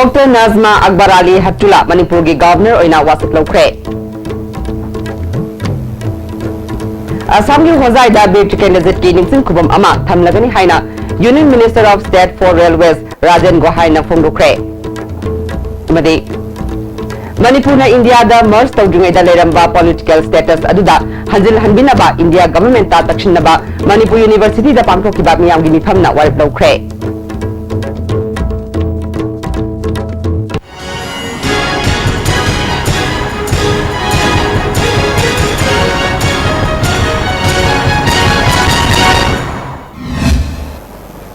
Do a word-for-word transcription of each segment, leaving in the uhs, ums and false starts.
Doctor ꯅꯥꯖꯃꯥ ꯑꯛꯕꯔ ꯑꯂꯤ ꯍꯦꯞꯇꯨꯂꯥ ꯃꯅꯤꯄꯨꯔꯒꯤ governor ꯑꯣꯏꯅ ꯋꯥꯁꯛ ꯂꯧꯈ꯭ꯔꯦ꯫ ꯑꯁꯥꯝꯒꯤ ꯍꯣꯖꯥꯏꯗ ꯕꯤꯔ ꯇꯤꯀꯦꯟꯗ꯭ꯔꯖꯤꯠꯀꯤ ꯅꯤꯡꯁꯤꯡ ꯈꯨꯕꯝ ꯑꯃ ꯊꯝꯂꯒꯅꯤ ꯍꯥꯏꯅ Union Minister of State for Railways Rajen ꯒꯣꯍꯥꯏꯅ ꯐꯣꯡꯗꯣꯛꯈ꯭ꯔꯦ꯫ ꯑꯃꯗꯤ ꯃꯅꯤꯄꯨꯔꯅ ꯏꯟꯗꯤꯌꯥꯗ ꯃꯔꯖ ꯇꯧꯗ꯭ꯔꯤꯉꯩꯗ ꯂꯩꯔꯝꯕ ꯄꯣꯂꯤꯇꯤꯀꯦꯜ ꯁ꯭ꯇꯦꯇꯁ ꯑꯗꯨꯗ ꯍꯟꯖꯤꯜꯍꯟꯕꯤꯅꯕ ꯏꯟꯗꯤꯌꯥ ꯒꯚꯔꯟꯃꯦꯟꯠꯇ ꯇꯛꯁꯤꯟꯅꯕ ꯃꯅꯤꯄꯨꯔ ꯌꯨꯅꯤꯚꯔꯁꯤꯇꯤꯗ ꯄꯥꯡꯊꯣꯛꯈꯤꯕ ꯃꯤꯌꯥꯝꯒꯤ ꯃꯤꯐꯝꯅ ꯋꯥꯔꯦꯞ ꯂꯧꯈ꯭ꯔꯦ꯫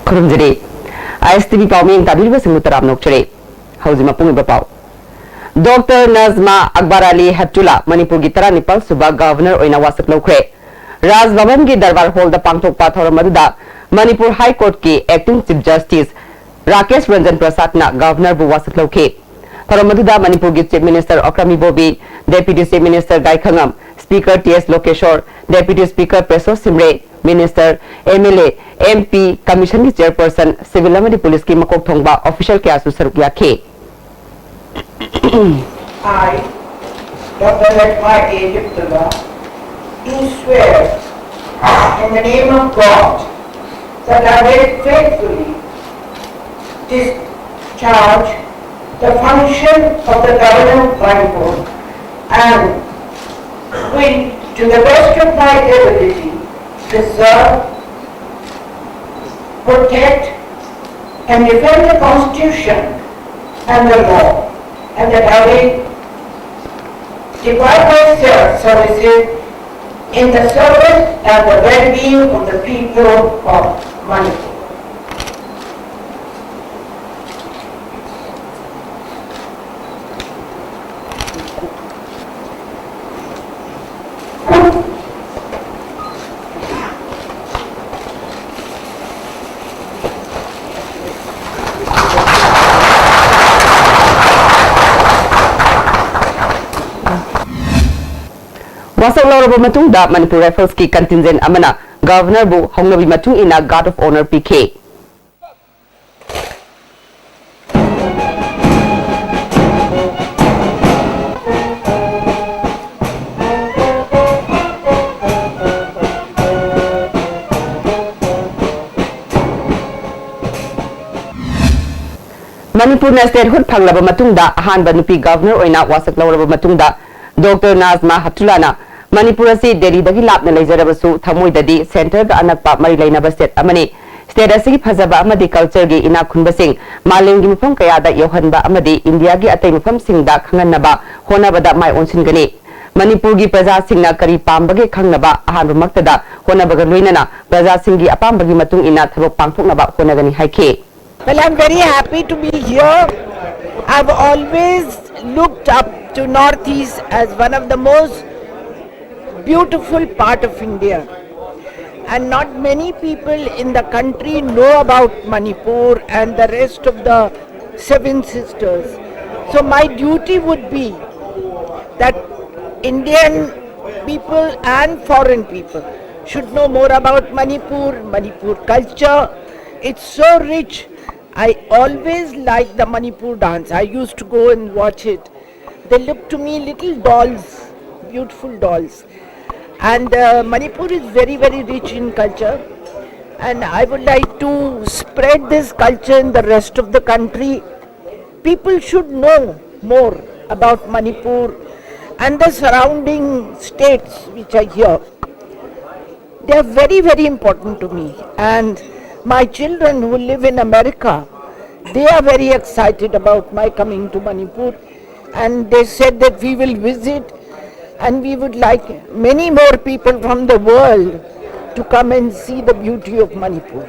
ꯈꯨꯔꯨꯝꯖꯔꯤ꯫ ꯑꯥꯏ ꯑꯦꯁ ꯇꯤ ꯚꯤ ꯄꯥꯎꯃꯤ ꯇꯥꯕꯤꯔꯤꯕꯁꯤꯡꯕꯨ ꯇꯔꯥꯝꯅ ꯑꯣꯛꯆꯔꯤ꯫ ꯍꯧꯖꯤꯛ ꯃꯄꯨꯡ ꯑꯣꯏꯕ ꯄꯥꯎ꯫ ꯗꯣꯛꯇꯔ ꯅꯖꯃꯥ ꯑꯛꯕꯔ ꯑꯂꯤ ꯍꯦꯞꯇꯨꯂꯥ ꯃꯅꯤꯄꯨꯔꯒꯤ ꯇꯔꯥꯅꯤꯄꯥꯜ ꯁꯨꯕ ꯒꯚꯔꯅꯔ ꯑꯣꯏꯅ ꯋꯥꯁꯛ ꯂꯧꯈ꯭ꯔꯦ꯫ ꯔꯥꯖ ꯚꯕꯟꯒꯤ ꯗꯔꯕꯥꯔ ꯍꯣꯜꯗ ꯄꯥꯡꯊꯣꯛꯄ ꯊꯧꯔꯝ ꯑꯗꯨꯗ ꯃꯅꯤꯄꯨꯔ ꯍꯥꯏ ꯀꯣꯔꯠꯀꯤ acting chief justice Rakesh Ranjan ꯄ꯭ꯔꯁꯥꯗꯅ ꯒꯚꯔꯅꯔꯕꯨ ꯋꯥꯁꯛ ꯂꯧꯈꯤ꯫ ꯊꯧꯔꯝ ꯑꯗꯨꯗ ꯃꯅꯤꯄꯨꯔꯒꯤ chief minister Okram Ibobi, deputy chief minister Gaikhangam, speaker T S Lokeshwar, deputy speaker ꯄꯦꯁꯣ ꯁꯤꯝꯔꯦ, minister, M L A, M P, ꯀꯃꯤꯁꯟꯒꯤ ꯆꯦꯌꯔꯄꯔꯁꯟ, ꯁꯤꯚꯤꯜ ꯑꯃꯗꯤ ꯄꯨꯂꯤꯁꯀꯤ ꯃꯀꯣꯛ ꯊꯣꯡꯕ ꯑꯣꯐꯤꯁꯤꯌꯦꯜ ꯀꯌꯥꯁꯨ ꯁꯔꯨꯛ ꯌꯥꯈꯤ꯫ I, Doctor Najma A. Heptulla, do swear in the name of God that I will faithfully discharge the function of the Governor of Manipur and will, to the best of my ability, preserve, protect, and defend the Constitution and the law, and that I will devote myself services in the service and the well-being of the people of Manipur. ꯋꯥꯁꯛ ꯂꯧꯔꯕ ꯃꯇꯨꯡꯗ ꯃꯅꯤꯄꯨꯔ ꯔꯥꯏꯐꯜꯁꯀꯤ ꯀꯟꯇꯤꯟꯖꯦꯟ ꯑꯃꯅ ꯒꯚꯔꯅꯔꯕꯨ ꯍꯧꯅꯕꯤ ꯃꯇꯨꯡ ꯏꯟꯅ guard of honour ꯄꯤꯈꯤ꯫ ꯃꯅꯤꯄꯨꯔꯅ statehood ꯐꯪꯂꯕ ꯃꯇꯨꯡꯗ ꯑꯍꯥꯟꯕ ꯅꯨꯄꯤ governor ꯑꯣꯏꯅ ꯋꯥꯁꯛ ꯂꯧꯔꯕ ꯃꯇꯨꯡꯗ, Doctor Najma Heptullahꯅ ꯃꯅꯤꯄꯨꯔ ꯑꯁꯤ ꯗꯦꯜꯂꯤꯗꯒꯤ ꯂꯥꯞꯅ ꯂꯩꯖꯔꯕꯁꯨ ꯊꯃꯣꯏꯗꯗꯤ centreꯒ ꯑꯅꯛꯄ ꯃꯔꯤ ꯂꯩꯅꯕ state ꯑꯃꯅꯤ꯫ State ꯑꯁꯤꯒꯤ ꯐꯖꯕ ꯑꯃꯗꯤ cultureꯒꯤ ꯏꯅꯥꯛ ꯈꯨꯟꯕꯁꯤꯡ ꯃꯥꯂꯦꯝꯒꯤ ꯃꯐꯝ ꯀꯌꯥꯗ ꯌꯧꯍꯟꯕ ꯑꯃꯗꯤ ꯏꯟꯗꯤꯌꯥꯒꯤ ꯑꯇꯩ ꯃꯐꯝꯁꯤꯡꯗ ꯈꯪꯍꯟꯅꯕ ꯍꯣꯠꯅꯕꯗ ꯃꯥꯏ ꯑꯣꯟꯁꯤꯟꯒꯅꯤ꯫ ꯃꯅꯤꯄꯨꯔꯒꯤ ꯄ꯭ꯔꯖꯥꯁꯤꯡꯅ ꯀꯔꯤ ꯄꯥꯝꯕꯒꯦ ꯈꯪꯅꯕ ꯑꯍꯥꯟꯕꯃꯛꯇꯗ ꯍꯣꯠꯅꯕꯒ ꯂꯣꯏꯅꯅ ꯄ꯭ꯔꯖꯥꯁꯤꯡꯒꯤ ꯑꯄꯥꯝꯕꯒꯤ ꯃꯇꯨꯡ ꯏꯟꯅ ꯊꯕꯛ ꯄꯥꯡꯊꯣꯛꯅꯕ ꯍꯣꯠꯅꯒꯅꯤ ꯍꯥꯏꯈꯤ꯫ Well, I'm very happy to be here. I've always looked up to Northeast as one of the most beautiful part of India. And not many people in the country know about Manipur and the rest of the Seven Sisters. So my duty would be that Indian people and foreign people should know more about Manipur, Manipur culture. It's so rich. I always like the Manipur dance. I used to go and watch it. They look to me little dolls, beautiful dolls. And uh, Manipur is very, very rich in culture. And I would like to spread this culture in the rest of the country. People should know more about Manipur and the surrounding states which are here. They are very, very important to me. And my children who live in America, they are very excited about my coming to Manipur. And they said that we will visit and we would like many more people from the world to come and see the beauty of Manipur.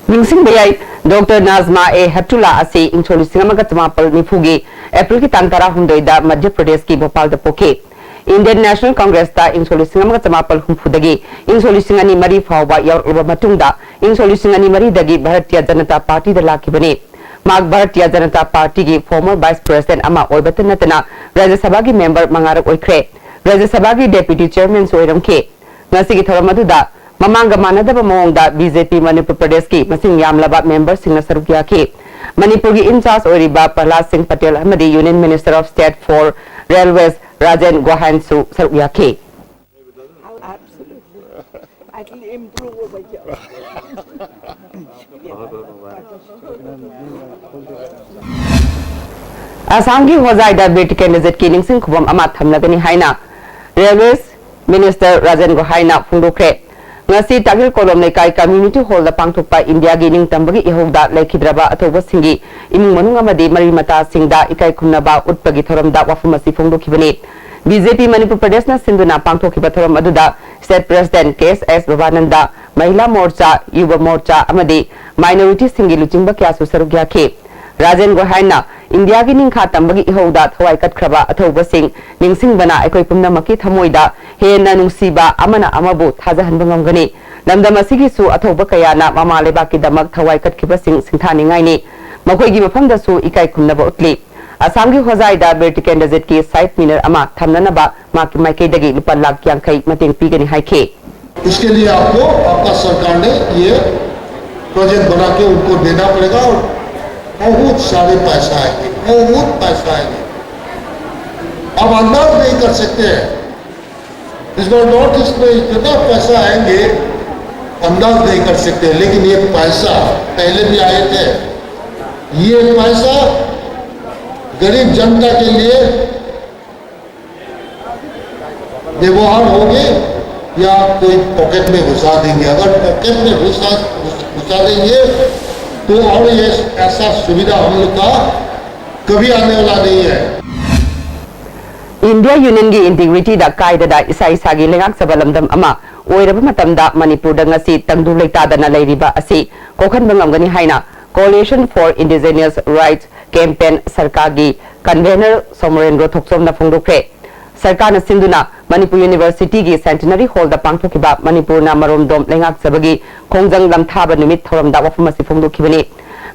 ꯅꯤꯡꯁꯤꯡꯕ ꯌꯥꯏ, Doctor Najma A Heptullah ꯑꯁꯤ ꯏꯪ ꯁꯣꯛ ꯂꯤꯁꯤꯡ ꯑꯃꯒ ꯆꯃꯥꯄꯜ ꯅꯤꯐꯨꯒꯤ ꯑꯦꯄ꯭ꯔꯤꯜꯒꯤ ꯇꯥꯡ ꯇꯔꯥꯍꯨꯝꯗꯣꯏꯗ ꯃꯙ꯭ꯌ ꯄ꯭ꯔꯗꯦꯁꯀꯤ ꯚꯣꯄꯥꯜꯗ ꯄꯣꯛꯈꯤ꯫ Indian National Congressꯇ ꯏꯪ ꯁꯣꯛ ꯂꯤꯁꯤꯡ ꯑꯃꯒ ꯆꯃꯥꯄꯜ ꯍꯨꯝꯐꯨꯗꯒꯤ ꯏꯪ ꯁꯣꯛ ꯂꯤꯁꯤꯡ ꯑꯅꯤ ꯃꯔꯤ ꯐꯥꯎꯕ ꯌꯥꯎꯔꯛꯂꯕ ꯃꯇꯨꯡꯗ, ꯏꯪ ꯁꯣꯛ ꯂꯤꯁꯤꯡ ꯑꯅꯤ ꯃꯔꯤꯗꯒꯤ ꯚꯥꯔꯇꯤꯌ ꯖꯅꯇꯥ ꯄꯥꯔꯇꯤꯗ ꯂꯥꯛꯈꯤꯕꯅꯤ꯫ ꯃꯍꯥꯛ ꯚꯥꯔꯇꯤꯌ ꯖꯅꯇꯥ ꯄꯥꯔꯇꯤꯒꯤ former vice president ꯑꯃ ꯑꯣꯏꯕꯇ ꯅꯠꯇꯅ ꯔꯥꯖ꯭ꯌ ꯁꯚꯥꯒꯤ member ꯃꯉꯥꯔꯛ ꯑꯣꯏꯈ꯭ꯔꯦ꯫ ꯔꯥꯖ꯭ꯌ ꯁꯚꯥꯒꯤ deputy chairmanꯁꯨ ꯑꯣꯏꯔꯝꯈꯤ꯫ ꯉꯁꯤꯒꯤ ꯊꯧꯔꯝ ꯑꯗꯨꯗ ꯃꯃꯥꯡꯒ ꯃꯥꯟꯅꯗꯕ ꯃꯑꯣꯡꯗ ꯕꯤ ꯖꯦ ꯄꯤ ꯃꯅꯤꯄꯨꯔ ꯄ꯭ꯔꯗꯦꯁꯀꯤ ꯃꯁꯤꯡ ꯌꯥꯝꯂꯕ memberꯁꯤꯡꯅ ꯁꯔꯨꯛ ꯌꯥꯈꯤ꯫ ꯃꯅꯤꯄꯨꯔꯒꯤ in charge ꯑꯣꯏꯔꯤꯕ ꯄ꯭ꯔꯍꯂꯥꯗ ꯁꯤꯡ ꯄꯇꯦꯜ ꯑꯃꯗꯤ Union Minister of State for Railways Rajen ꯒꯣꯍꯥꯏꯟꯁꯨ ꯁꯔꯨꯛ ꯌꯥꯈꯤ꯫ Absolutely. I will improve over here. ꯑꯁꯥꯝꯒꯤ ꯍꯣꯖꯥꯏꯗ ꯕꯤꯔ ꯇꯤꯀꯦꯟꯗ꯭ꯔꯖꯤꯠꯀꯤ ꯅꯤꯡꯁꯤꯡ ꯈꯨꯕꯝ ꯑꯃ ꯊꯝꯂꯒꯅꯤ ꯍꯥꯏꯅ ꯔꯦꯜꯋꯦꯁ ꯃꯤꯅꯤꯁꯇꯔ ꯔꯥꯖꯦꯟ ꯒꯣꯍꯥꯏꯅ ꯐꯣꯡꯗꯣꯛꯈ꯭ꯔꯦ꯫ ꯉꯁꯤ ꯇꯥꯒꯤꯜ ꯀꯣꯂꯣꯝ ꯂꯩꯀꯥꯏ ꯀꯝꯃ꯭ꯌꯨꯅꯤꯇꯤ ꯍꯣꯜꯗ ꯄꯥꯡꯊꯣꯛꯄ ꯏꯟꯗꯤꯌꯥꯒꯤ ꯅꯤꯡꯇꯝꯕꯒꯤ ꯏꯍꯧꯗ ꯂꯩꯈꯤꯗ꯭ꯔꯕ ꯑꯊꯧꯕꯁꯤꯡꯒꯤ ꯏꯃꯨꯡ ꯃꯅꯨꯡ ꯑꯃꯗꯤ ꯃꯔꯤ ꯃꯇꯥꯁꯤꯡꯗ ꯏꯀꯥꯏ ꯈꯨꯝꯅꯕ ꯎꯠꯄꯒꯤ ꯊꯧꯔꯝꯗ ꯋꯥꯐꯝ ꯑꯁꯤ ꯐꯣꯡꯗꯣꯛꯈꯤꯕꯅꯤ꯫ ꯕꯤ ꯖꯦ ꯄꯤ ꯃꯅꯤꯄꯨꯔ ꯄ꯭ꯔꯗꯦꯁꯅ ꯁꯤꯟꯗꯨꯅ ꯄꯥꯡꯊꯣꯛꯈꯤꯕ ꯊꯧꯔꯝ ꯑꯗꯨꯗ ꯁ꯭ꯇꯦꯠ ꯄ꯭ꯔꯦꯁꯤꯗꯦꯟꯠ ꯀꯦ ꯑꯦꯁ ꯑꯦꯁ ꯕꯕꯥꯅꯟꯗ, ꯃꯍꯤꯂꯥ ꯃꯣꯔꯆꯥ, ꯌꯨꯕ ꯃꯣꯔꯆꯥ ꯑꯃꯗꯤ ꯃꯥꯏꯅꯣꯔꯤꯇꯤꯁꯤꯡꯒꯤ ꯂꯨꯆꯤꯡꯕ ꯀꯌꯥꯁꯨ ꯁꯔꯨꯛ ꯌꯥꯈꯤ꯫ ꯔꯥꯖꯦꯟ ꯒꯣꯍꯥꯏꯅ ꯏꯟꯗꯤꯌꯥꯒꯤ ꯅꯤꯡꯈꯥ ꯇꯝꯕꯒꯤ ꯏꯍꯧꯗ ꯊꯋꯥꯏ ꯀꯠꯈ꯭ꯔꯕ ꯑꯊꯧꯕꯁꯤꯡ ꯅꯤꯡꯁꯤꯡꯕꯅ ꯑꯩꯈꯣꯏ ꯄꯨꯝꯅꯃꯛꯀꯤ ꯊꯃꯣꯏꯗ ꯍꯦꯟꯅ ꯅꯨꯡꯁꯤꯕ, ꯑꯃꯅ ꯑꯃꯕꯨ ꯊꯥꯖꯍꯟꯕ ꯉꯝꯒꯅꯤ꯫ ꯂꯝꯗꯝ ꯑꯁꯤꯒꯤꯁꯨ ꯑꯊꯧꯕ ꯀꯌꯥꯅ ꯃꯃꯥ ꯂꯩꯕꯥꯛꯀꯤꯗꯃꯛ ꯊꯋꯥꯏ ꯀꯠꯈꯤꯕꯁꯤꯡ ꯁꯤꯡꯊꯥꯅꯤꯡꯉꯥꯏꯅꯤ꯫ ꯃꯈꯣꯏꯒꯤ ꯃꯐꯝꯗꯁꯨ ꯏꯀꯥꯏ ꯈꯨꯝꯅꯕ ꯎꯠꯂꯤ꯫ ꯑꯁꯥꯝꯒꯤ ꯍꯣꯖꯥꯏꯗ ꯕꯤꯔ ꯇꯤꯀꯦꯟꯗ꯭ꯔꯖꯤꯠꯀꯤ ꯁꯥꯏꯠ ꯃꯤꯅꯔ ꯑꯃ ꯊꯝꯅꯅꯕ ꯃꯍꯥꯛꯀꯤ ꯃꯥꯏꯀꯩꯗꯒꯤ ꯂꯨꯄꯥ ꯂꯥꯈ ꯌꯥꯡꯈꯩ ꯃꯇꯦꯡ ꯄꯤꯒꯅꯤ ꯍꯥꯏꯈꯤ꯫ इसके लिए आपको आपका सरकार ने ये प्रोजेक्ट बना के उनको देना पड़ेगा और बहुत सारे पैसा आएंगे, बहुत पैसा आएंगे। आप अंदाज नहीं कर सकते हैं। इस बार नॉर्थ ईस्ट में इतना पैसा आएंगे, अंदाज नहीं कर सकते, लेकिन ये पैसा पहले भी आए थे। ये पैसा गरीब जनता के लिए व्यवहार होंगे या कोई पॉकेट में घुसा देंगे? अगर पॉकेट में घुसा घुसा देंगे तो और ये ऐसा सुविधा हम लोग का कभी आने वाला नहीं है। ꯏꯟꯗꯤꯌꯥ ꯌꯨꯅꯤꯌꯟꯒꯤ ꯏꯟꯇꯤꯒ꯭ꯔꯤꯇꯤꯗ ꯀꯥꯏꯗꯅ ꯏꯁꯥ ꯏꯁꯥꯒꯤ ꯂꯩꯉꯥꯛꯆꯕ ꯂꯝꯗꯝ ꯑꯃ ꯑꯣꯏꯔꯕ ꯃꯇꯝꯗ ꯃꯅꯤꯄꯨꯔꯗ ꯉꯁꯤ ꯇꯪꯗꯨ ꯂꯩꯇꯥꯗꯅ ꯂꯩꯔꯤꯕ ꯑꯁꯤ ꯀꯣꯛꯍꯟꯕ ꯉꯝꯒꯅꯤ ꯍꯥꯏꯅ Coalition for Indigenous Rights Campaign ꯁꯔꯀꯥꯔꯒꯤ ꯀꯟꯚꯦꯅꯔ ꯁꯣꯃꯣꯔꯦꯟꯗ꯭ꯔꯣ ꯊꯣꯛꯆꯣꯝꯅ ꯐꯣꯡꯗꯣꯛꯈ꯭ꯔꯦ꯫ ꯁꯔꯀꯥꯔꯅ ꯁꯤꯟꯗꯨꯅ ꯃꯅꯤꯄꯨꯔ ꯌꯨꯅꯤꯚꯔꯁꯤꯇꯤꯒꯤ ꯁꯦꯟꯇꯤꯅꯔꯤ ꯍꯣꯜꯗ ꯄꯥꯡꯊꯣꯛꯈꯤꯕ ꯃꯅꯤꯄꯨꯔꯅ ꯃꯔꯣꯝꯗꯣꯝ ꯂꯩꯉꯥꯛꯆꯕꯒꯤ ꯈꯣꯡꯖꯪ ꯂꯝꯊꯥꯕ ꯅꯨꯃꯤꯠ ꯊꯧꯔꯝꯗ ꯋꯥꯐꯝ ꯑꯁꯤ ꯐꯣꯡꯗꯣꯛꯈꯤꯕꯅꯤ꯫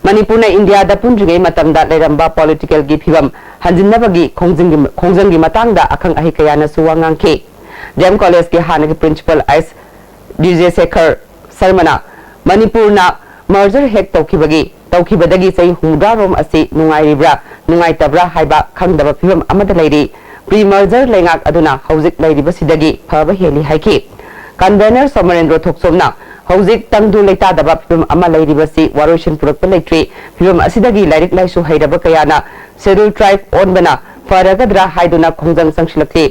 ꯃꯅꯤꯄꯨꯔꯅ ꯏꯟꯗꯤꯌꯥꯗ ꯄꯨꯟꯗ꯭ꯔꯤꯉꯩ ꯃꯇꯝꯗ ꯂꯩꯔꯝꯕ ꯄꯣꯂꯤꯇꯤꯀꯦꯜꯒꯤ ꯐꯤꯕꯝ ꯍꯟꯖꯤꯟꯅꯕꯒꯤ ꯈꯣꯡꯖꯪꯒꯤ, ꯈꯣꯡꯖꯪꯒꯤ ꯃꯇꯥꯡꯗ ꯑꯈꯪ ꯑꯍꯩ ꯀꯌꯥꯅꯁꯨ ꯋꯥ ꯉꯥꯡꯈꯤ꯫ ꯗꯤ ꯑꯦꯝ ꯀꯣꯂꯦꯖꯀꯤ ꯍꯥꯟꯅꯒꯤ ꯄ꯭ꯔꯤꯟꯁꯤꯄꯜ ꯑꯩꯆ ꯗꯤꯖꯦꯁꯦꯈꯔ ꯁꯔꯃꯅ ꯃꯅꯤꯄꯨꯔꯅ ꯃꯔꯖꯔ ꯍꯦꯛ ꯇꯧꯈꯤꯕꯒꯤ, ꯇꯧꯈꯤꯕꯗꯒꯤ ꯆꯍꯤ ꯍꯨꯝꯐꯨꯇꯔꯥ ꯔꯣꯝ ꯑꯁꯤ ꯅꯨꯡꯉꯥꯏꯔꯤꯕ꯭ꯔꯥ, ꯅꯨꯡꯉꯥꯏꯇꯕ꯭ꯔꯥ ꯍꯥꯏꯕ ꯈꯪꯗꯕ ꯐꯤꯕꯝ ꯑꯃꯗ ꯂꯩꯔꯤ꯫ ꯄ꯭ꯔꯤ ꯃꯔꯖꯔ ꯂꯩꯉꯥꯛ ꯑꯗꯨꯅ ꯍꯧꯖꯤꯛ ꯂꯩꯔꯤꯕꯁꯤꯗꯒꯤ ꯐꯕ ꯍꯦꯜꯂꯤ ꯍꯥꯏꯈꯤ꯫ ꯀꯟꯚꯦꯅꯔ ꯁꯣꯃꯔꯦꯟꯗ꯭ꯔꯣ ꯊꯣꯛꯆꯣꯝꯅ ꯍꯧꯖꯤꯛ ꯇꯪꯗꯨ ꯂꯩꯇꯥꯗꯕ ꯐꯤꯕꯝ ꯑꯃ ꯂꯩꯔꯤꯕꯁꯤ ꯋꯥꯔꯣꯏꯁꯤꯟ ꯄꯨꯔꯛꯄ ꯂꯩꯇ꯭ꯔꯤ꯫ ꯐꯤꯕꯝ ꯑꯁꯤꯗꯒꯤ ꯂꯥꯏꯔꯤꯛ ꯂꯥꯏꯁꯨ ꯍꯩꯔꯕ ꯀꯌꯥꯅ Scheduled Tribe ꯑꯣꯟꯕꯅ ꯐꯔꯒꯗ꯭ꯔꯥ ꯍꯥꯏꯗꯨꯅ ꯈꯣꯡꯖꯪ ꯆꯪꯁꯤꯜꯂꯛꯂꯤ꯫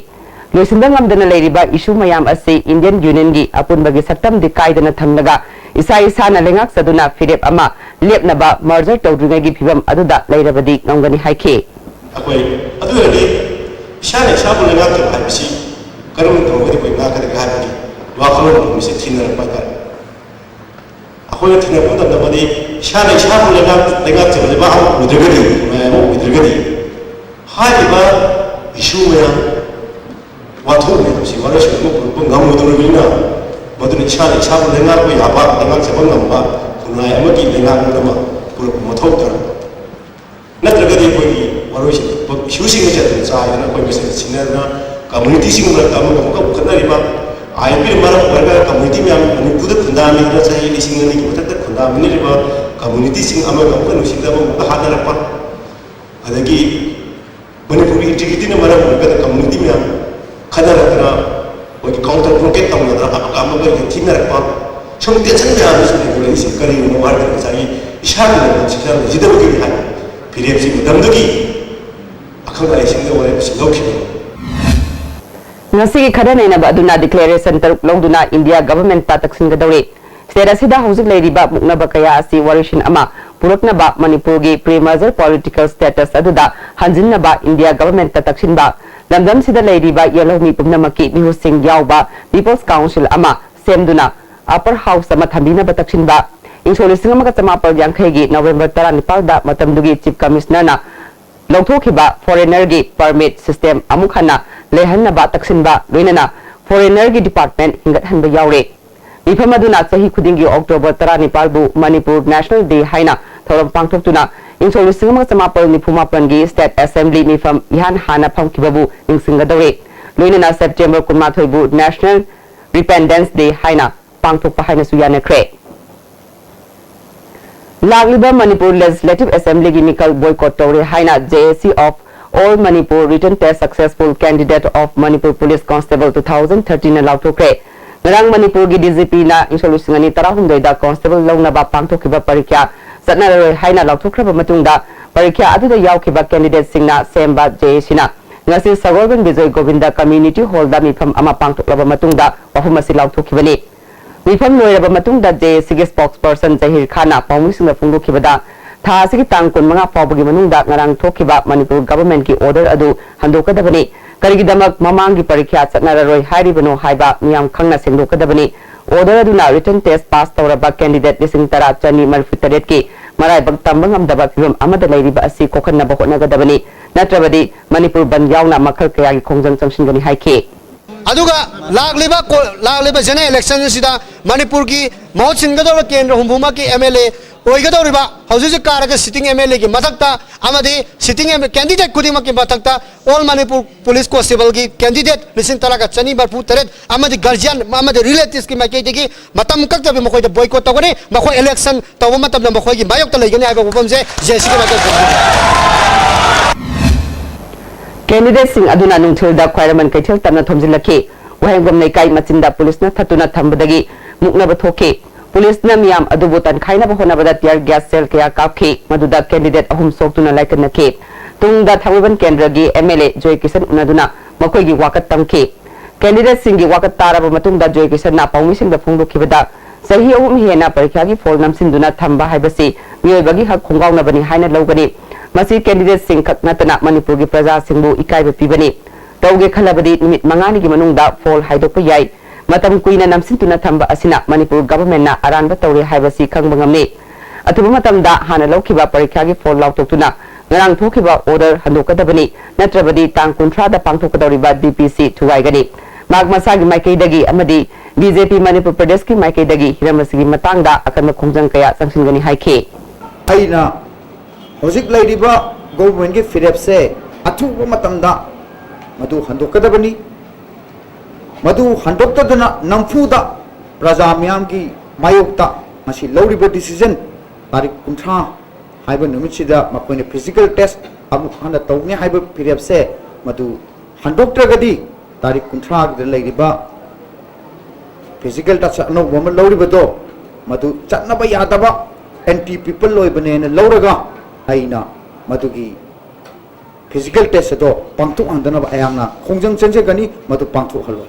ꯂꯣꯏꯁꯤꯟꯕ ꯉꯝꯗꯅ ꯂꯩꯔꯤꯕ issue ꯃꯌꯥꯝ ꯑꯁꯤ Indian Union ꯒꯤ ꯑꯄꯨꯟꯕꯒꯤ ꯁꯛꯇꯝꯗꯤ ꯀꯥꯏꯗꯅ ꯊꯝꯂꯒ ꯏꯁꯥ ꯏꯁꯥꯅ ꯂꯩꯉꯥꯛꯆꯗꯨꯅ ꯐꯤꯔꯦꯞ ꯑꯃ ꯂꯦꯞꯅꯕ merger ꯇꯧꯗ꯭ꯔꯤꯉꯩꯒꯤ ꯐꯤꯕꯝ ꯑꯗꯨꯗ ꯂꯩꯔꯕꯗꯤ ꯉꯝꯒꯅꯤ ꯍꯥꯏꯈꯤ꯫ ꯑꯩꯈꯣꯏ ꯑꯗꯨ ꯑꯣꯏꯔꯗꯤ ꯏꯁꯥꯅ ꯏꯁꯥꯕꯨ ꯂꯩꯉꯥꯛꯆꯕ ꯍꯥꯏꯕꯁꯤ ꯀꯔꯝꯅ ꯇꯧꯔꯒꯗꯤ ꯑꯩꯈꯣꯏ ꯉꯥꯛꯀꯗꯒꯦ ꯍꯥꯏꯕꯒꯤ ꯋꯥꯈꯜꯂꯣꯟ ꯑꯃꯁꯤ ꯊꯤꯅꯔꯛꯄ ꯍꯥꯏꯇꯥꯔꯦ꯫ ꯑꯩꯈꯣꯏꯅ ꯊꯤꯅꯔꯛꯄ ꯃꯇꯝꯗ ꯃꯗꯤ ꯏꯁꯥꯅ ꯏꯁꯥꯕꯨ ꯂꯩꯉꯥꯛ ꯂꯩꯉꯥꯛꯆꯕ ꯂꯩꯕꯥꯛ ꯑꯃ ꯑꯣꯏꯗ꯭ꯔꯒꯗꯤ, ꯃꯌꯥꯝ ꯑꯃ ꯑꯣꯏꯗ꯭ꯔꯒꯗꯤ, ꯍꯥꯏꯔꯤꯕ issue ꯃꯌꯥꯝ, ꯋꯥꯊꯣꯛ ꯃꯌꯥꯝꯁꯤ ꯋꯥꯔꯣꯏꯁꯤꯟ ꯑꯃ ꯄꯨꯔꯛꯄ ꯉꯝꯃꯣꯏꯗꯧꯔꯤꯕꯅꯤꯅ, ꯃꯗꯨꯅ ꯏꯁꯥꯅ ꯏꯁꯥꯕꯨ ꯂꯩꯉꯥꯛꯄ ꯌꯥꯕ, ꯂꯩꯉꯥꯛꯆꯕ ꯉꯝꯕ ꯈꯨꯟꯅꯥꯏ ꯑꯃꯒꯤ ꯂꯩꯉꯥꯛꯂꯣꯟ ꯑꯃ ꯄꯨꯔꯛꯄ ꯃꯊꯧ ꯇꯥꯏ꯫ ꯅꯠꯇ꯭ꯔꯒꯗꯤ ꯑꯩꯈꯣꯏꯒꯤ ꯋꯥꯔꯣꯏꯁꯤꯟ ꯄꯨꯔꯛꯄ issue ꯁꯤꯡ ꯑꯁꯤ ꯑꯗꯨꯝ ꯆꯥꯏꯗꯅ ꯑꯩꯈꯣꯏ ꯃꯁꯦꯟ ꯁꯤꯟꯅꯗꯅ community ꯁꯤꯡꯒꯤ ꯃꯔꯛꯇ ꯑꯃꯒ ꯑꯃꯒ ꯄꯨꯈꯠꯅꯔꯤꯕ, IIP ꯅ ꯃꯔꯝ ꯑꯣꯏꯔꯒ community ꯃꯌꯥꯝ ꯃꯅꯤꯄꯨꯔꯗ ꯈꯨꯟꯗꯥꯃꯤꯗꯅ ꯆꯍꯤ ꯂꯤꯁꯤꯡ ꯑꯅꯤꯒꯤ ꯃꯊꯛꯇ ꯈꯨꯟꯗꯥꯃꯤꯟꯅꯔꯤꯕ community ꯁꯤꯡ ꯑꯃꯒ ꯑꯃꯒ ꯅꯨꯡꯁꯤꯅꯗꯕ ꯑꯃꯨꯛꯀ ꯍꯥꯠꯅꯔꯛꯄ, ꯑꯗꯒꯤ ꯃꯅꯤꯄꯨꯔꯒꯤ integrityꯅ ꯃꯔꯝ ꯑꯣꯏꯔꯒ community ꯃꯌꯥꯝ ꯈꯠꯅꯔꯛꯇꯅ, ꯑꯩꯈꯣꯏꯒꯤ counter blockade ꯇꯧꯅꯗꯅ ꯑꯃꯒ ꯑꯃꯒ ꯌꯦꯡꯊꯤꯅꯔꯛꯄ, ꯁꯨꯝ tension ꯃꯌꯥꯝ ꯑꯃꯁꯨ ꯂꯩꯈꯠꯂꯛꯏꯁꯦ ꯀꯔꯤꯒꯤꯅꯣ ꯍꯥꯏꯔꯒꯗꯤ ꯉꯁꯥꯏꯒꯤ ꯏꯁꯥꯒꯤ ꯂꯝꯗꯝꯁꯤꯗ ꯂꯩꯖꯗꯕꯒꯤꯅꯤ ꯍꯥꯏꯕ ꯐꯤꯔꯦꯞꯁꯤ ꯃꯇꯝꯗꯨꯒꯤ ꯑꯈꯪ ꯑꯍꯩꯁꯤꯡꯗ ꯋꯥꯔꯦꯞꯁꯤꯡ ꯂꯧꯈꯤꯕꯅꯤ꯫ ꯉꯁꯤꯒꯤ ꯈꯟꯅ ꯅꯩꯅꯕ ꯑꯗꯨꯅ declaration ꯇꯔꯨꯛ ꯂꯧꯗꯨꯅ India government ꯇ ꯇꯛꯁꯤꯟꯒꯗꯧꯔꯤ꯫ State ꯑꯁꯤꯗ ꯍꯧꯖꯤꯛ ꯂꯩꯔꯤꯕ ꯃꯨꯛꯅꯕ ꯀꯌꯥ ꯑꯁꯤ ꯋꯥꯔꯣꯏꯁꯤꯟ ꯑꯃ ꯄꯨꯔꯛꯅꯕ ꯃꯅꯤꯄꯨꯔꯒꯤ pre-merger political status ꯑꯗꯨꯗ ꯍꯟꯖꯤꯟꯅꯕ India government ꯇ ꯇꯛꯁꯤꯟꯕ, ꯂꯝꯗꯝꯁꯤꯗ ꯂꯩꯔꯤꯕ ꯌꯦꯜꯍꯧꯃꯤ ꯄꯨꯝꯅꯃꯛꯀꯤ ꯃꯤꯍꯨꯠꯁꯤꯡ ꯌꯥꯎꯕ People's Council ꯑꯃ ꯁꯦꯝꯗꯨꯅ Upper House ꯑꯃ ꯊꯝꯕꯤꯅꯕ ꯇꯛꯁꯤꯟꯕ, ꯏꯪ ꯁꯣꯛ ꯂꯤꯁꯤꯡ ꯑꯃꯒ ꯆꯃꯥꯄꯜ ꯌꯥꯡꯈꯩꯒꯤ November ꯇꯔꯥꯅꯤꯄꯥꯜꯗ ꯃꯇꯝꯗꯨꯒꯤ Chief Commissioner ꯅ ꯂꯧꯊꯣꯛꯈꯤꯕ foreigner ꯒꯤ permit system ꯑꯃꯨꯛ ꯍꯟꯅ ꯂꯩꯍꯟꯅꯕ ꯇꯛꯁꯤꯟꯕ, ꯂꯣꯏꯅꯅ foreigner ꯒꯤ department ꯍꯤꯡꯒꯠꯍꯟꯕ ꯌꯥꯎꯔꯦ꯫ ꯃꯤꯐꯝ ꯑꯗꯨꯅ ꯆꯍꯤ ꯈꯨꯗꯤꯡꯒꯤ October ꯇꯔꯥꯅꯤꯄꯥꯜꯕꯨ Manipur National Day ꯍꯥꯏꯅ ꯊꯧꯔꯝ ꯄꯥꯡꯊꯣꯛꯇꯨꯅ ꯏꯪ ꯁꯣꯛ ꯂꯤꯁꯤꯡ ꯑꯃꯒ ꯆꯃꯥꯄꯜ ꯅꯤꯐꯨ ꯃꯥꯄꯜꯒꯤ State Assembly ꯃꯤꯐꯝ ꯏꯍꯥꯟ ꯍꯥꯟꯅ ꯐꯝꯈꯤꯕꯕꯨ ꯅꯤꯡꯁꯤꯡꯒꯗꯧꯔꯦ꯫ ꯂꯣꯏꯅꯅ September ꯀꯨꯟꯃꯥꯊꯣꯏꯕꯨ National Repentance Day ꯍꯥꯏꯅ ꯄꯥꯡꯊꯣꯛꯄ ꯍꯥꯏꯅꯁꯨ ꯌꯥꯅꯈ꯭ꯔꯦ꯫ ꯂꯥꯛꯂꯤꯕ Manipur Legislative Assembly ꯒꯤ ꯃꯤꯈꯜ boycott ꯇꯧꯔꯦ ꯍꯥꯏꯅ J A C of All Manipur Written Test Successful Candidate of Manipur Police Constable two thousand thirteen ꯅ ꯂꯥꯎꯊꯣꯛꯈ꯭ꯔꯦ꯫ ꯉꯔꯥꯡ ꯃꯅꯤꯄꯨꯔꯒꯤ ꯗꯤ ꯖꯤ ꯄꯤꯅ ꯏꯪ ꯁꯣꯛ ꯂꯤꯁꯤꯡ ꯑꯅꯤ ꯇꯔꯥꯍꯨꯝꯗꯣꯏꯗ ꯀꯣꯟꯁꯇꯦꯕꯜ ꯂꯧꯅꯕ ꯄꯥꯡꯊꯣꯛꯈꯤꯕ ꯄꯔꯤꯈ꯭ꯌꯥ ꯆꯠꯅꯔꯔꯣꯏ ꯍꯥꯏꯅ ꯂꯥꯎꯊꯣꯛꯈ꯭ꯔꯕ ꯃꯇꯨꯡꯗ, ꯄꯔꯤꯈ꯭ꯌꯥ ꯑꯗꯨꯗ ꯌꯥꯎꯈꯤꯕ ꯀꯦꯟꯗꯤꯗꯦꯠꯁꯤꯡꯅ ꯁꯦꯝꯕ ꯖꯦ ꯑꯦ ꯁꯤꯅ ꯉꯁꯤ ꯁꯒꯣꯜꯕꯟ ꯕꯤꯖꯣꯏ ꯒꯣꯕꯤꯟꯗ ꯀꯝꯃ꯭ꯌꯨꯅꯤꯇꯤ ꯍꯣꯜꯗ ꯃꯤꯐꯝ ꯑꯃ ꯄꯥꯡꯊꯣꯛꯂꯕ ꯃꯇꯨꯡꯗ ꯋꯥꯐꯝ ꯑꯁꯤ ꯂꯥꯎꯊꯣꯛꯈꯤꯕꯅꯤ꯫ ꯃꯤꯐꯝ ꯂꯣꯏꯔꯕ ꯃꯇꯨꯡꯗ ꯖꯦ ꯑꯦ ꯁꯤꯒꯤ ꯁ꯭ꯄꯣꯛꯁꯄꯔꯁꯟ ꯖꯍꯤꯔ ꯈꯥꯟꯅ ꯄꯥꯎꯃꯤꯁꯤꯡꯗ ꯐꯣꯡꯗꯣꯛꯈꯤꯕꯗ, ꯊꯥ ꯑꯁꯤꯒꯤ ꯇꯥꯡ ꯀꯨꯟꯃꯉꯥ ꯐꯥꯎꯕꯒꯤ ꯃꯅꯨꯡꯗ ꯉꯔꯥꯡ ꯊꯣꯛꯈꯤꯕ ꯃꯅꯤꯄꯨꯔ ꯒꯚꯔꯟꯃꯦꯟꯠꯀꯤ ꯑꯣꯔꯗꯔ ꯑꯗꯨ ꯍꯟꯗꯣꯛꯀꯗꯕꯅꯤ꯫ ꯀꯔꯤꯒꯤꯗꯃꯛ ꯃꯃꯥꯡꯒꯤ ꯄꯔꯤꯈ꯭ꯌꯥ ꯆꯠꯅꯔꯔꯣꯏ ꯍꯥꯏꯔꯤꯕꯅꯣ ꯍꯥꯏꯕ ꯃꯤꯌꯥꯝ ꯈꯪꯅ ꯁꯦꯡꯗꯣꯛꯀꯗꯕꯅꯤ꯫ ꯑꯣꯔꯗꯔ ꯑꯗꯨꯅ ꯔꯤꯇꯟ ꯇꯦꯁ ꯄꯥꯁ ꯇꯧꯔꯕ ꯀꯦꯟꯗꯤꯗꯦꯠ ꯂꯤꯁꯤꯡ ꯇꯔꯥ ꯆꯅꯤ ꯃꯔꯤꯐꯨ ꯇꯔꯦꯠꯀꯤ ꯃꯔꯥꯏꯕꯛ ꯇꯝꯕ ꯉꯝꯗꯕ ꯐꯤꯚꯝ ꯑꯃꯗ ꯂꯩꯔꯤꯕ ꯑꯁꯤ ꯀꯣꯛꯍꯟꯅꯕ ꯍꯣꯠꯅꯒꯗꯕꯅꯤ꯫ ꯅꯠꯇ꯭ꯔꯕꯗꯤ ꯃꯅꯤꯄꯨꯔ ꯕꯟꯗ ꯌꯥꯎꯅ ꯃꯈꯜ ꯀꯌꯥꯒꯤ ꯈꯣꯡꯖꯪ ꯆꯪꯁꯤꯟꯒꯅꯤ ꯍꯥꯏꯈꯤ꯫ ꯑꯗꯨꯒ ꯂꯥꯛꯂꯤꯕ ꯀꯣ-, ꯂꯥꯛꯂꯤꯕ ꯖꯦꯅꯔꯦꯜ ꯏꯂꯦꯛꯁꯟ ꯑꯁꯤꯗ ꯃꯅꯤꯄꯨꯔꯒꯤ ꯃꯍꯨꯠ ꯁꯤꯟꯒꯗꯧꯔꯤꯕ ꯀꯦꯟꯗ꯭ꯔ ꯍꯨꯝꯐꯨꯃꯛꯀꯤ ꯑꯦꯝ ꯑꯦꯜ ꯑꯦ ꯑꯣꯏꯒꯗꯧꯔꯤꯕ, ꯍꯧꯖꯤꯛ ꯍꯧꯖꯤꯛ ꯀꯥꯔꯒ ꯁꯤꯇꯤꯡ ꯑꯦꯝ ꯑꯦꯜ ꯑꯦꯒꯤ ꯃꯊꯛꯇ ꯑꯃꯗꯤ ꯁꯤꯇꯤꯡ ꯑꯦꯝ-, ꯀꯦꯟꯗꯤꯗꯦꯠ ꯈꯨꯗꯤꯡꯃꯛꯀꯤ ꯃꯊꯛꯇ ꯑꯣꯜ ꯃꯅꯤꯄꯨꯔ ꯄꯨꯂꯤꯁ ꯀꯣꯟꯁꯇꯦꯕꯜꯒꯤ ꯀꯦꯟꯗꯤꯗꯦꯠ ꯂꯤꯁꯤꯡ ꯇꯔꯥꯒ ꯆꯅꯤ ꯃꯔꯤꯐꯨ ꯇꯔꯦꯠ ꯑꯃꯗꯤ ꯒꯥꯔꯖꯤꯌꯥꯟ ꯑꯃꯗꯤ ꯔꯤꯂꯦꯇꯤꯚꯁꯀꯤ ꯃꯥꯏꯀꯩꯗꯒꯤ ꯃꯇꯝ ꯀꯛꯇꯕꯤ ꯃꯈꯣꯏꯗ ꯕꯣꯏꯀꯣꯠ ꯇꯧꯒꯅꯤ꯫ ꯃꯈꯣꯏ ꯏꯂꯦꯛꯁꯟ ꯇꯧꯕ ꯃꯇꯝꯗ ꯃꯈꯣꯏꯒꯤ ꯃꯥꯌꯣꯛꯇ ꯂꯩꯒꯅꯤ ꯍꯥꯏꯕ ꯋꯥꯐꯝꯁꯦ ꯖꯦ ꯑꯦ ꯁꯤꯒꯤ ꯃꯥꯏꯀꯩꯗꯒꯤ꯫ ꯀꯦꯟꯗꯤꯗꯦꯠꯁꯤꯡ ꯑꯗꯨꯅ ꯅꯨꯡꯊꯤꯜꯗ ꯈ꯭ꯋꯥꯏꯔꯝꯕꯟ ꯀꯩꯊꯦꯜ ꯇꯝꯅ ꯊꯣꯝꯖꯤꯜꯂꯛꯈꯤ꯫ ꯋꯥꯍꯦꯡꯕꯝ ꯂꯩꯀꯥꯏ ꯃꯆꯤꯟꯗ ꯄꯨꯂꯤꯁꯅ ꯊꯠꯇꯨꯅ ꯊꯝꯕꯗꯒꯤ ꯃꯨꯛꯅꯕ ꯊꯣꯛꯈꯤ꯫ ꯄꯨꯂꯤꯁꯅ ꯃꯤꯌꯥꯝ ꯑꯗꯨꯕꯨ ꯇꯟꯈꯥꯏꯅꯕ ꯍꯣꯠꯅꯕꯗ tear gas shell ꯀꯌꯥ ꯀꯥꯞꯈꯤ, ꯃꯗꯨꯗ ꯀꯦꯟꯗꯤꯗꯦꯠ ꯑꯍꯨꯝ ꯁꯣꯛꯇꯨꯅ ꯂꯥꯏꯀꯠꯅꯈꯤ꯫ ꯇꯨꯡꯗ ꯊꯥꯡꯃꯩꯕꯟ ꯀꯦꯟꯗ꯭ꯔꯒꯤ ꯑꯦꯝ ꯑꯦꯜ ꯑꯦ ꯖꯣꯏ ꯀꯤꯁꯟ ꯎꯅꯗꯨꯅ ꯃꯈꯣꯏꯒꯤ ꯋꯥꯀꯠ ꯇꯝꯈꯤ꯫ ꯀꯦꯟꯗꯤꯗꯦꯠꯁꯤꯡꯒꯤ ꯋꯥꯀꯠ ꯇꯥꯔꯕ ꯃꯇꯨꯡꯗ ꯖꯣꯏ ꯀꯤꯁꯟꯅ ꯄꯥꯎꯃꯤꯁꯤꯡꯗ ꯐꯣꯡꯗꯣꯛꯈꯤꯕꯗ, ꯆꯍꯤ ꯑꯍꯨꯝ ꯍꯦꯟꯅ ꯄꯔꯤꯈ꯭ꯌꯥꯒꯤ ꯐꯣꯜ ꯅꯝꯁꯤꯟꯗꯨꯅ ꯊꯝꯕ ꯍꯥꯏꯕꯁꯤ ꯃꯤꯑꯣꯏꯕꯒꯤ ꯍꯛ ꯈꯣꯡꯒꯥꯎꯅꯕꯅꯤ ꯍꯥꯏꯅ ꯂꯧꯒꯅꯤ꯫ ꯃꯁꯤ ꯀꯦꯟꯗꯤꯗꯦꯠꯁꯤꯡ ꯈꯛ ꯅꯠꯇꯅ ꯃꯅꯤꯄꯨꯔꯒꯤ ꯄ꯭ꯔꯖꯥꯁꯤꯡꯕꯨ ꯏꯀꯥꯏꯕ ꯄꯤꯕꯅꯤ꯫ ꯇꯧꯒꯦ ꯈꯜꯂꯕꯗꯤ ꯅꯨꯃꯤꯠ ꯃꯉꯥꯅꯤꯒꯤ ꯃꯅꯨꯡꯗ ꯐꯣꯜ ꯍꯥꯏꯗꯣꯛꯄ ꯌꯥꯏ꯫ ꯃꯇꯝ ꯀꯨꯏꯅ ꯅꯝꯁꯤꯟꯗꯨꯅ ꯊꯝꯕ ꯑꯁꯤꯅ ꯃꯅꯤꯄꯨꯔ ꯒꯚꯔꯟꯃꯦꯟꯠꯅ ꯑꯔꯥꯟꯕ ꯇꯧꯔꯦ ꯍꯥꯏꯕꯁꯤ ꯈꯪꯕ ꯉꯝꯃꯤ꯫ ꯑꯊꯨꯕ ꯃꯇꯝꯗ ꯍꯥꯟꯅ ꯂꯧꯈꯤꯕ ꯄꯔꯤꯈ꯭ꯌꯥꯒꯤ ꯐꯣꯜ ꯂꯥꯎꯊꯣꯛꯇꯨꯅ ꯉꯔꯥꯡ ꯊꯣꯛꯈꯤꯕ ꯑꯣꯔꯗꯔ ꯍꯟꯗꯣꯛꯀꯗꯕꯅꯤ, ꯅꯠꯇ꯭ꯔꯕꯗꯤ ꯇꯥꯡ ꯀꯨꯟꯊ꯭ꯔꯥꯗ ꯄꯥꯡꯊꯣꯛꯀꯗꯧꯔꯤꯕ ꯗꯤ ꯄꯤ ꯁꯤ ꯊꯨꯒꯥꯏꯒꯅꯤ꯫ ꯃꯍꯥꯛ ꯃꯁꯥꯒꯤ ꯃꯥꯏꯀꯩꯗꯒꯤ ꯑꯃꯗꯤ ꯕꯤ ꯖꯦ ꯄꯤ ꯃꯅꯤꯄꯨꯔ ꯄ꯭ꯔꯗꯦꯁꯀꯤ ꯃꯥꯏꯀꯩꯗꯒꯤ ꯍꯤꯔꯝ ꯑꯁꯤꯒꯤ ꯃꯇꯥꯡꯗ ꯑꯀꯟꯕ ꯈꯣꯡꯖꯪ ꯀꯌꯥ ꯆꯪꯁꯤꯟꯒꯅꯤ ꯍꯥꯏꯈꯤ꯫ ꯑꯩꯅ ꯍꯧꯖꯤꯛ ꯂꯩꯔꯤꯕ ꯒꯣꯚꯔꯟꯃꯦꯟꯠꯀꯤ ꯐꯤꯔꯦꯞꯁꯦ ꯑꯊꯨꯕ ꯃꯇꯝꯗ ꯃꯗꯨ ꯍꯟꯗꯣꯛꯀꯗꯕꯅꯤ꯫ ꯃꯗꯨ ꯍꯟꯗꯣꯛꯇꯗꯅ ꯅꯝꯐꯨꯗ ꯄ꯭ꯔꯖꯥ ꯃꯤꯌꯥꯝꯒꯤ ꯃꯥꯌꯣꯛꯇ ꯉꯁꯤ ꯂꯧꯔꯤꯕ decision, ꯇꯥꯔꯤꯛ ꯀꯨꯟꯊ꯭ꯔꯥ ꯍꯥꯏꯕ ꯅꯨꯃꯤꯠꯁꯤꯗ ꯃꯈꯣꯏꯅ physical test ꯑꯃꯨꯛ ꯍꯟꯅ ꯇꯧꯅꯤ ꯍꯥꯏꯕ ꯐꯤꯔꯦꯞꯁꯦ, ꯃꯗꯨ ꯍꯟꯗꯣꯛꯇ꯭ꯔꯒꯗꯤ ꯇꯥꯔꯤꯛ ꯀꯨꯟꯊ꯭ꯔꯥꯒꯤꯗ ꯂꯩꯔꯤꯕ ꯐꯤꯖꯤꯀꯦꯜ ꯇꯆ ꯑꯅꯧꯕ ꯑꯃ ꯂꯧꯔꯤꯕꯗꯣ, ꯃꯗꯨ ꯆꯠꯅꯕ ꯌꯥꯗꯕ, ꯑꯦꯟꯇꯤ ꯄꯤꯄꯜ ꯑꯣꯏꯕꯅꯦꯅ ꯂꯧꯔꯒ ꯑꯩꯅ ꯃꯗꯨꯒꯤ ꯐꯤꯖꯤꯀꯦꯜ ꯇꯦꯁ ꯑꯗꯣ ꯄꯥꯡꯊꯣꯛꯍꯟꯗꯅꯕ ꯑꯩꯍꯥꯛꯅ ꯈꯣꯡꯖꯪ ꯆꯦꯟꯖꯒꯅꯤ, ꯃꯗꯨ ꯄꯥꯡꯊꯣꯛꯍꯜꯂꯣꯏ꯫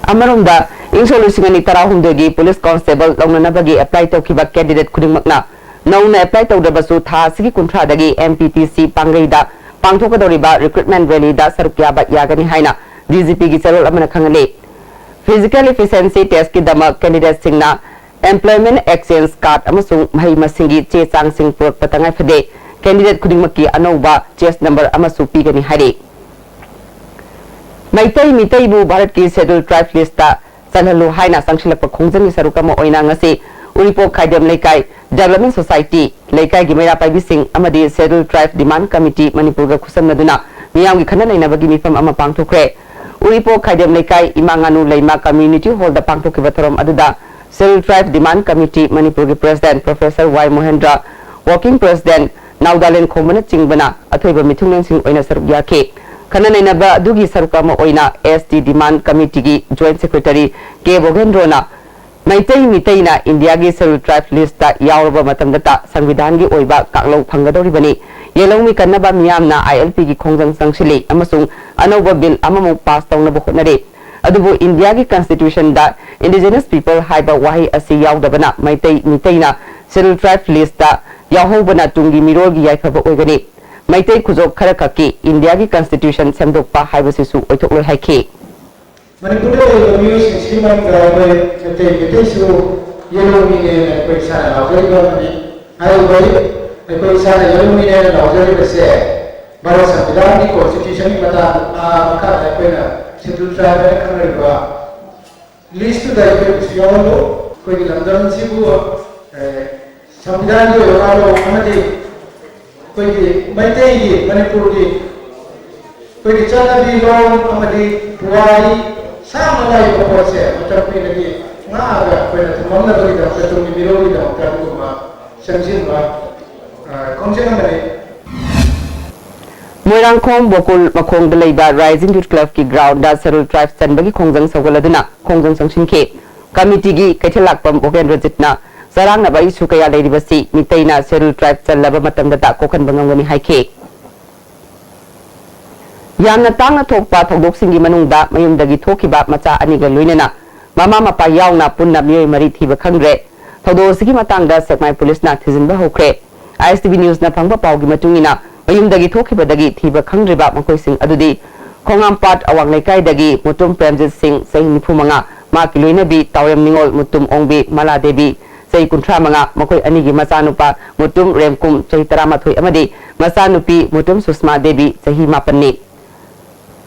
ꯑꯃꯔꯣꯝꯗ, ꯏꯪ ꯁꯣꯛ ꯂꯤꯁꯤꯡ ꯑꯅꯤ ꯇꯔꯥꯍꯨꯝꯗꯣꯏꯒꯤ ꯄꯨꯂꯤꯁ ꯀꯣꯟꯁꯇꯦꯕꯜ ꯂꯧꯅꯅꯕꯒꯤ ꯑꯦꯄ꯭ꯂꯥꯏ ꯇꯧꯈꯤꯕ ꯀꯦꯟꯗꯤꯗꯦꯠ ꯈꯨꯗꯤꯡꯃꯛꯅ ꯅꯧꯅ ꯑꯦꯄ꯭ꯂꯥꯏ ꯇꯧꯗ꯭ꯔꯕꯁꯨ ꯊꯥ ꯑꯁꯤꯒꯤ ꯀꯨꯟꯊ꯭ꯔꯥꯗꯒꯤ M P T C ꯄꯥꯡꯒꯩꯗ ꯄꯥꯡꯊꯣꯛꯀꯗꯧꯔꯤꯕ recruitment ꯔꯦꯂꯤꯗ ꯁꯔꯨꯛ ꯌꯥꯕ ꯌꯥꯒꯅꯤ ꯍꯥꯏꯅ ꯗꯤ ꯖꯤ ꯄꯤꯒꯤ ꯆꯦꯔꯣꯜ ꯑꯃꯅ ꯈꯪꯍꯜꯂꯤ꯫ ꯐꯤꯖꯤꯀꯦꯜ ꯏꯐꯤꯁꯤꯌꯦꯟꯁꯤ ꯇꯦꯁꯀꯤꯗꯃꯛ ꯀꯦꯟꯗꯤꯗꯦꯠꯁꯤꯡꯅ ꯑꯦꯝꯄ꯭ꯂꯣꯏꯃꯦꯟꯠ ꯑꯦꯛꯁꯆꯦꯟꯖ ꯀꯥꯔꯗ ꯑꯃꯁꯨꯡ ꯃꯍꯩ ꯃꯁꯤꯡꯒꯤ ꯆꯦ ꯆꯥꯡꯁꯤꯡ ꯄꯨꯔꯛꯄ ꯇꯉꯥꯏ ꯐꯗꯦ꯫ ꯀꯦꯟꯗꯤꯗꯦꯠ ꯈꯨꯗꯤꯡꯃꯛꯀꯤ ꯑꯅꯧꯕ ꯆꯦꯁ ꯅꯝꯕꯔ ꯑꯃꯁꯨ ꯄꯤꯒꯅꯤ ꯍꯥꯏꯔꯤ꯫ ꯃꯩꯇꯩ ꯃꯤꯇꯩꯕꯨ ꯚꯥꯔꯠꯀꯤ ꯁꯦꯗ꯭ꯌꯨꯜ ꯇ꯭ꯔꯥꯏꯕ ꯂꯤꯁꯇ ꯆꯜꯍꯜꯂꯨ ꯍꯥꯏꯅ ꯆꯪꯁꯤꯜꯂꯛꯄ ꯈꯣꯡꯖꯪꯒꯤ ꯁꯔꯨꯛ ꯑꯃ ꯑꯣꯏꯅ ꯉꯁꯤ ꯎꯔꯤꯄꯣꯛ ꯈꯥꯏꯗꯦꯝ ꯂꯩꯀꯥꯏ ꯗꯦꯕꯂꯞꯃꯦꯟ ꯁꯣꯁꯥꯏꯇꯤ, ꯂꯩꯀꯥꯏꯒꯤ ꯃꯩꯔꯥ ꯄꯥꯏꯕꯤꯁꯤꯡ ꯑꯃꯗꯤ ꯁꯦꯗ꯭ꯌꯨꯜ ꯇ꯭ꯔꯥꯏꯕ ꯗꯤꯃꯥꯟ ꯀꯃꯤꯇꯤ ꯃꯅꯤꯄꯨꯔꯒ ꯈꯨꯠꯁꯝꯅꯗꯨꯅ ꯃꯤꯌꯥꯝꯒꯤ ꯈꯟꯅ ꯅꯩꯅꯕꯒꯤ ꯃꯤꯐꯝ ꯑꯃ ꯄꯥꯡꯊꯣꯛꯈ꯭ꯔꯦ꯫ ꯎꯔꯤꯄꯣꯛ ꯈꯥꯏꯗꯦꯝ ꯂꯩꯀꯥꯏ ꯏꯃꯥ ꯉꯥꯅꯨ ꯂꯩꯃ ꯀꯝꯃ꯭ꯌꯨꯅꯤꯇꯤ ꯍꯣꯜꯗ ꯄꯥꯡꯊꯣꯛꯈꯤꯕ ꯊꯧꯔꯝ ꯑꯗꯨꯗ ꯁꯦꯗ꯭ꯌꯨꯜ ꯇ꯭ꯔꯥꯏꯕ ꯗꯤꯃꯥꯟ ꯀꯃꯤꯇꯤ ꯃꯅꯤꯄꯨꯔꯒꯤ ꯄ꯭ꯔꯦꯁꯤꯗꯦꯟꯠ ꯄ꯭ꯔꯣꯐꯦꯁꯔ ꯋꯥꯏ ꯃꯣꯍꯦꯟꯗ꯭ꯔ, ꯋꯥꯔꯀꯤꯡ ꯄ꯭ꯔꯦꯁꯤꯗꯦꯟꯠ ꯅꯥꯎꯗꯥꯂꯦꯟ ꯈꯣꯝꯕꯅꯆꯤꯡꯕꯅ ꯑꯊꯣꯏꯕ ꯃꯤꯊꯨꯡꯂꯦꯟꯁꯤꯡ ꯑꯣꯏꯅ ꯁꯔꯨꯛ ꯌꯥꯈꯤ꯫ ꯈꯟꯅ ꯅꯩꯅꯕ ꯑꯗꯨꯒꯤ ꯁꯔꯨꯛ ꯑꯃ ꯑꯣꯏꯅ ꯑꯦꯁ ꯇꯤ ꯗꯤꯃꯥꯟ ꯀꯃꯤꯇꯤꯒꯤ ꯖꯣꯏꯟꯠ ꯁꯦꯀ꯭ꯔꯦꯇꯔꯤ ꯀꯦ ꯚꯣꯒꯦꯟꯗ꯭ꯔꯣꯅ ꯃꯩꯇꯩ ꯃꯤꯇꯩꯅ ꯏꯟꯗꯤꯌꯥꯒꯤ ꯁꯦꯗ꯭ꯌꯨꯜ ꯇ꯭ꯔꯥꯏꯕ ꯂꯤꯁꯇ ꯌꯥꯎꯔꯕ ꯃꯇꯝꯗꯇ ꯁꯪꯕꯤꯙꯥꯟꯒꯤ ꯑꯣꯏꯕ ꯀꯥꯡꯂꯧ ꯐꯪꯒꯗꯧꯔꯤꯕꯅꯤ꯫ ꯌꯦꯜꯍꯧꯃꯤ ꯀꯟꯅꯕ ꯃꯤꯌꯥꯝꯅ ꯑꯥꯏ ꯑꯦꯜ ꯄꯤꯒꯤ ꯈꯣꯡꯖꯪ ꯆꯪꯁꯤꯜꯂꯤ ꯑꯃꯁꯨꯡ ꯑꯅꯧꯕ ꯕꯤꯜ ꯑꯃꯃꯨꯛ ꯄꯥꯁ ꯇꯧꯅꯕ ꯍꯣꯠꯅꯔꯤ꯫ ꯑꯗꯨꯕꯨ ꯏꯟꯗꯤꯌꯥꯒꯤ ꯀꯟꯁꯇꯤꯇ꯭ꯌꯨꯁꯟꯗ ꯏꯟꯗꯤꯖꯤꯅꯁ ꯄꯤꯄꯜ ꯍꯥꯏꯕ ꯋꯥꯍꯩ ꯑꯁꯤ ꯌꯥꯎꯗꯕꯅ ꯃꯩꯇꯩ ꯃꯤꯇꯩꯅ ꯁꯦꯗ꯭ꯌꯨꯜ ꯇ꯭ꯔꯥꯏꯕ ꯂꯤꯁꯇ ꯌꯥꯎꯍꯧꯕꯅ ꯇꯨꯡꯒꯤ ꯃꯤꯔꯣꯜꯒꯤ ꯌꯥꯏꯐꯕ ꯑꯣꯏꯒꯅꯤ꯫ ꯃꯩꯇꯩ ꯈꯨꯖꯣꯞ ꯈꯔꯈꯛꯀꯤ ꯏꯟꯗꯤꯌꯥꯒꯤ ꯀꯟꯁꯇꯤꯇ꯭ꯌꯨꯁꯟ ꯁꯦꯝꯗꯣꯛꯄ ꯍꯥꯏꯕꯁꯤꯁꯨ ꯑꯣꯏꯊꯣꯛꯂꯣꯏ ꯍꯥꯏꯈꯤ꯫ ꯃꯅꯤꯄꯨꯔꯗ ꯂꯩꯔꯤꯕ ꯃꯤꯑꯣꯏꯁꯤꯡꯁꯤꯒꯤ ꯃꯔꯛꯇ ꯑꯩꯈꯣꯏ ꯃꯩꯇꯩ ꯃꯩꯇꯩꯁꯨ ꯌꯦꯜꯍꯧꯃꯤꯅꯦꯅ ꯑꯩꯈꯣꯏ ꯏꯁꯥꯅ ꯂꯥꯎꯖꯔꯤꯕ ꯑꯃꯅꯤ꯫ ꯍꯥꯏꯔꯤꯕ ꯑꯩꯈꯣꯏ ꯏꯁꯥꯅ ꯌꯦꯜꯍꯧꯃꯤꯅꯦꯅ ꯂꯥꯎꯖꯔꯤꯕꯁꯦ ꯚꯥꯔꯠ ꯁꯪꯕꯤꯙꯥꯟꯒꯤ ꯀꯣꯟꯁꯇꯤꯇ꯭ꯌꯨꯁꯟꯒꯤ ꯃꯇꯥꯡ ꯃꯈꯥꯗ ꯑꯩꯈꯣꯏꯅ ꯁꯦꯗ꯭ꯌꯨꯜ ꯇ꯭ꯔꯥꯏꯕ ꯍꯥꯏꯅ ꯈꯪꯅꯔꯤꯕ ꯂꯤꯁꯇꯨꯗ ꯑꯩꯈꯣꯏꯕꯨꯁꯨ ꯌꯥꯎꯍꯜꯂꯨ꯫ ꯑꯩꯈꯣꯏꯒꯤ ꯂꯝꯗꯝꯁꯤꯕꯨ ꯁꯪꯕꯤꯙꯥꯟꯒꯤ ꯑꯣꯏꯕ ꯀꯥꯡꯂꯣꯟ ꯑꯃꯗꯤ ꯑꯩꯈꯣꯏꯒꯤ ꯃꯩꯇꯩꯒꯤ, ꯃꯅꯤꯄꯨꯔꯒꯤ ꯑꯩꯈꯣꯏꯒꯤ ꯆꯠꯅꯕꯤ ꯂꯣꯟ ꯑꯃꯗꯤ ꯄꯨꯋꯥꯔꯤ ꯁꯥꯡꯅ ꯂꯩꯕ ꯄꯣꯠꯁꯦ ꯃꯇꯝ ꯀꯨꯏꯅꯗꯤ ꯉꯥꯛꯑꯒ ꯑꯩꯈꯣꯏꯅ ꯊꯝꯃꯝꯅꯕꯒꯤꯗꯃꯛꯇ, ꯇꯨꯡꯒꯤ ꯃꯤꯔꯣꯜꯒꯤꯗꯃꯛꯇ ꯑꯗꯨꯒꯨꯝꯕ ꯆꯪꯁꯤꯟꯕ ꯈꯣꯡꯖꯪ ꯑꯃꯅꯤ꯫ ꯃꯣꯏꯔꯥꯡꯈꯣꯝ ꯕꯣꯀꯨꯜ ꯃꯈꯣꯡꯗ ꯂꯩꯕ Rising Youth Clubꯀꯤ groundꯗ Scheduled Tribes ꯆꯟꯕꯒꯤ ꯈꯣꯡꯖꯪ ꯁꯧꯒꯠꯂꯗꯨꯅ ꯈꯣꯡꯖꯪ ꯆꯪꯁꯤꯟꯈꯤ꯫ Committeeꯒꯤ ꯀꯩꯊꯦꯜ ꯂꯥꯛꯄꯝ ꯎꯄꯦꯟꯗ꯭ꯔꯖꯤꯠꯅ ꯆꯔꯥꯡꯅꯕ issue ꯀꯌꯥ ꯂꯩꯔꯤꯕꯁꯤ ꯃꯤꯇꯩꯅ Scheduled Tribe ꯆꯜꯂꯕ ꯃꯇꯝꯗꯇ ꯀꯣꯛꯍꯟꯕ ꯉꯝꯒꯅꯤ ꯍꯥꯏꯈꯤ꯫ ꯌꯥꯝꯅ ꯇꯥꯡꯅ ꯊꯣꯛꯄ ꯊꯧꯗꯣꯛꯁꯤꯡꯒꯤ ꯃꯅꯨꯡꯗ ꯃꯌꯨꯝꯗꯒꯤ ꯊꯣꯛꯈꯤꯕ ꯃꯆꯥ ꯑꯅꯤꯒ ꯂꯣꯏꯅꯅ ꯃꯃꯥ ꯃꯄꯥ ꯌꯥꯎꯅ ꯄꯨꯟꯅ ꯃꯤꯑꯣꯏ ꯃꯔꯤ ꯊꯤꯕ ꯈꯪꯗ꯭ꯔꯦ꯫ ꯊꯧꯗꯣꯛ ꯑꯁꯤꯒꯤ ꯃꯇꯥꯡꯗ ꯁꯦꯛꯃꯥꯏ ꯄꯨꯂꯤꯁꯅ ꯊꯤꯖꯤꯟꯕ ꯍꯧꯈ꯭ꯔꯦ꯫ ISTV Newsꯅ ꯐꯪꯕ ꯄꯥꯎꯒꯤ ꯃꯇꯨꯡ ꯏꯟꯅ, ꯃꯌꯨꯝꯗꯒꯤ ꯊꯣꯛꯈꯤꯕꯗꯒꯤ ꯊꯤꯕ ꯈꯪꯗ꯭ꯔꯤꯕ ꯃꯈꯣꯏꯁꯤꯡ ꯑꯗꯨꯗꯤ ꯈꯣꯡꯉꯥꯝꯄꯥꯠ ꯑꯋꯥꯡ ꯂꯩꯀꯥꯏꯗꯒꯤ ꯃꯨꯇꯨꯝ ꯄ꯭ꯔꯦꯝꯖꯤꯠ ꯁꯤꯡ, ꯆꯍꯤ ꯅꯤꯐꯨ ꯃꯉꯥ, ꯃꯍꯥꯛꯀꯤ ꯂꯣꯏꯅꯕꯤ ꯇꯥꯎꯔꯦꯝ ꯅꯤꯉꯣꯜ ꯃꯨꯇꯨꯝ ꯑꯣꯡꯕꯤ ꯃꯂꯥ ꯗꯦꯕꯤ, ꯆꯍꯤ ꯀꯨꯟꯊ꯭ꯔꯥ ꯃꯉꯥ, ꯃꯈꯣꯏ ꯑꯅꯤꯒꯤ ꯃꯆꯥꯅꯨꯄꯥ ꯃꯨꯇꯨꯝ ꯔꯦꯝꯀꯨꯝ, ꯆꯍꯤ ꯇꯔꯥꯃꯥꯊꯣꯏ, ꯑꯃꯗꯤ ꯃꯆꯥꯅꯨꯄꯤ ꯃꯨꯇꯨꯝ ꯁꯨꯁꯃꯥ ꯗꯦꯕꯤ, ꯆꯍꯤ ꯃꯥꯄꯟꯅꯤ꯫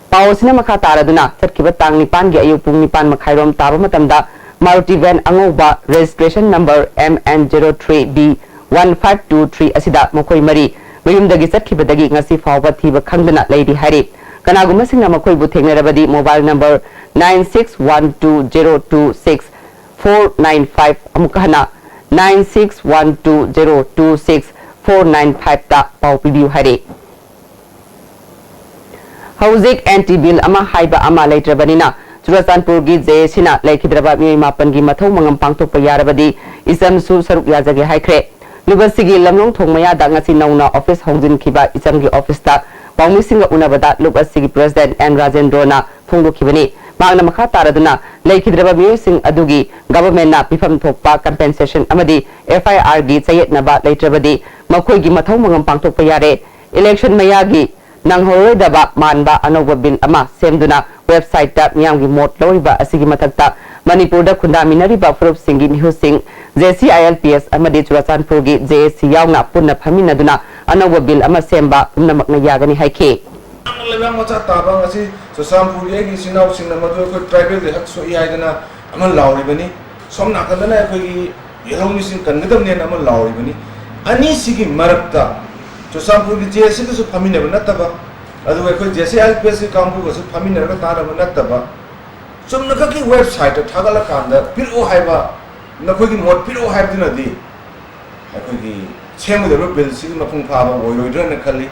ꯄꯥꯎ ꯑꯁꯤꯅ ꯃꯈꯥ ꯇꯥꯔꯗꯨꯅ, ꯆꯠꯈꯤꯕ ꯇꯥꯡ ꯅꯤꯄꯥꯟꯒꯤ ꯑꯌꯨꯛ ꯄꯨꯡ ꯅꯤꯄꯥꯟ ꯃꯈꯥꯏꯔꯣꯝ ꯇꯥꯕ ꯃꯇꯝꯗ Maruti van ꯑꯉꯧꯕ registration number MN zero three B one five two three ꯑꯁꯤꯗ ꯃꯈꯣꯏ ꯃꯔꯤ ꯃꯌꯨꯝꯗꯒꯤ ꯆꯠꯈꯤꯕꯗꯒꯤ ꯉꯁꯤ ꯐꯥꯎꯕ ꯊꯤꯕ ꯈꯪꯗꯅ ꯂꯩꯔꯤ ꯍꯥꯏꯔꯤ꯫ ꯀꯅꯥꯒꯨꯝꯕꯁꯤꯡꯅ ꯃꯈꯣꯏꯕꯨ ꯊꯦꯡꯅꯔꯕꯗꯤ mobile number nine six one two zero two six four nine five, ꯑꯃꯨꯛꯀ ꯍꯟꯅ nine six one two zero two six four nine five ꯇ ꯄꯥꯎ ꯄꯤꯕꯤꯌꯨ ꯍꯥꯏꯔꯤ꯫ ꯍꯧꯖꯤꯛ anti bill ꯑꯃ ꯍꯥꯏꯕ ꯑꯃ ꯂꯩꯇ꯭ꯔꯕꯅꯤꯅ, ꯆꯨꯔꯆꯥꯟꯄꯨꯔꯒꯤ JACꯅ ꯂꯩꯈꯤꯗ꯭ꯔꯕ ꯃꯤꯑꯣꯏ ꯃꯥꯄꯟꯒꯤ ꯃꯊꯧ ꯃꯉꯝ ꯄꯥꯡꯊꯣꯛꯄ ꯌꯥꯔꯕꯗꯤ ꯏꯆꯝꯁꯨ ꯁꯔꯨꯛ ꯌꯥꯖꯒꯦ ꯍꯥꯏꯈ꯭ꯔꯦ꯫ ꯂꯨꯞ ꯑꯁꯤꯒꯤ ꯂꯝꯂꯣꯡ ꯊꯣꯡ ꯃꯌꯥꯗ ꯉꯁꯤ ꯅꯧꯅ office ꯍꯣꯡꯖꯤꯟꯈꯤꯕ ꯏꯆꯝꯒꯤ officeꯇ ꯄꯥꯎꯃꯤꯁꯤꯡꯒ ꯎꯅꯕꯗ ꯂꯨꯞ ꯑꯁꯤꯒꯤ president N ꯔꯥꯖꯦꯟꯗ꯭ꯔꯣꯅ ꯐꯣꯡꯗꯣꯛꯈꯤꯕꯅꯤ꯫ ꯃꯍꯥꯛꯅ ꯃꯈꯥ ꯇꯥꯔꯗꯨꯅ, ꯂꯩꯈꯤꯗ꯭ꯔꯕ ꯃꯤꯑꯣꯏꯁꯤꯡ ꯑꯗꯨꯒꯤ governmentꯅ ꯄꯤꯐꯝ ꯊꯣꯛꯄ compensation ꯑꯃꯗꯤ FIRꯒꯤ ꯆꯌꯦꯠꯅꯕ ꯂꯩꯇ꯭ꯔꯕꯗꯤ ꯃꯈꯣꯏꯒꯤ ꯃꯊꯧ ꯃꯉꯝ ꯄꯥꯡꯊꯣꯛꯄ ꯌꯥꯔꯦ꯫ Election ꯃꯌꯥꯒꯤ ꯅꯪꯍꯧꯔꯣꯏꯗꯕ ꯃꯥꯟꯕ ꯑꯅꯧꯕ bill ꯑꯃ ꯁꯦꯝꯗꯨꯅ websiteꯇ ꯃꯤꯌꯥꯝꯒꯤ ꯃꯣꯠ ꯂꯧꯔꯤꯕ ꯑꯁꯤꯒꯤ ꯃꯊꯛꯇ ꯃꯅꯤꯄꯨꯔꯗ ꯈꯨꯟꯗꯥꯃꯤꯟꯅꯔꯤꯕ ꯐꯨꯔꯨꯞꯁꯤꯡꯒꯤ ꯃꯤꯍꯨꯠꯁꯤꯡ, JCILPS ꯑꯃꯗꯤ ꯆꯨꯔꯆꯥꯟꯄꯨꯔꯒꯤ JAC ꯌꯥꯎꯅ ꯄꯨꯟꯅ ꯐꯝꯃꯤꯟꯅꯗꯨꯅ ꯑꯅꯧꯕ bill ꯑꯃ ꯁꯦꯝꯕ ꯄꯨꯝꯅꯃꯛꯅ ꯌꯥꯒꯅꯤ ꯍꯥꯏꯈꯤ꯫ ꯂꯩꯕꯥꯛ ꯃꯆꯥ ꯇꯥꯕ ꯉꯁꯤ ꯆꯨꯔꯆꯥꯟꯄꯨꯔꯒꯤ ꯑꯩꯒꯤ ꯏꯆꯤꯟ ꯏꯅꯥꯎꯁꯤꯡꯅ ꯃꯗꯨ ꯑꯩꯈꯣꯏ tribal ꯍꯛ ꯁꯣꯛꯏ ꯍꯥꯏꯗꯅ ꯑꯃ ꯂꯥꯎꯔꯤꯕꯅꯤ꯫ ꯁꯣꯝ ꯅꯥꯀꯟꯗꯅ ꯑꯩꯈꯣꯏꯒꯤ ꯌꯦꯜꯍꯧꯃꯤꯁꯤꯡ ꯀꯟꯒꯗꯕꯅꯦꯅ ꯑꯃ ꯂꯥꯎꯔꯤꯕꯅꯤ꯫ ꯑꯅꯤꯁꯤꯒꯤ ꯃꯔꯛꯇ ꯆꯨꯔꯆꯥꯟꯄꯨꯔꯒꯤ JACꯒꯁꯨ ꯐꯝꯃꯤꯟꯅꯕ ꯅꯠꯇꯕ, ꯑꯗꯨꯒ ꯑꯩꯈꯣꯏ JCILPSꯀꯤ ꯀꯥꯡꯕꯨꯒꯁꯨ ꯐꯝꯃꯤꯟꯅꯔꯒ ꯇꯥꯟꯅꯕ ꯅꯠꯇꯕ, ꯆꯨꯝꯅꯈꯛꯀꯤ websiteꯇ ꯊꯥꯒꯠꯂꯀꯥꯟꯗ ꯄꯤꯔꯛꯑꯣ ꯍꯥꯏꯕ, ꯅꯈꯣꯏꯒꯤ ꯃꯣꯠ ꯄꯤꯔꯛꯑꯣ ꯍꯥꯏꯕꯗꯨꯅꯗꯤ ꯑꯩꯈꯣꯏꯒꯤ ꯁꯦꯝꯒꯗꯧꯔꯤꯕ billꯁꯤꯒꯤ ꯃꯄꯨꯡ ꯐꯥꯕ ꯑꯣꯏꯔꯣꯏꯗ꯭ꯔꯅ ꯈꯜꯂꯤ꯫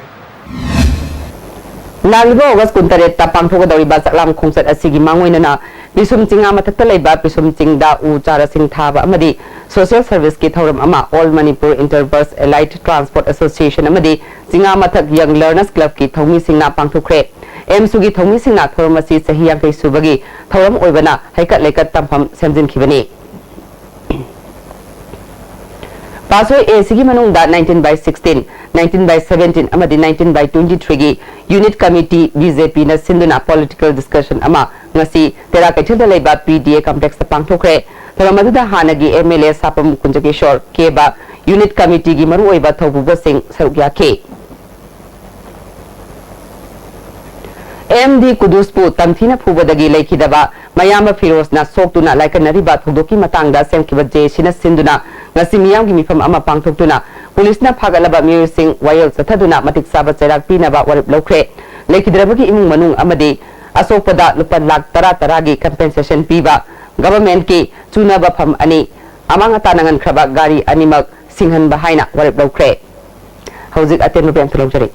ꯂꯥꯛꯂꯤꯕ ꯑꯣꯒꯁ ꯀꯨꯟꯇꯔꯦꯠꯇ ꯄꯥꯡꯊꯣꯛꯀꯗꯧꯔꯤꯕ ꯆꯥꯛꯂꯥꯝ ꯈꯣꯡꯆꯠ ꯑꯁꯤꯒꯤ ꯃꯥꯡꯑꯣꯏꯅꯅ ꯄꯤꯁꯨꯝ ꯆꯤꯡꯉꯥ ꯃꯊꯛꯇ ꯂꯩꯕ ꯄꯤꯁꯨꯝ ꯆꯤꯡꯗ ꯎ ꯆꯥꯔꯥꯁꯤꯡ ꯊꯥꯕ ꯑꯃꯗꯤ ꯁꯣꯁꯤꯌꯦꯜ ꯁꯔꯚꯤꯁꯀꯤ ꯊꯧꯔꯝ ꯑꯃ All Manipur Interbus Allied Transport Association ꯑꯃꯗꯤ ꯆꯤꯡꯉꯥ ꯃꯊꯛ Young Learners Clubꯀꯤ ꯊꯧꯃꯤꯁꯤꯡꯅ ꯄꯥꯡꯊꯣꯛꯈ꯭ꯔꯦ꯫ ꯑꯦꯝꯁꯨꯒꯤ ꯊꯧꯃꯤꯁꯤꯡꯅ ꯊꯧꯔꯝ ꯑꯁꯤ ꯆꯍꯤ ꯌꯥꯡꯈꯩ ꯁꯨꯕꯒꯤ ꯊꯧꯔꯝ ꯑꯣꯏꯕꯅ ꯍꯩꯀꯠ ꯂꯩꯀꯠ ꯇꯝꯐꯝ ꯁꯦꯝꯖꯤꯟꯈꯤꯕꯅꯤ꯫ ꯄꯥꯁꯣꯏ ꯑꯦꯁꯤꯒꯤ ꯃꯅꯨꯡꯗ nineteen by sixteen, nineteen by seventeen ꯑꯃꯗꯤ nineteen by twenty-threeꯒꯤ unit committee BJPꯅ ꯁꯤꯟꯗꯨꯅ political discussion ꯑꯃ ꯉꯁꯤ ꯇꯦꯔꯥ ꯀꯩꯊꯦꯜꯗ ꯂꯩꯕ PDA complexꯇ ꯄꯥꯡꯊꯣꯛꯈ꯭ꯔꯦ꯫ ꯊꯧꯔꯝ ꯑꯗꯨꯗ ꯍꯥꯟꯅꯒꯤ MLA ꯁꯥꯄꯝ ꯀꯨꯟꯖꯀꯤꯁꯣꯔ ꯀꯦꯕ, unit committeeꯒꯤ ꯃꯔꯨꯑꯣꯏꯕ ꯊꯧꯄꯨꯕꯁꯤꯡ ꯁꯔꯨꯛ ꯌꯥꯈꯤ꯫ ꯑꯦꯝ ꯗꯤ ꯀꯨꯗꯨꯁꯄꯨ ꯇꯝꯊꯤꯅ ꯐꯨꯕꯗꯒꯤ ꯂꯩꯈꯤꯗꯕ ꯃꯌꯥꯝꯕ ꯐꯤꯔꯣꯖꯅ ꯁꯣꯛꯇꯨꯅ ꯂꯥꯏꯀꯠꯅꯔꯤꯕ ꯊꯧꯗꯣꯛꯀꯤ ꯃꯇꯥꯡꯗ ꯁꯦꯝꯈꯤꯕ ꯖꯦ ꯁꯤꯅ ꯁꯤꯟꯗꯨꯅ ꯉꯁꯤ ꯃꯤꯌꯥꯝꯒꯤ ꯃꯤꯐꯝ ꯑꯃ ꯄꯥꯡꯊꯣꯛꯇꯨꯅ ꯄꯨꯂꯤꯁꯅ ꯐꯥꯒꯠꯂꯕ ꯃꯤꯑꯣꯏꯁꯤꯡ ꯋꯥꯌꯦꯜ ꯆꯠꯊꯗꯨꯅ ꯃꯇꯤꯛ ꯆꯥꯕ ꯆꯩꯔꯥꯛ ꯄꯤꯅꯕ ꯋꯥꯔꯦꯞ ꯂꯧꯈ꯭ꯔꯦ꯫ ꯂꯩꯈꯤꯗ꯭ꯔꯕꯒꯤ ꯏꯃꯨꯡ ꯃꯅꯨꯡ ꯑꯃꯗꯤ ꯑꯁꯣꯛꯄꯗ ꯂꯨꯄꯥ ꯂꯥꯈ ꯇꯔꯥ ꯇꯔꯥꯒꯤ compensation ꯄꯤꯕ, governmentꯀꯤ ꯆꯨꯅꯕ ꯐꯝ ꯑꯅꯤ, ꯑꯃꯥꯡ ꯑꯇꯥ ꯅꯪꯍꯟꯈ꯭ꯔꯕ ꯒꯥꯔꯤ ꯑꯅꯤꯃꯛ ꯁꯤꯡꯍꯟꯕ ꯍꯥꯏꯅ ꯋꯥꯔꯦꯞ ꯂꯧꯈ꯭ꯔꯦ꯫ ꯍꯧꯖꯤꯛ ꯑꯇꯦꯟꯕ ꯄꯦꯟꯁ ꯂꯧꯖꯔꯤ꯫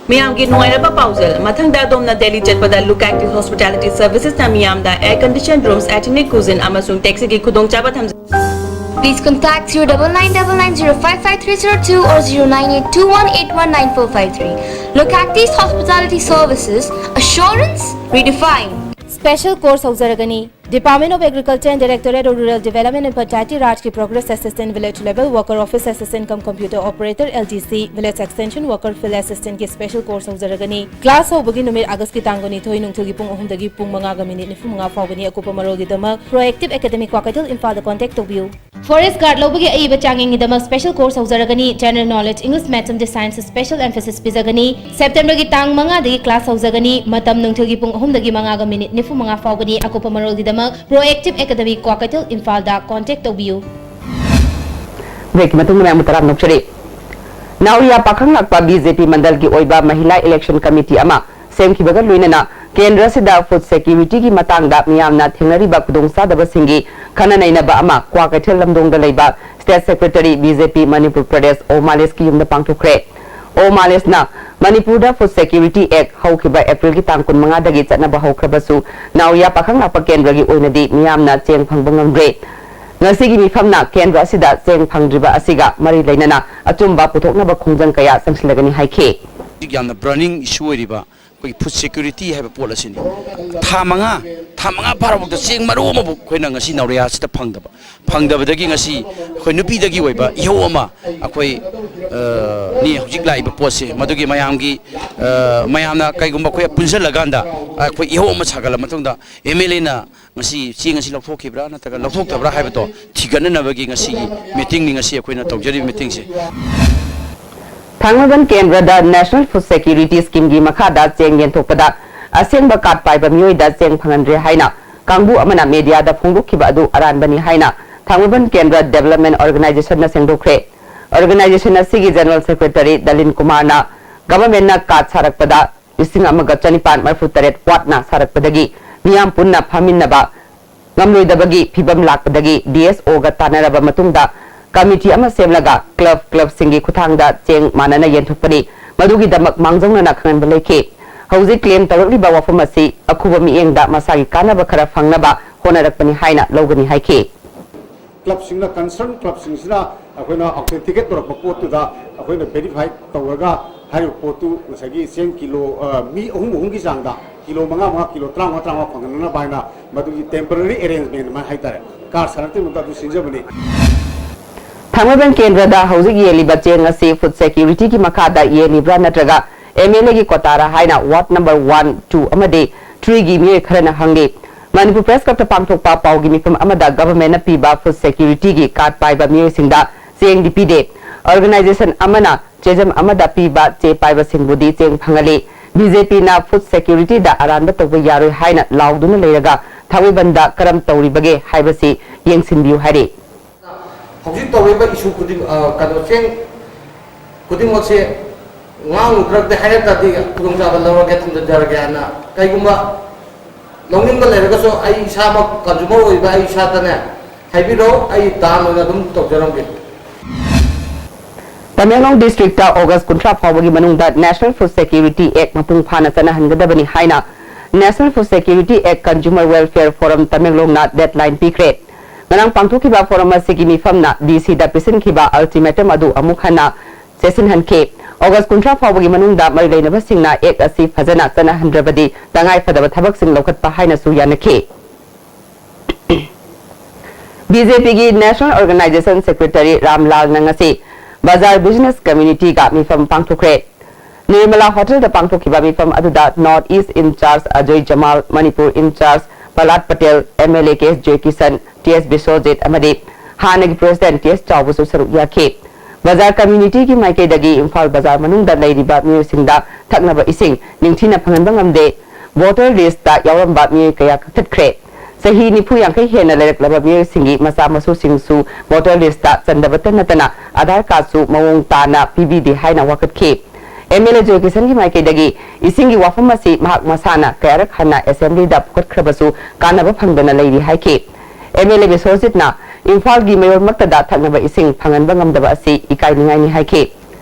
ꯃꯤꯌꯥꯝꯒꯤ ꯅꯨꯡꯉꯥꯏꯔꯕ ꯄꯥꯎꯖꯦꯜ꯫ ꯃꯊꯪꯗ ꯑꯗꯣꯝꯅ ꯗꯦꯜꯂꯤ ꯆꯠꯄꯗ Lucactis Hospitality Servicesꯅ ꯃꯤꯌꯥꯝꯗ air conditioned rooms, ethnic cuisine ꯑꯃꯁꯨꯡ taxiꯒꯤ ꯈꯨꯗꯣꯡꯆꯥꯕ ꯊꯝꯖꯩ꯫ Please contact zero double nine double nine zero five five three zero two or zero nine eight two one eight one nine four five three. Lucactis Hospitality Services, assurance redefined. Special course ꯍꯧꯖꯔꯒꯅꯤ꯫ Department of Agriculture and Directorate of Rural Development and Panchayati Rajꯀꯤ Progress Assistant, Village Level Worker, Office Assistant cum Computer Operator, LDC, Village Extension Worker, Field Assistantꯀꯤ special course ꯍꯧꯖꯔꯒꯅꯤ꯫ Class ꯍꯧꯕꯒꯤ ꯅꯨꯃꯤꯠ Augustꯀꯤ ꯇꯥꯡ ꯀꯨꯟꯅꯤꯊꯣꯏ, ꯅꯨꯡꯊꯤꯜꯒꯤ ꯄꯨꯡ ꯑꯍꯨꯝꯗꯒꯤ ꯄꯨꯡ ꯃꯉꯥꯒ minute ꯅꯤꯐꯨ ꯃꯉꯥ ꯐꯥꯎꯕꯅꯤ꯫ ꯑꯀꯨꯞꯄ ꯃꯔꯣꯜꯒꯤꯗꯃꯛ Proactive Academy ꯀ꯭ꯋꯥꯀꯩꯊꯦꯜ ꯏꯝꯐꯥꯜꯗ contact ꯇꯧꯕꯤꯌꯨ꯫ Forest Guard ꯂꯧꯕꯒꯤ ꯑꯏꯕ ꯆꯥꯡꯌꯦꯡꯒꯤꯗꯃꯛ special course ꯍꯧꯖꯔꯒꯅꯤ꯫ General Knowledge, English, Maths ꯑꯃꯗꯤ Science special emphasis ꯄꯤꯖꯒꯅꯤ꯫ Septemberꯒꯤ ꯇꯥꯡ ꯃꯉꯥꯗꯒꯤ class ꯍꯧꯖꯒꯅꯤ꯫ ꯃꯇꯝ ꯅꯨꯡꯊꯤꯜꯒꯤ ꯄꯨꯡ ꯑꯍꯨꯝꯗꯒꯤ ꯃꯉꯥꯒ minute ꯅꯤꯐꯨ ꯃꯉꯥ ꯐꯥꯎꯕꯅꯤ꯫ ꯑꯀꯨꯞꯄ ꯃꯔꯣꯜꯒꯤꯗꯃꯛ Proactive Academy ꯀ꯭ꯋꯥꯀꯩꯊꯦꯜ ꯏꯝꯐꯥꯜꯗ contact ꯇꯧꯕꯤꯌꯨ꯫ Breakꯀꯤ ꯃꯇꯨꯡꯗ ꯃꯌꯥꯝꯕꯨ ꯇꯔꯥꯝꯅ ꯑꯣꯛꯆꯔꯤ꯫ ꯅꯥꯎꯔꯤꯌꯥ ꯄꯥꯈꯪ ꯂꯥꯛꯄ BJP ꯃꯟꯗꯜꯒꯤ ꯑꯣꯏꯕ ꯃꯍꯤꯂꯥ election committee ꯑꯃ ꯁꯦꯝꯈꯤꯕꯒ ꯂꯣꯏꯅꯅ ꯀꯦꯟꯗ꯭ꯔꯁꯤꯗ food securityꯒꯤ ꯃꯇꯥꯡꯗ ꯃꯤꯌꯥꯝꯅ ꯊꯦꯡꯅꯔꯤꯕ ꯈꯨꯗꯣꯡꯆꯥꯗꯕꯁꯤꯡꯒꯤ ꯈꯟꯅ ꯅꯩꯅꯕ ꯑꯃ ꯀ꯭ꯋꯥꯀꯩꯊꯦꯜ ꯂꯝꯗꯣꯡꯗ ꯂꯩꯕ State Secretary BJP Manipur Pradesh ꯑꯣ ꯃꯥꯂꯦꯁꯀꯤ ꯌꯨꯝꯗ ꯄꯥꯡꯊꯣꯛꯈ꯭ꯔꯦ꯫ ꯑꯣ ꯃꯥꯂꯦꯁꯅ ꯃꯅꯤꯄꯨꯔꯗ Food Security Act ꯍꯧꯈꯤꯕ ꯑꯦꯄ꯭ꯔꯤꯜꯒꯤ ꯇꯥꯡ ꯀꯨꯟꯃꯉꯥꯗꯒꯤ ꯆꯠꯅꯕ ꯍꯧꯈ꯭ꯔꯕꯁꯨ, ꯅꯥꯎꯔꯤꯌꯥ ꯄꯥꯈꯪ ꯂꯥꯛꯄ ꯀꯦꯟꯗ꯭ꯔꯒꯤ ꯑꯣꯏꯅꯗꯤ ꯃꯤꯌꯥꯝꯅ ꯆꯦꯡ ꯐꯪꯕ ꯉꯝꯗ꯭ꯔꯦ꯫ ꯉꯁꯤꯒꯤ ꯃꯤꯐꯝꯅ ꯀꯦꯟꯗ꯭ꯔ ꯑꯁꯤꯗ ꯆꯦꯡ ꯐꯪꯗ꯭ꯔꯤꯕ ꯑꯁꯤꯒ ꯃꯔꯤ ꯂꯩꯅꯅ ꯑꯆꯨꯝꯕ ꯄꯨꯊꯣꯛꯅꯕ ꯈꯣꯡꯖꯪ ꯀꯌꯥ ꯆꯪꯁꯤꯜꯂꯒꯅꯤ ꯍꯥꯏꯈꯤ꯫ ꯍꯧꯖꯤꯛ ꯌꯥꯝꯅ ꯕꯔꯅꯤꯡ ꯏꯁꯨ ꯑꯣꯏꯔꯤꯕ ꯑꯩꯈꯣꯏꯒꯤ ꯐꯨꯗ ꯁꯦꯀ꯭ꯌꯨꯔꯤꯇꯤ ꯍꯥꯏꯕ ꯄꯣꯠ ꯑꯁꯤꯅꯤ꯫ ꯊꯥ ꯃꯉꯥ, ꯊꯥ ꯃꯉꯥ ꯐꯥꯔꯕꯐꯥꯎꯗ ꯆꯦꯡ ꯃꯔꯨ ꯑꯃꯐꯥꯎ ꯑꯩꯈꯣꯏꯅ ꯉꯁꯤ ꯅꯥꯎꯔꯤꯌꯥꯁꯤꯗ ꯐꯪꯗꯕ, ꯐꯪꯗꯕꯗꯒꯤ ꯉꯁꯤ ꯑꯩꯈꯣꯏ ꯅꯨꯄꯤꯗꯒꯤ ꯑꯣꯏꯕ ꯏꯍꯧ ꯑꯃ ꯑꯩꯈꯣꯏ, ꯑ, ꯅꯤ ꯍꯧꯖꯤꯛ ꯂꯥꯛꯏꯕ ꯄꯣꯠꯁꯦ, ꯃꯗꯨꯒꯤ ꯃꯌꯥꯝꯒꯤ, ꯑ, ꯃꯌꯥꯝꯅ ꯀꯩꯒꯨꯝꯕ ꯑꯩꯈꯣꯏ ꯄꯨꯟꯁꯤꯜꯂꯒꯀꯥꯟꯗ ꯑꯩꯈꯣꯏ ꯏꯍꯧ ꯑꯃ ꯁꯥꯒꯠꯂ ꯃꯇꯨꯡꯗ ꯑꯦꯝ ꯑꯦꯜ ꯑꯦꯅ ꯉꯁꯤ ꯆꯦꯡ ꯑꯁꯤ ꯂꯧꯊꯣꯛꯈꯤꯕ꯭ꯔꯥ ꯅꯠꯇ꯭ꯔꯒ ꯂꯧꯊꯣꯛꯇꯕ꯭ꯔꯥ ꯍꯥꯏꯕꯗꯣ ꯊꯤꯒꯠꯅꯅꯕꯒꯤ ꯉꯁꯤꯒꯤ ꯃꯤꯇꯤꯡꯅꯤ, ꯉꯁꯤ ꯑꯩꯈꯣꯏꯅ ꯇꯧꯖꯔꯤꯕ ꯃꯤꯇꯤꯡꯁꯦ꯫ ꯊꯥꯡꯃꯩꯕꯟ ꯀꯦꯟꯗ꯭ꯔꯗ National Food Security Scheme ꯒꯤ ꯃꯈꯥꯗ ꯆꯦꯡ ꯌꯦꯟꯊꯣꯛꯄꯗ ꯑꯁꯦꯡꯕ ꯀꯥꯔꯗ ꯄꯥꯏꯕ ꯃꯤꯑꯣꯏꯗ ꯆꯦꯡ ꯐꯪꯍꯟꯗ꯭ꯔꯦ ꯍꯥꯏꯅ ꯀꯥꯡꯕꯨ ꯑꯃꯅ ꯃꯦꯗꯤꯌꯥꯗ ꯐꯣꯡꯗꯣꯛꯈꯤꯕ ꯑꯗꯨ ꯑꯔꯥꯟꯕꯅꯤ ꯍꯥꯏꯅ ꯊꯥꯡꯃꯩꯕꯟ ꯀꯦꯟꯗ꯭ꯔ Development Organization ꯅ ꯁꯦꯡꯗꯣꯛꯈ꯭ꯔꯦ꯫ Organization ꯑꯁꯤꯒꯤ General Secretary ꯗꯂꯤꯟ ꯀꯨꯃꯥꯔꯅ ꯒꯚꯔꯟꯃꯦꯟꯠꯅ ꯀꯥꯔꯗ ꯁꯥꯔꯛꯄꯗ ꯂꯤꯁꯤꯡ ꯑꯃꯒ ꯆꯅꯤꯄꯥꯟ ꯃꯔꯤꯐꯨ ꯇꯔꯦꯠ ꯋꯥꯠꯅ ꯁꯥꯔꯛꯄꯗꯒꯤ ꯃꯤꯌꯥꯝ ꯄꯨꯟꯅ ꯐꯝꯃꯤꯟꯅꯕ ꯉꯝꯂꯣꯏꯗꯕꯒꯤ ꯐꯤꯚꯝ ꯂꯥꯛꯄꯗꯒꯤ ꯗꯤ ꯑꯦꯁ ꯑꯣꯒ ꯇꯥꯟꯅꯔꯕ ꯃꯇꯨꯡꯗ ꯀꯃꯤꯇꯤ ꯑꯃ ꯁꯦꯝꯂꯒ ꯀ꯭ꯂꯕ, ꯀ꯭ꯂꯕꯁꯤꯡꯒꯤ ꯈꯨꯠꯊꯥꯡꯗ ꯆꯦꯡ ꯃꯥꯟꯅꯅ ꯌꯦꯟꯊꯣꯛꯄꯅꯤ꯫ ꯃꯗꯨꯒꯤꯗꯃꯛ ꯃꯥꯡꯖꯧꯅꯅ ꯈꯪꯍꯟꯕ ꯂꯩꯈꯤ꯫ ꯍꯧꯖꯤꯛ ꯀ꯭ꯂꯦꯝ ꯇꯧꯔꯛꯂꯤꯕ ꯋꯥꯐꯝ ꯑꯁꯤ ꯑꯈꯨꯕ ꯃꯤꯠꯌꯦꯡꯗ ꯃꯁꯥꯒꯤ ꯀꯥꯟꯅꯕ ꯈꯔ ꯐꯪꯅꯕ ꯍꯣꯠꯅꯔꯛꯄꯅꯤ ꯍꯥꯏꯅ ꯂꯧꯒꯅꯤ ꯍꯥꯏꯈꯤ꯫ ꯀ꯭ꯂꯕꯁꯤꯡꯅ, ꯀꯟꯁꯔꯟ ꯀ꯭ꯂꯕꯁꯤꯡꯁꯤꯅ ꯑꯩꯈꯣꯏꯅ ꯑꯣꯊꯦꯟꯇꯤꯀꯦꯠ ꯇꯧꯔꯛꯄ ꯄꯣꯠꯇꯨꯗ ꯑꯩꯈꯣꯏꯅ ꯚꯦꯔꯤꯐꯥꯏ ꯇꯧꯔꯒ ꯍꯥꯏꯔꯤꯕ ꯄꯣꯠꯇꯨ ꯉꯁꯥꯏꯒꯤ ꯆꯦꯡ ꯀꯤꯂꯣ, ꯑ, ꯃꯤ ꯑꯍꯨꯝ ꯑꯍꯨꯝꯒꯤ ꯆꯥꯡꯗ ꯀꯤꯂꯣ ꯃꯉꯥ ꯃꯉꯥ, ꯀꯤꯂꯣ ꯇꯔꯥꯃꯉꯥ ꯇꯔꯥꯃꯉꯥ ꯐꯪꯍꯟꯅꯕ ꯍꯥꯏꯅ ꯃꯗꯨꯒꯤ ꯇꯦꯝꯄꯔꯔꯤ ꯑꯦꯔꯦꯟꯖꯃꯦꯟ ꯑꯃ ꯍꯥꯏꯇꯥꯔꯦ, ꯀꯥꯔꯗ ꯁꯥꯔꯛꯇ꯭ꯔꯤꯉꯩꯗ ꯑꯗꯨ ꯁꯤꯟꯖꯕꯅꯤ꯫ ꯊꯥꯡꯃꯩꯕꯟ ꯀꯦꯟꯗ꯭ꯔꯗ ꯍꯧꯖꯤꯛ ꯌꯦꯜꯂꯤꯕ ꯆꯦꯡ ꯑꯁꯤ ꯐꯨꯗ ꯁꯦꯀ꯭ꯌꯨꯔꯤꯇꯤꯒꯤ ꯃꯈꯥꯗ ꯌꯦꯜꯂꯤꯕ꯭ꯔꯥ ꯅꯠꯇ꯭ꯔꯒ ꯑꯦꯝ ꯑꯦꯜ ꯑꯦꯒꯤ ꯀꯣꯇꯥꯔꯥ ꯍꯥꯏꯅ ꯋꯥꯔꯗ ꯅꯝꯕꯔ ꯋꯥꯟ, ꯇꯨ ꯑꯃꯗꯤ ꯊ꯭ꯔꯤꯒꯤ ꯃꯤꯑꯣꯏ ꯈꯔꯅ ꯍꯪꯂꯤ꯫ ꯃꯅꯤꯄꯨꯔ ꯄ꯭ꯔꯦꯁ ꯀ꯭ꯂꯕꯇ ꯄꯥꯡꯊꯣꯛꯄ ꯄꯥꯎꯒꯤ ꯃꯤꯐꯝ ꯑꯃꯗ ꯒꯚꯔꯟꯃꯦꯟꯠꯅ ꯄꯤꯕ ꯐꯨꯗ ꯁꯦꯀ꯭ꯌꯨꯔꯤꯇꯤꯒꯤ ꯀꯥꯔꯗ ꯄꯥꯏꯕ ꯃꯤꯑꯣꯏꯁꯤꯡꯗ ꯆꯦꯡꯗꯤ ꯄꯤꯗꯦ꯫ ꯑꯣꯔꯒꯅꯥꯏꯖꯦꯁꯟ ꯑꯃꯅ ꯆꯦꯖꯝ ꯑꯃꯗ ꯄꯤꯕ ꯆꯦ ꯄꯥꯏꯕꯁꯤꯡꯕꯨꯗꯤ ꯆꯦꯡ ꯐꯪꯍꯜꯂꯤ꯫ ꯕꯤ ꯖꯦ ꯄꯤꯅ ꯐꯨꯗ ꯁꯦꯀ꯭ꯌꯨꯔꯤꯇꯤꯗ ꯑꯔꯥꯟꯕ ꯇꯧꯕ ꯌꯥꯔꯣꯏ ꯍꯥꯏꯅ ꯂꯥꯎꯗꯨꯅ ꯂꯩꯔꯒ ꯊꯥꯡꯃꯩꯕꯟꯗ ꯀꯔꯝ ꯇꯧꯔꯤꯕꯒꯦ ꯍꯥꯏꯕꯁꯤ ꯌꯦꯡꯁꯤꯟꯕꯤꯌꯨ ꯍꯥꯏꯔꯤ꯫ ꯍꯧꯖꯤꯛ ꯇꯧꯔꯤꯕ ꯏꯁꯨ ꯈꯨꯗꯤꯡ, ꯑ, ꯀꯩꯅꯣ, ꯆꯦꯡ ꯈꯨꯗꯤꯡꯃꯛꯁꯦ ꯉꯥꯡꯉꯨꯗ꯭ꯔꯒꯗꯤ ꯍꯥꯏꯔꯛꯇ꯭ꯔꯗꯤ ꯈꯨꯗꯣꯡꯆꯥꯕ ꯂꯧꯔꯒꯦ, ꯊꯝꯖꯤꯟꯖꯔꯒꯦ ꯍꯥꯏꯅ꯫ ꯀꯩꯒꯨꯝꯕ ꯂꯧꯅꯤꯡꯕ ꯂꯩꯔꯒꯁꯨ ꯑꯩ ꯏꯁꯥꯃꯛ ꯀꯟꯖꯨꯃꯔ ꯑꯣꯏꯕ ꯑꯩ ꯏꯁꯥꯗꯅꯦ ꯍꯥꯏꯕꯤꯔꯛꯑꯣ, ꯑꯩ ꯗꯥꯟ ꯑꯣꯏꯅ ꯑꯗꯨꯝ ꯇꯧꯖꯔꯝꯒꯦ꯫ ꯇꯃꯦꯡꯂꯣꯡ ꯗꯤꯁꯇ꯭ꯔꯤꯛꯇ ꯑꯣꯒꯁ ꯀꯨꯟꯊ꯭ꯔꯥ ꯐꯥꯎꯕꯒꯤ ꯃꯅꯨꯡꯗ National Food Security Act ꯃꯄꯨꯡ ꯐꯥꯅ ꯆꯠꯅꯍꯟꯒꯗꯕꯅꯤ ꯍꯥꯏꯅ National Food Security Act Consumer Welfare Forum ꯇꯃꯦꯡꯂꯣꯡꯅ ꯗꯦꯗꯂꯥꯏꯟ ꯄꯤꯈ꯭ꯔꯦ꯫ ꯉꯔꯥꯡ ꯄꯥꯡꯊꯣꯛꯈꯤꯕ ꯐꯣꯔꯝ ꯑꯁꯤꯒꯤ ꯃꯤꯐꯝꯅ ꯗꯤ ꯁꯤꯗ ꯄꯤꯁꯤꯟꯈꯤꯕ ꯑꯜꯇꯤꯃꯦꯇꯝ ꯑꯗꯨ ꯑꯃꯨꯛ ꯍꯟꯅ ꯆꯦꯠꯁꯤꯟꯍꯟꯈꯤ꯫ ꯑꯣꯒꯁ ꯀꯨꯟꯊ꯭ꯔꯥ ꯐꯥꯎꯕꯒꯤ ꯃꯅꯨꯡꯗ ꯃꯔꯤ ꯂꯩꯅꯕꯁꯤꯡꯅ ꯑꯦꯛ ꯑꯁꯤ ꯐꯖꯅ ꯆꯠꯅꯍꯟꯗ꯭ꯔꯕꯗꯤ ꯇꯉꯥꯏ ꯐꯗꯕ ꯊꯕꯛꯁꯤꯡ ꯂꯧꯈꯠꯄ ꯍꯥꯏꯅꯁꯨ ꯌꯥꯅꯈꯤ꯫ ꯕꯤ ꯖꯦ ꯄꯤꯒꯤ National Organization Secretary ꯔꯥꯝꯂꯥꯜꯅ ꯉꯁꯤ ꯕꯖꯥꯔ ꯕꯤꯖꯤꯅꯦꯁ ꯀꯝꯃ꯭ꯌꯨꯅꯤꯇꯤꯒ ꯃꯤꯐꯝ ꯄꯥꯡꯊꯣꯛꯈ꯭ꯔꯦ꯫ ꯅꯤꯔꯃꯂꯥ ꯍꯣꯇꯦꯜꯗ ꯄꯥꯡꯊꯣꯛꯈꯤꯕ ꯃꯤꯐꯝ ꯑꯗꯨꯗ North East in charge Ajoy Jamwal, Manipur in charge Prahlad Patel, M L A K S Joykishan, T S Biswajit ꯑꯃꯗꯤ ꯍꯥꯟꯅꯒꯤ ꯄ꯭ꯔꯦꯁꯤꯗꯦꯟꯠ ꯇꯤ ꯑꯦꯁ ꯆꯥꯎꯕꯁꯨ ꯁꯔꯨꯛ ꯌꯥꯈꯤ꯫ ꯕꯖꯥꯔ ꯀꯝꯃ꯭ꯌꯨꯅꯤꯇꯤꯒꯤ ꯃꯥꯏꯀꯩꯗꯒꯤ ꯏꯝꯐꯥꯜ ꯕꯖꯥꯔ ꯃꯅꯨꯡꯗ ꯂꯩꯔꯤꯕ ꯃꯤꯑꯣꯏꯁꯤꯡꯗ ꯊꯛꯅꯕ ꯏꯁꯤꯡ ꯅꯤꯡꯊꯤꯅ ꯐꯪꯍꯟꯕ ꯉꯝꯗꯦ꯫ ꯚꯣꯇꯔ ꯂꯤꯁ꯭ꯠꯇ ꯌꯥꯎꯔꯝꯕ ꯃꯤꯑꯣꯏ ꯀꯌꯥ ꯀꯛꯊꯠꯈ꯭ꯔꯦ꯫ ꯆꯍꯤ ꯅꯤꯐꯨ ꯌꯥꯡꯈꯩ ꯍꯦꯟꯅ ꯂꯩꯔꯛꯂꯕ ꯃꯤꯑꯣꯏꯁꯤꯡꯒꯤ ꯃꯆꯥ ꯃꯁꯨꯁꯤꯡꯁꯨ ꯚꯣꯇꯔ ꯂꯤꯁ꯭ꯠꯇ ꯆꯟꯗꯕꯇ ꯅꯠꯇꯅ ꯑꯥꯙꯥꯔ ꯀꯥꯔꯗꯁꯨ ꯃꯑꯣꯡ ꯇꯥꯅ ꯄꯤꯕꯤꯗꯦ ꯍꯥꯏꯅ ꯋꯥꯀꯠꯈꯤ꯫ ꯑꯦꯝ ꯑꯦꯜ ꯑꯦ ꯖꯣꯏꯀꯤꯁꯟꯒꯤ ꯃꯥꯏꯀꯩꯗꯒꯤ ꯏꯁꯤꯡꯒꯤ ꯋꯥꯐꯝ ꯑꯁꯤ ꯃꯍꯥꯛ ꯃꯁꯥꯅ ꯀꯌꯥꯔꯛ ꯍꯟꯅ ꯑꯦꯁꯦꯝꯕ꯭ꯂꯤꯗ ꯄꯨꯈꯠꯈ꯭ꯔꯕꯁꯨ ꯀꯥꯟꯅꯕ ꯐꯪꯗꯅ ꯂꯩꯔꯤ ꯍꯥꯏꯈꯤ꯫ ꯑꯦꯝ ꯑꯦꯜ ꯑꯦ ꯕꯤꯁ꯭ꯋꯖꯤꯠꯅ ꯏꯝꯐꯥꯜꯒꯤ ꯃꯌꯣꯜꯃꯛꯇꯗ ꯊꯛꯅꯕ ꯏꯁꯤꯡ ꯐꯪꯍꯟꯕ ꯉꯝꯗꯕ ꯑꯁꯤ ꯏꯀꯥꯏꯅꯤꯡꯉꯥꯏꯅꯤ ꯍꯥꯏꯈꯤ꯫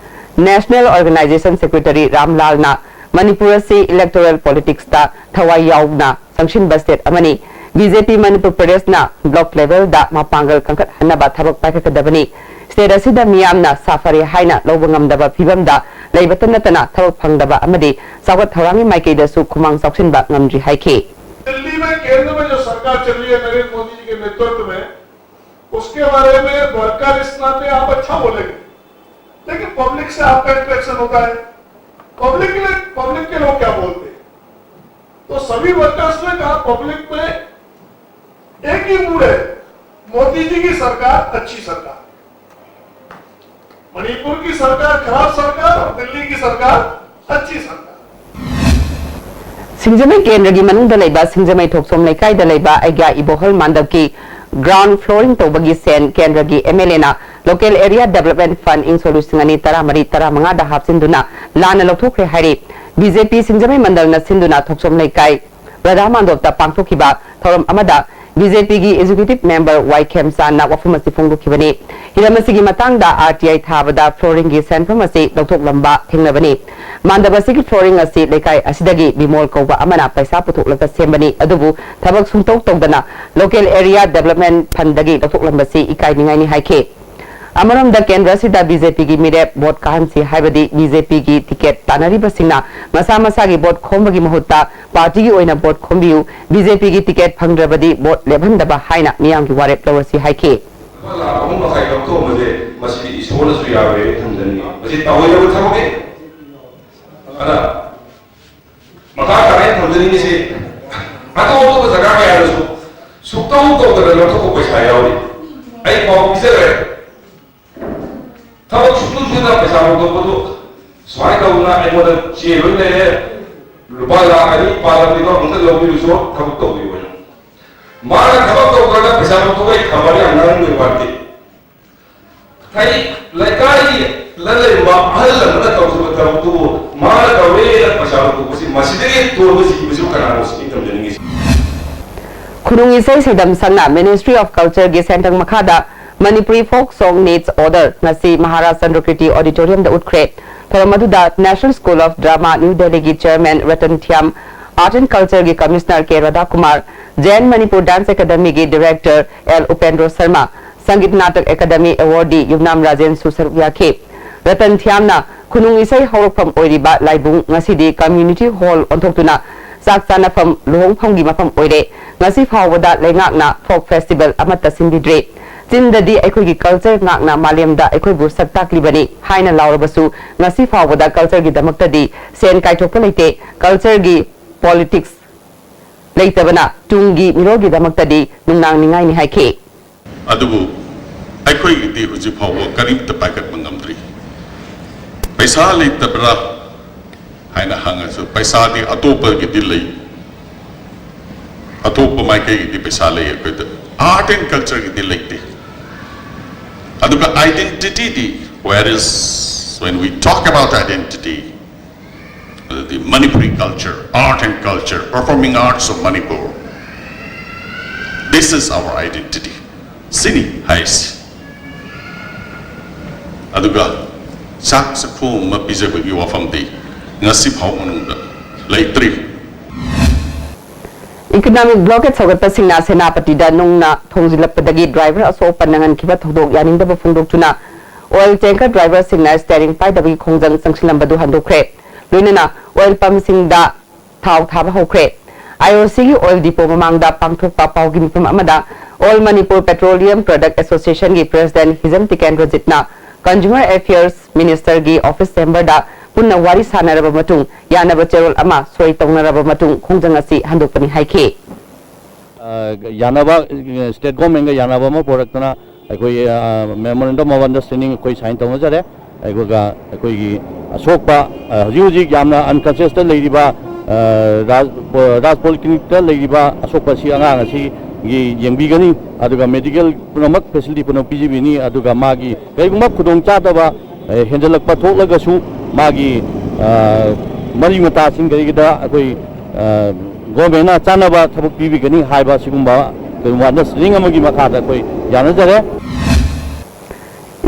National Organization Secretary ꯔꯥꯝꯂꯥꯜꯅ ꯃꯅꯤꯄꯨꯔ ꯑꯁꯤ electoral politicsꯇ ꯊꯋꯥꯏ ꯌꯥꯎꯅ ꯆꯪꯁꯤꯟꯕ state ꯑꯃꯅꯤ꯫ ꯕꯤ ꯖꯦ ꯄꯤ ꯃꯅꯤꯄꯨꯔ ꯄ꯭ꯔꯗꯦꯁꯅ block levelꯗ ꯃꯄꯥꯡꯒꯜ ꯀꯟꯈꯠꯍꯟꯅꯕ ꯊꯕꯛ ꯄꯥꯏꯈꯠꯀꯗꯕꯅꯤ꯫ State ꯑꯁꯤꯗ ꯃꯤꯌꯥꯝꯅ ꯁꯥꯐꯔꯦ ꯍꯥꯏꯅ ꯂꯧꯕ ꯉꯝꯗꯕ ꯐꯤꯕꯝꯗ ꯂꯩꯕꯇ ꯅꯠꯇꯅ ꯊꯕꯛ ꯐꯪꯗꯕ ꯑꯃꯗꯤ ꯆꯥꯎꯈꯠ ꯊꯧꯔꯥꯡꯒꯤ ꯃꯥꯏꯀꯩꯗꯁꯨ ꯈꯨꯃꯥꯡ ꯆꯥꯎꯁꯤꯟꯕ ꯉꯝꯗ꯭ꯔꯤ ꯍꯥꯏꯈꯤ꯫ दिल्ली में केंद्र में जो सरकार चल रही है नरेंद्र मोदी जी के नेतृत्व में, उसके बारे में वर्कर इस नाते आप अच्छा बोलेंगे, लेकिन पब्लिक से आपका इंटरेक्शन होता है। पब्लिक के लिए, पब्लिक के लोग क्या बोलते हैं? तो सभी वर्कर्स ने कहा, पब्लिक में एक ही मूड है, मोदी जी की सरकार अच्छी सरकार, मणिपुर की सरकार खराब सरकार और दिल्ली की सरकार अच्छी सरकार। ꯁꯤꯡꯖꯃꯩ ꯀꯦꯟꯗ꯭ꯔꯒꯤ ꯃꯅꯨꯡꯗ ꯂꯩꯕ ꯁꯤꯡꯖꯃꯩ ꯊꯣꯛꯆꯣꯝ ꯂꯩꯀꯥꯏꯗ ꯂꯩꯕ ꯑꯩꯒ꯭ꯌꯥ ꯏꯕꯣꯍꯜ ꯃꯥꯟꯗꯞꯀꯤ ground flooring ꯇꯧꯕꯒꯤ ꯁꯦꯟ ꯀꯦꯟꯗ꯭ꯔꯒꯤ ꯑꯦꯝ ꯑꯦꯜ ꯑꯦꯅ Local Area Development Fund ꯏꯪ ꯁꯣꯛ ꯂꯤꯁꯤꯡ ꯑꯅꯤ ꯇꯔꯥꯃꯔꯤ ꯇꯔꯥꯃꯉꯥꯗ ꯍꯥꯞꯆꯤꯟꯗꯨꯅ ꯂꯥꯟꯅ ꯂꯧꯊꯣꯛꯈ꯭ꯔꯦ ꯍꯥꯏꯔꯤ꯫ ꯕꯤ ꯖꯦ ꯄꯤ ꯁꯤꯡꯖꯃꯩ ꯃꯟꯗꯜꯅ ꯁꯤꯟꯗꯨꯅ ꯊꯣꯛꯆꯣꯝ ꯂꯩꯀꯥꯏ ꯔꯥꯙꯥ ꯃꯥꯟꯗꯣꯞꯇ ꯄꯥꯡꯊꯣꯛꯈꯤꯕ ꯊꯧꯔꯝ ꯑꯃꯗ ꯕꯤ ꯖꯦ ꯄꯤꯒꯤ ꯑꯦꯛꯖꯤꯀ꯭ꯌꯨꯇꯤꯚ ꯃꯦꯝꯕꯔ ꯋꯥꯏ ꯈꯦꯝꯆꯥꯟꯅ ꯋꯥꯐꯝ ꯑꯁꯤ ꯐꯣꯡꯗꯣꯛꯈꯤꯕꯅꯤ꯫ ꯍꯤꯔꯝ ꯑꯁꯤꯒꯤ ꯃꯇꯥꯡꯗ ꯑꯥꯔ ꯇꯤ ꯑꯥꯏ ꯊꯥꯕꯗ ꯐ꯭ꯂꯣꯔꯤꯡꯒꯤ ꯁꯦꯟꯐꯝ ꯑꯁꯤ ꯂꯧꯊꯣꯛꯂꯝꯕ ꯊꯦꯡꯅꯕꯅꯤ꯫ ꯃꯥꯟꯗꯕ ꯑꯁꯤꯒꯤ ꯐ꯭ꯂꯣꯔꯤꯡ ꯑꯁꯤ ꯂꯩꯀꯥꯏ ꯑꯁꯤꯗꯒꯤ ꯕꯤꯃꯣꯜ ꯀꯧꯕ ꯑꯃꯅ ꯄꯩꯁꯥ ꯄꯨꯊꯣꯛꯂꯒ ꯁꯦꯝꯕꯅꯤ, ꯑꯗꯨꯕꯨ ꯊꯕꯛ ꯁꯨꯡꯇꯧ ꯇꯧꯗꯅ ꯂꯣꯀꯦꯜ ꯑꯦꯔꯤꯌꯥ ꯗꯦꯕꯂꯞꯃꯦꯟ ꯐꯟꯗꯒꯤ ꯂꯧꯊꯣꯛꯂꯝꯕꯁꯤ ꯏꯀꯥꯏꯅꯤꯡꯉꯥꯏꯅꯤ ꯍꯥꯏꯈꯤ꯫ ꯑꯃꯔꯣꯝꯗ ꯀꯦꯟꯗ꯭ꯔ ꯑꯁꯤꯗ ꯕꯤ ꯖꯦ ꯄꯤꯒꯤ ꯃꯤꯔꯦꯞ ꯚꯣꯠ ꯀꯥꯍꯟꯁꯤ ꯍꯥꯏꯕꯗꯤ ꯕꯤ ꯖꯦ ꯄꯤꯒꯤ ꯇꯤꯀꯦꯠ ꯇꯥꯟꯅꯔꯤꯕꯁꯤꯡꯅ ꯃꯁꯥ ꯃꯁꯥꯒꯤ ꯚꯣꯠ ꯈꯣꯝꯕꯒꯤ ꯃꯍꯨꯠꯇ ꯄꯥꯔꯇꯤꯒꯤ ꯑꯣꯏꯅ ꯚꯣꯠ ꯈꯣꯝꯕꯤꯌꯨ, ꯕꯤ ꯖꯦ ꯄꯤꯒꯤ ꯇꯤꯀꯦꯠ ꯐꯪꯗ꯭ꯔꯕꯗꯤ ꯚꯣꯠ ꯂꯦꯞꯍꯟꯗꯕ ꯍꯥꯏꯅ ꯃꯤꯌꯥꯝꯒꯤ ꯋꯥꯔꯦꯞ ꯂꯧꯔꯁꯤ ꯍꯥꯏꯈꯤ꯫ ꯂꯨꯄꯥ ꯂꯥꯈ ꯑꯍꯨꯝ ꯃꯈꯥꯏ ꯂꯧꯊꯣꯛꯑꯝꯕꯁꯦ ꯃꯁꯤꯗꯤ ꯏꯁꯣꯔꯅꯁꯨ ꯌꯥꯔꯣꯏ ꯊꯝꯖꯅꯤꯡꯉꯤ꯫ ꯃꯁꯤ ꯇꯧꯍꯩꯗꯕ ꯊꯕꯛꯅꯤ꯫ ꯑꯗ ꯃꯈꯥ ꯇꯥꯅ ꯑꯩꯅ ꯊꯝꯖꯅꯤꯡꯉꯤꯁꯤ, ꯑꯇꯣꯞ ꯑꯇꯣꯞꯄ ꯖꯒꯥ ꯀꯌꯥꯗꯁꯨ ꯁꯨꯛꯇꯧ ꯇꯧꯗꯅ ꯂꯧꯊꯣꯛꯄ ꯄꯩꯁꯥ ꯌꯥꯎꯔꯤ꯫ ꯑꯩ ꯄꯥꯎ ꯄꯤꯖꯔꯦ꯫ ꯊꯕꯛ ꯁꯨꯡꯁꯨ ꯁꯨꯗꯅ ꯄꯩꯁꯥ ꯂꯧꯊꯣꯛꯄꯗꯨ ꯁꯨꯃꯥꯏꯅ ꯇꯧꯗꯅ ꯑꯩꯉꯣꯟꯗ ꯆꯦ ꯂꯣꯏ ꯂꯩꯔꯦ, ꯂꯨꯄꯥ ꯂꯥꯈ ꯑꯅꯤ ꯄꯥꯜꯂꯕꯅꯤꯀꯣ, ꯑꯝꯇ ꯂꯧꯕꯤꯔꯨꯁꯣ, ꯊꯕꯛ ꯇꯧꯕꯤꯌꯨ ꯍꯥꯏꯅ꯫ ꯃꯥꯅ ꯊꯕꯛ ꯇꯧꯗ꯭ꯔꯒ ꯄꯩꯁꯥ ꯂꯧꯊꯣꯛꯑꯦ ꯈꯕꯔ ꯌꯥꯝ ꯉꯥꯡꯕꯒꯤ ꯋꯥꯗꯤ꯫ ꯍꯥꯏꯗꯤ ꯂꯩꯀꯥꯏꯒꯤ ꯂꯩꯔꯤꯕ ꯑꯍꯜ ꯑꯃꯅ ꯇꯧꯈꯤꯕ ꯊꯕꯛꯇꯨꯕꯨ ꯃꯥꯅ ꯇꯧꯔꯦꯅ ꯄꯩꯁꯥ ꯂꯧꯊꯣꯛꯄꯁꯤ, ꯃꯁꯤꯗꯒꯤ ꯇꯣꯟꯕ ꯖꯤꯕꯁꯤꯕꯨ ꯀꯅꯥꯅꯣ ꯁꯤꯅꯤ ꯊꯝꯖꯅꯤꯡꯉꯤꯁꯤ꯫ ꯈꯨꯅꯨꯡ ꯏꯁꯩ ꯁꯩꯗꯝ ꯁꯪꯅ Ministry of Culture ꯒꯤ ꯁꯦꯟꯊꯪ ꯃꯈꯥꯗ Manipuri Folk Song Needs Order ꯉꯁꯤ ꯃꯍꯥꯔꯥꯖ ꯆꯟꯗ꯭ꯔꯀꯤꯔꯇꯤ ꯑꯣꯗꯤꯇꯣꯔꯤꯌꯝꯗ ꯎꯠꯈ꯭ꯔꯦ꯫ ꯊꯧꯔꯝ ꯑꯗꯨꯗ National School of Drama, New Delhi ꯒꯤ Chairman Ratan Thiyam, Art and Culture ꯒꯤ Commissioner K Radhakumar, Jain Manipur Dance Academy ꯒꯤ Director L Upendro Sharma, Sangeet Natak Academy Awardee ꯌꯨꯝꯅꯥꯝ ꯔꯥꯖꯦꯟꯁꯨ ꯁꯔꯨꯛ ꯌꯥꯈꯤ꯫ ꯔꯇꯟ ꯊꯤꯌꯥꯝꯅ ꯈꯨꯅꯨꯡ ꯏꯁꯩ ꯍꯧꯔꯛꯐꯝ ꯑꯣꯏꯔꯤꯕ ꯂꯥꯏꯕꯨꯡ ꯉꯁꯤꯗꯤ community hall ꯑꯣꯟꯊꯣꯛꯇꯨꯅ ꯆꯥꯛ ꯆꯥꯅꯐꯝ, ꯂꯨꯍꯣꯡꯐꯝꯒꯤ ꯃꯐꯝ ꯑꯣꯏꯔꯦ꯫ ꯉꯁꯤ ꯐꯥꯎꯕꯗ ꯂꯩꯉꯥꯛꯅ folk festival ꯑꯃꯠꯇ ꯁꯤꯟꯕꯤꯗ꯭ꯔꯦ꯫ ꯆꯤꯟꯗꯗꯤ ꯑꯩꯈꯣꯏꯒꯤ culture ꯉꯥꯛꯅ ꯃꯥꯂꯦꯝꯗ ꯑꯩꯈꯣꯏꯕꯨ ꯁꯛ ꯇꯥꯛꯂꯤꯕꯅꯤ ꯍꯥꯏꯅ ꯂꯥꯎꯔꯕꯁꯨ ꯉꯁꯤ ꯐꯥꯎꯕꯗ culture ꯒꯤꯗꯃꯛꯇꯗꯤ ꯁꯦꯟ ꯀꯥꯏꯊꯣꯛꯄ ꯂꯩꯇꯦ꯫ Culture ꯒꯤ politics ꯂꯩꯇꯕꯅ ꯇꯨꯡꯒꯤ ꯃꯤꯔꯣꯜꯒꯤꯗꯃꯛꯇꯗꯤ ꯅꯨꯡꯅꯥꯡꯅꯤꯡꯉꯥꯏꯅꯤ ꯍꯥꯏꯈꯤ꯫ ꯑꯗꯨꯕꯨ ꯑꯩꯈꯣꯏꯒꯤꯗꯤ ꯍꯧꯖꯤꯛ ꯐꯥꯎꯕ ꯀꯔꯤꯝꯇ ꯄꯥꯏꯈꯠꯄ ꯉꯝꯗ꯭ꯔꯤ꯫ ꯄꯩꯁꯥ ꯂꯩꯇꯕ꯭ꯔꯥ ꯍꯥꯏꯅ ꯍꯪꯉꯁꯨ, ꯄꯩꯁꯥꯗꯤ ꯑꯇꯣꯞꯄꯒꯤꯗꯤ ꯂꯩ, ꯑꯇꯣꯞꯄ ꯃꯥꯏꯀꯩꯒꯤꯗꯤ ꯄꯩꯁꯥ ꯂꯩ, ꯑꯩꯈꯣꯏꯗ art and culture ꯒꯤꯗꯤ ꯂꯩꯇꯦ꯫ ꯑꯗꯨꯒ identity D, whereas when we talk about identity, ꯑꯗꯨꯗꯤ Manipuri culture, art and culture, performing arts of Manipur, they This is our identity. ꯁꯤꯅꯤ ꯍꯥꯏꯁꯤ꯫ ꯑꯗꯨꯒ ꯆꯥꯛ ꯆꯥꯛꯈꯣꯝ ꯑꯃ ꯄꯤꯖꯕꯒꯤ ꯋꯥꯐꯝꯗꯤ ꯉꯁꯤ ꯐꯥꯎ ꯃꯅꯨꯡꯗ ꯂꯩꯇ꯭ꯔꯤ꯫ Economic blockade ꯁꯧꯒꯠꯄꯁꯤꯡꯅ ꯁꯦꯅꯥꯄꯇꯤꯗ ꯅꯨꯡꯅ ꯊꯣꯝꯖꯤꯜꯂꯛꯄꯗꯒꯤ driver ꯑꯁꯣꯛ ꯑꯄꯟ ꯅꯪꯍꯟꯈꯤꯕ ꯊꯧꯗꯣꯛ ꯌꯥꯅꯤꯡꯗꯕ ꯐꯣꯡꯗꯣꯛꯇꯨꯅ oil tanker driverꯁꯤꯡꯅ steering ꯄꯥꯏꯗꯕꯒꯤ ꯈꯣꯡꯖꯪ ꯆꯪꯁꯤꯜꯂꯝꯕꯗꯨ ꯍꯟꯗꯣꯛꯈ꯭ꯔꯦ꯫ ꯂꯣꯏꯅꯅ oil pumpꯁꯤꯡꯗ ꯊꯥꯎ ꯊꯥꯕ ꯍꯧꯈ꯭ꯔꯦ꯫ IOCꯒꯤ oil depot ꯃꯃꯥꯡꯗ ꯄꯥꯡꯊꯣꯛꯄ ꯄꯥꯎꯒꯤ ꯃꯤꯐꯝ ꯑꯃꯗ All Manipur Petroleum Product Associationꯒꯤ president ꯍꯤꯖꯝ ꯇꯤꯀꯦꯟꯗ꯭ꯔꯖꯤꯠꯅ Consumer Affairs ministerꯒꯤ office chamberꯗ ꯄꯨꯟꯅ ꯋꯥꯔꯤ ꯁꯥꯟꯅꯔꯕ ꯃꯇꯨꯡ ꯌꯥꯅꯕ ꯆꯦꯔꯣꯜ ꯑꯃ ꯁꯣꯏ ꯇꯧꯅꯔꯕ ꯃꯇꯨꯡ ꯈꯣꯡꯖꯪ ꯑꯁꯤ ꯍꯟꯗꯣꯛꯄꯅꯤ ꯍꯥꯏꯈꯤ꯫ ꯌꯥꯅꯕ, state governmentꯒ ꯌꯥꯅꯕ ꯑꯃ ꯄꯨꯔꯛꯇꯅ ꯑꯩꯈꯣꯏ memorandum of understanding ꯑꯩꯈꯣꯏ sign ꯇꯧꯅꯖꯔꯦ꯫ ꯑꯗꯨꯒ ꯑꯩꯈꯣꯏꯒꯤ ꯑꯁꯣꯛꯄ, ꯍꯧꯖꯤꯛ ꯍꯧꯖꯤꯛ ꯌꯥꯝꯅ unconsciousꯇ ꯂꯩꯔꯤꯕ, ꯔꯥꯖ polyclinicꯇ ꯂꯩꯔꯤꯕ ꯑꯁꯣꯛꯄ ꯑꯁꯤ, ꯑꯉꯥꯡ ꯑꯁꯤꯒꯤ ꯌꯦꯡꯕꯤꯒꯅꯤ꯫ ꯑꯗꯨꯒ medical ꯄꯨꯝꯅꯃꯛ facility ꯄꯨꯝꯅꯃꯛ ꯄꯤꯖꯕꯤꯅꯤ꯫ ꯑꯗꯨꯒ ꯃꯥꯒꯤ ꯀꯔꯤꯒꯨꯝꯕ ꯈꯨꯗꯣꯡꯆꯥꯗꯕ ꯍꯦꯟꯖꯜꯂꯛꯄ ꯊꯣꯛꯂꯒꯁꯨ ꯃꯥꯒꯤ ꯃꯔꯤ ꯃꯇꯥꯁꯤꯡ ꯀꯔꯤꯒꯤꯗ ꯑꯩꯈꯣꯏ governmentꯅ ꯆꯥꯟꯅꯕ ꯊꯕꯛ ꯄꯤꯕꯤꯒꯅꯤ ꯍꯥꯏꯕ ꯑꯁꯤꯒꯨꯝꯕ ꯀꯩꯒꯨꯝꯕ understanding ꯑꯃꯒꯤ ꯃꯈꯥꯗ ꯑꯩꯈꯣꯏ ꯌꯥꯅꯖꯔꯦ꯫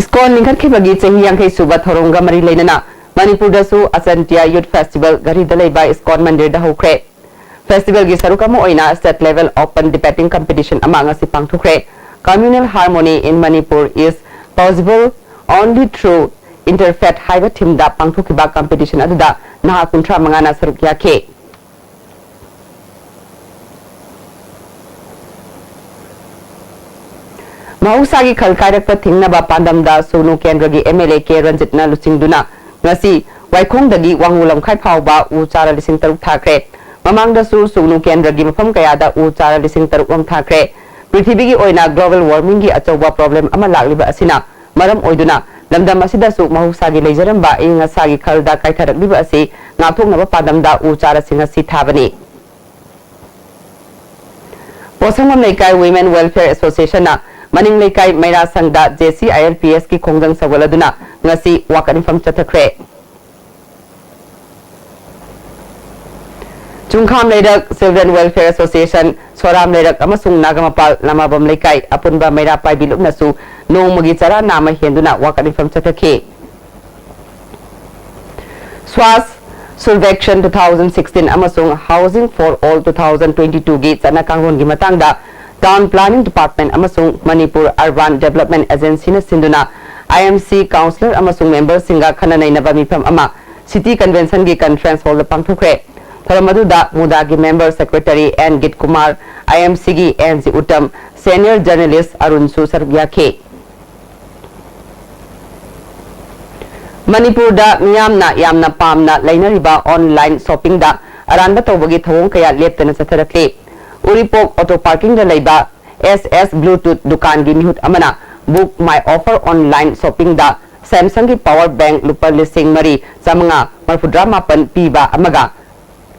ISKCON ꯂꯤꯡꯈꯠꯈꯤꯕꯒꯤ ꯆꯍꯤ ꯌꯥꯡꯈꯩ ꯁꯨꯕ ꯊꯧꯔꯝꯒ ꯃꯔꯤ ꯂꯩꯅꯅ ꯃꯅꯤꯄꯨꯔꯗꯁꯨ Achantia Youth Festival ꯘꯔꯤꯗ ꯂꯩꯕ ISKCON ꯃꯟꯗꯤꯔꯗ ꯍꯧꯈ꯭ꯔꯦ꯫ Festivalꯒꯤ ꯁꯔꯨꯛ ꯑꯃ ꯑꯣꯏꯅ state level open debating competition ꯑꯃ ꯉꯁꯤ ꯄꯥꯡꯊꯣꯛꯈ꯭ꯔꯦ꯫ Communal harmony in Manipur is possible only through interfaith ꯍꯥꯏꯕ themeꯗ ꯄꯥꯡꯊꯣꯛꯈꯤꯕ competition ꯑꯗꯨꯗ ꯅꯍꯥ ꯀꯨꯟꯊ꯭ꯔꯥ ꯃꯉꯥꯅ ꯁꯔꯨꯛ ꯌꯥꯈꯤ꯫ ꯃꯍꯧꯁꯥꯒꯤ ꯈꯜ ꯀꯥꯏꯔꯛꯄ ꯊꯤꯡꯅꯕ ꯄꯥꯟꯗꯝꯗ ꯁꯨꯒꯅꯨ ꯀꯦꯟꯗ꯭ꯔꯒꯤ MLA ꯀꯦ ꯔꯟꯖꯤꯠꯅ ꯂꯨꯆꯤꯡꯗꯨꯅ ꯉꯁꯤ ꯋꯥꯏꯈꯣꯡꯗꯒꯤ ꯋꯥꯉꯨ ꯂꯝꯈꯥꯏ ꯐꯥꯎꯕ ꯎ ꯆꯥꯔ ꯂꯤꯁꯤꯡ ꯇꯔꯨꯛ ꯊꯥꯈ꯭ꯔꯦ꯫ ꯃꯃꯥꯡꯗꯁꯨ ꯁꯨꯒꯅꯨ ꯀꯦꯟꯗ꯭ꯔꯒꯤ ꯃꯐꯝ ꯀꯌꯥꯗ ꯎ ꯆꯥꯔ ꯂꯤꯁꯤꯡ ꯇꯔꯨꯛ ꯔꯣꯝ ꯊꯥꯈ꯭ꯔꯦ꯫ ꯄ꯭ꯔꯤꯊꯤꯕꯤꯒꯤ ꯑꯣꯏꯅ global warmingꯒꯤ ꯑꯆꯧꯕ problem ꯑꯃ ꯂꯥꯛꯂꯤꯕ ꯑꯁꯤꯅ ꯃꯔꯝ ꯑꯣꯏꯗꯨꯅ ꯂꯝꯗꯝ ꯑꯁꯤꯗꯁꯨ ꯃꯍꯧꯁꯥꯒꯤ ꯂꯩꯖꯔꯝꯕ ꯑꯏꯪ ꯑꯁꯥꯒꯤ ꯈꯜꯗ ꯀꯥꯏꯊꯔꯛꯂꯤꯕ ꯑꯁꯤ ꯉꯥꯛꯊꯣꯛꯅꯕ ꯄꯥꯟꯗꯝꯗ ꯎ ꯆꯥꯔꯁꯤꯡ ꯑꯁꯤ ꯊꯥꯕꯅꯤ꯫ ꯄꯣꯁꯪꯕꯝ ꯂꯩꯀꯥꯏ Women Welfare Associationꯅ ꯃꯅꯤꯡ ꯂꯩꯀꯥꯏ ꯃꯩꯔꯥ ꯁꯪꯗ JCILPSꯀꯤ ꯈꯣꯡꯖꯪ ꯁꯧꯒꯠꯂꯗꯨꯅ ꯉꯁꯤ ꯋꯥꯀꯠ ꯃꯤꯐꯝ ꯆꯠꯊꯈ꯭ꯔꯦ꯫ ꯆꯨꯡꯈꯥꯝ ꯂꯩꯔꯛ Children Welfare Association, ꯁꯣꯔꯥꯝ ꯂꯩꯔꯛ ꯑꯃꯁꯨꯡ ꯅꯥꯒꯥꯃꯄꯥꯜ ꯂꯃꯥꯕꯝ ꯂꯩꯀꯥꯏ ꯑꯄꯨꯟꯕ ꯃꯩꯔꯥ ꯄꯥꯏꯕꯤ ꯂꯨꯞꯅꯁꯨ ꯅꯣꯡꯃꯒꯤ ꯆꯔꯥ ꯅꯥꯝꯃ ꯍꯦꯟꯗꯨꯅ ꯋꯥꯀꯠ ꯃꯤꯐꯝ ꯆꯠꯊꯈꯤ꯫ ꯁ꯭ꯋꯥꯁ ꯁꯨꯔꯚꯦꯛꯁꯟ two thousand sixteen ꯑꯃꯁꯨꯡ Housing for All two thousand twenty-two ꯒꯤ ꯆꯠꯅ ꯀꯥꯡꯂꯣꯟꯒꯤ ꯃꯇꯥꯡꯗ Town Planning Department ꯑꯃꯁꯨꯡ ꯃꯅꯤꯄꯨꯔ Urban Development Agencyꯅ ꯁꯤꯟꯗꯨꯅ I M C councillor ꯑꯃꯁꯨꯡ memberꯁꯤꯡꯒ ꯈꯟꯅ ꯅꯩꯅꯕ ꯃꯤꯐꯝ ꯑꯃ City Conventionꯒꯤ Conference Hallꯗ ꯄꯥꯡꯊꯣꯛꯈ꯭ꯔꯦ꯫ ꯊꯧꯔꯝ ꯑꯗꯨꯗ ꯃꯨꯗꯥꯒꯤ member secretary N Gitkumar, I M Cꯒꯤ N G Uttam, senior journalist ꯑꯔꯨꯟꯁꯨ ꯁꯔꯨꯛ ꯌꯥꯈꯤ꯫ ꯃꯅꯤꯄꯨꯔꯗ ꯃꯤꯌꯥꯝꯅ ꯌꯥꯝꯅ ꯄꯥꯝꯅ ꯂꯩꯅꯔꯤꯕ online shoppingꯗ ꯑꯔꯥꯟꯕ ꯇꯧꯕꯒꯤ ꯊꯧꯑꯣꯡ ꯀꯌꯥ ꯂꯦꯞꯇꯅ ꯆꯠꯊꯔꯛꯂꯤ꯫ ꯎꯔꯤꯄꯣꯛ auto parkingꯗ ꯂꯩꯕ S S Bluetooth ꯗꯨꯀꯥꯟꯒꯤ ꯃꯤꯍꯨꯠ ꯑꯃꯅ Book My Offer online shoppingꯗ Samsungꯒꯤ power bank ꯂꯨꯄꯥ ꯂꯤꯁꯤꯡ ꯃꯔꯤ ꯆꯥꯃꯉꯥ ꯃꯔꯤꯐꯨꯇꯔꯥ ꯃꯥꯄꯟ ꯄꯤꯕ ꯑꯃꯒ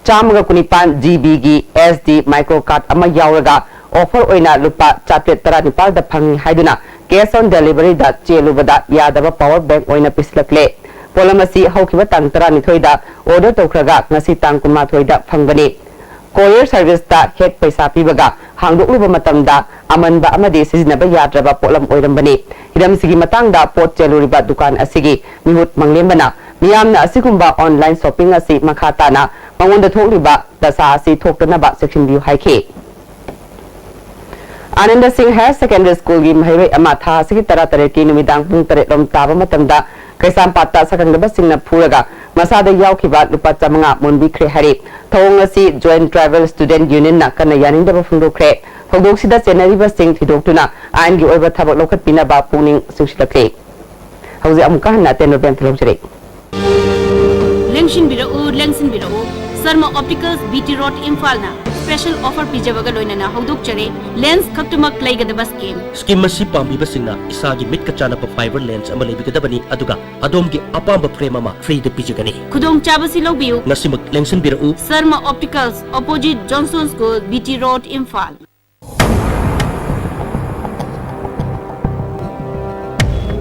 ꯆꯥꯝꯃꯒ ꯀꯨꯟꯅꯤꯄꯥꯟ G Bꯒꯤ S D micro card ꯑꯃ ꯌꯥꯎꯔꯒ offer ꯑꯣꯏꯅ ꯂꯨꯄꯥ ꯆꯥꯇ꯭ꯔꯦꯠ ꯇꯔꯥꯅꯤꯄꯥꯜꯗ ꯐꯪꯏ ꯍꯥꯏꯗꯨꯅ cash on deliveryꯗ ꯆꯦꯜꯂꯨꯕꯗ ꯌꯥꯗꯕ power bank ꯑꯣꯏꯅ ꯄꯤꯁꯤꯜꯂꯛꯂꯦ꯫ ꯄꯣꯠꯂꯝ ꯑꯁꯤ ꯍꯧꯈꯤꯕ ꯇꯥꯡ ꯇꯔꯥꯅꯤꯊꯣꯏꯗ order ꯇꯧꯈ꯭ꯔꯒ ꯉꯁꯤ ꯇꯥꯡ ꯀꯨꯟꯃꯥꯊꯣꯏꯗ ꯐꯪꯕꯅꯤ꯫ Courier serviceꯇ ꯍꯦꯛ ꯄꯩꯁꯥ ꯄꯤꯕꯒ ꯍꯥꯡꯗꯣꯛꯂꯨꯕ ꯃꯇꯝꯗ ꯑꯃꯟꯕ ꯑꯃꯗꯤ ꯁꯤꯖꯤꯟꯅꯕ ꯌꯥꯗ꯭ꯔꯕ ꯄꯣꯠꯂꯝ ꯑꯣꯏꯔꯝꯕꯅꯤ꯫ ꯍꯤꯔꯝꯁꯤꯒꯤ ꯃꯇꯥꯡꯗ ꯄꯣꯠ ꯆꯦꯜꯂꯨꯔꯤꯕ ꯗꯨꯀꯥꯟ ꯑꯁꯤꯒꯤ ꯃꯤꯍꯨꯠ ꯃꯪꯂꯦꯝꯕꯅ ꯃꯤꯌꯥꯝꯅ ꯑꯁꯤꯒꯨꯝꯕ online shopping ꯑꯁꯤ ꯃꯈꯥ ꯇꯥꯅ ꯃꯉꯣꯟꯗ ꯊꯣꯛꯂꯤꯕ ꯗꯁꯥ ꯑꯁꯤ ꯊꯣꯛꯇꯅꯕ ꯆꯦꯛꯁꯤꯟꯕꯤꯌꯨ ꯍꯥꯏꯈꯤ꯫ ꯑꯥꯅꯟꯗ ꯁꯤꯡ Higher Secondary Schoolꯒꯤ ꯃꯍꯩꯔꯣꯏ ꯑꯃ ꯊꯥ ꯑꯁꯤꯒꯤ ꯇꯔꯥꯇꯔꯦꯠꯀꯤ ꯅꯨꯃꯤꯗꯥꯡ ꯄꯨꯡ ꯇꯔꯦꯠ ꯂꯣꯝ ꯇꯥꯕ ꯃꯇꯝꯗ ꯀꯩꯁꯥꯝꯄꯥꯠꯇ ꯁꯛꯈꯪꯗꯕꯁꯤꯡꯅ ꯐꯨꯔꯒ ꯃꯁꯥꯗ ꯌꯥꯎꯈꯤꯕ ꯂꯨꯄꯥ ꯆꯥꯃꯉꯥ ꯃꯨꯟꯕꯤꯈ꯭ꯔꯦ ꯍꯥꯏꯔꯤ꯫ ꯊꯧꯑꯣꯡ ꯑꯁꯤ Joint Tribal Student Unionꯅ ꯀꯟꯅ ꯌꯥꯅꯤꯡꯗꯕ ꯐꯣꯡꯗꯣꯛꯈ꯭ꯔꯦ꯫ ꯊꯧꯗꯣꯛꯁꯤꯗ ꯆꯦꯟꯅꯔꯤꯕꯁꯤꯡ ꯊꯤꯗꯣꯛꯇꯨꯅ ꯑꯥꯏꯟꯒꯤ ꯑꯣꯏꯕ ꯊꯕꯛ ꯂꯧꯈꯠꯄꯤꯅꯕ ꯄꯨꯛꯅꯤꯡ ꯆꯤꯡꯁꯤꯜꯂꯛꯂꯤ꯫ ꯍꯧꯖꯤꯛ ꯑꯃꯨꯛꯀ ꯍꯟꯅ ꯑꯇꯦꯟꯕ ꯕꯦꯟꯇ ꯂꯧꯖꯔꯤ꯫ ꯂꯦꯡꯁꯤꯟꯕꯤꯔꯛꯎ, ꯂꯦꯡꯁꯤꯟꯕꯤꯔꯛꯎ꯫ Sarma Opticals B T Road, ꯏꯝꯐꯥꯜꯅ special offer ꯄꯤꯖꯕꯒ ꯂꯣꯏꯅꯅ ꯍꯧꯗꯣꯛꯆꯔꯤ꯫ Lens ꯈꯛꯇꯃꯛ ꯂꯩꯒꯗꯕ scheme꯫ Scheme ꯑꯁꯤ ꯄꯥꯝꯕꯤꯕꯁꯤꯡꯅ ꯏꯁꯥꯒꯤ ꯃꯤꯠꯀ ꯆꯥꯟꯅꯕ fiber lens ꯑꯃ ꯂꯩꯕꯤꯒꯗꯕꯅꯤ, ꯑꯗꯨꯒ ꯑꯗꯣꯝꯒꯤ ꯑꯄꯥꯝꯕ frame ꯑꯃ freeꯗ ꯄꯤꯖꯒꯅꯤ꯫ ꯈꯨꯗꯣꯡꯆꯥꯕꯁꯤ ꯂꯧꯕꯤꯌꯨ꯫ ꯉꯁꯤꯃꯛ ꯂꯦꯡꯁꯤꯟꯕꯤꯔꯛꯎ꯫ Sarma Opticals, opposite Johnson School, B T Road, Imphal.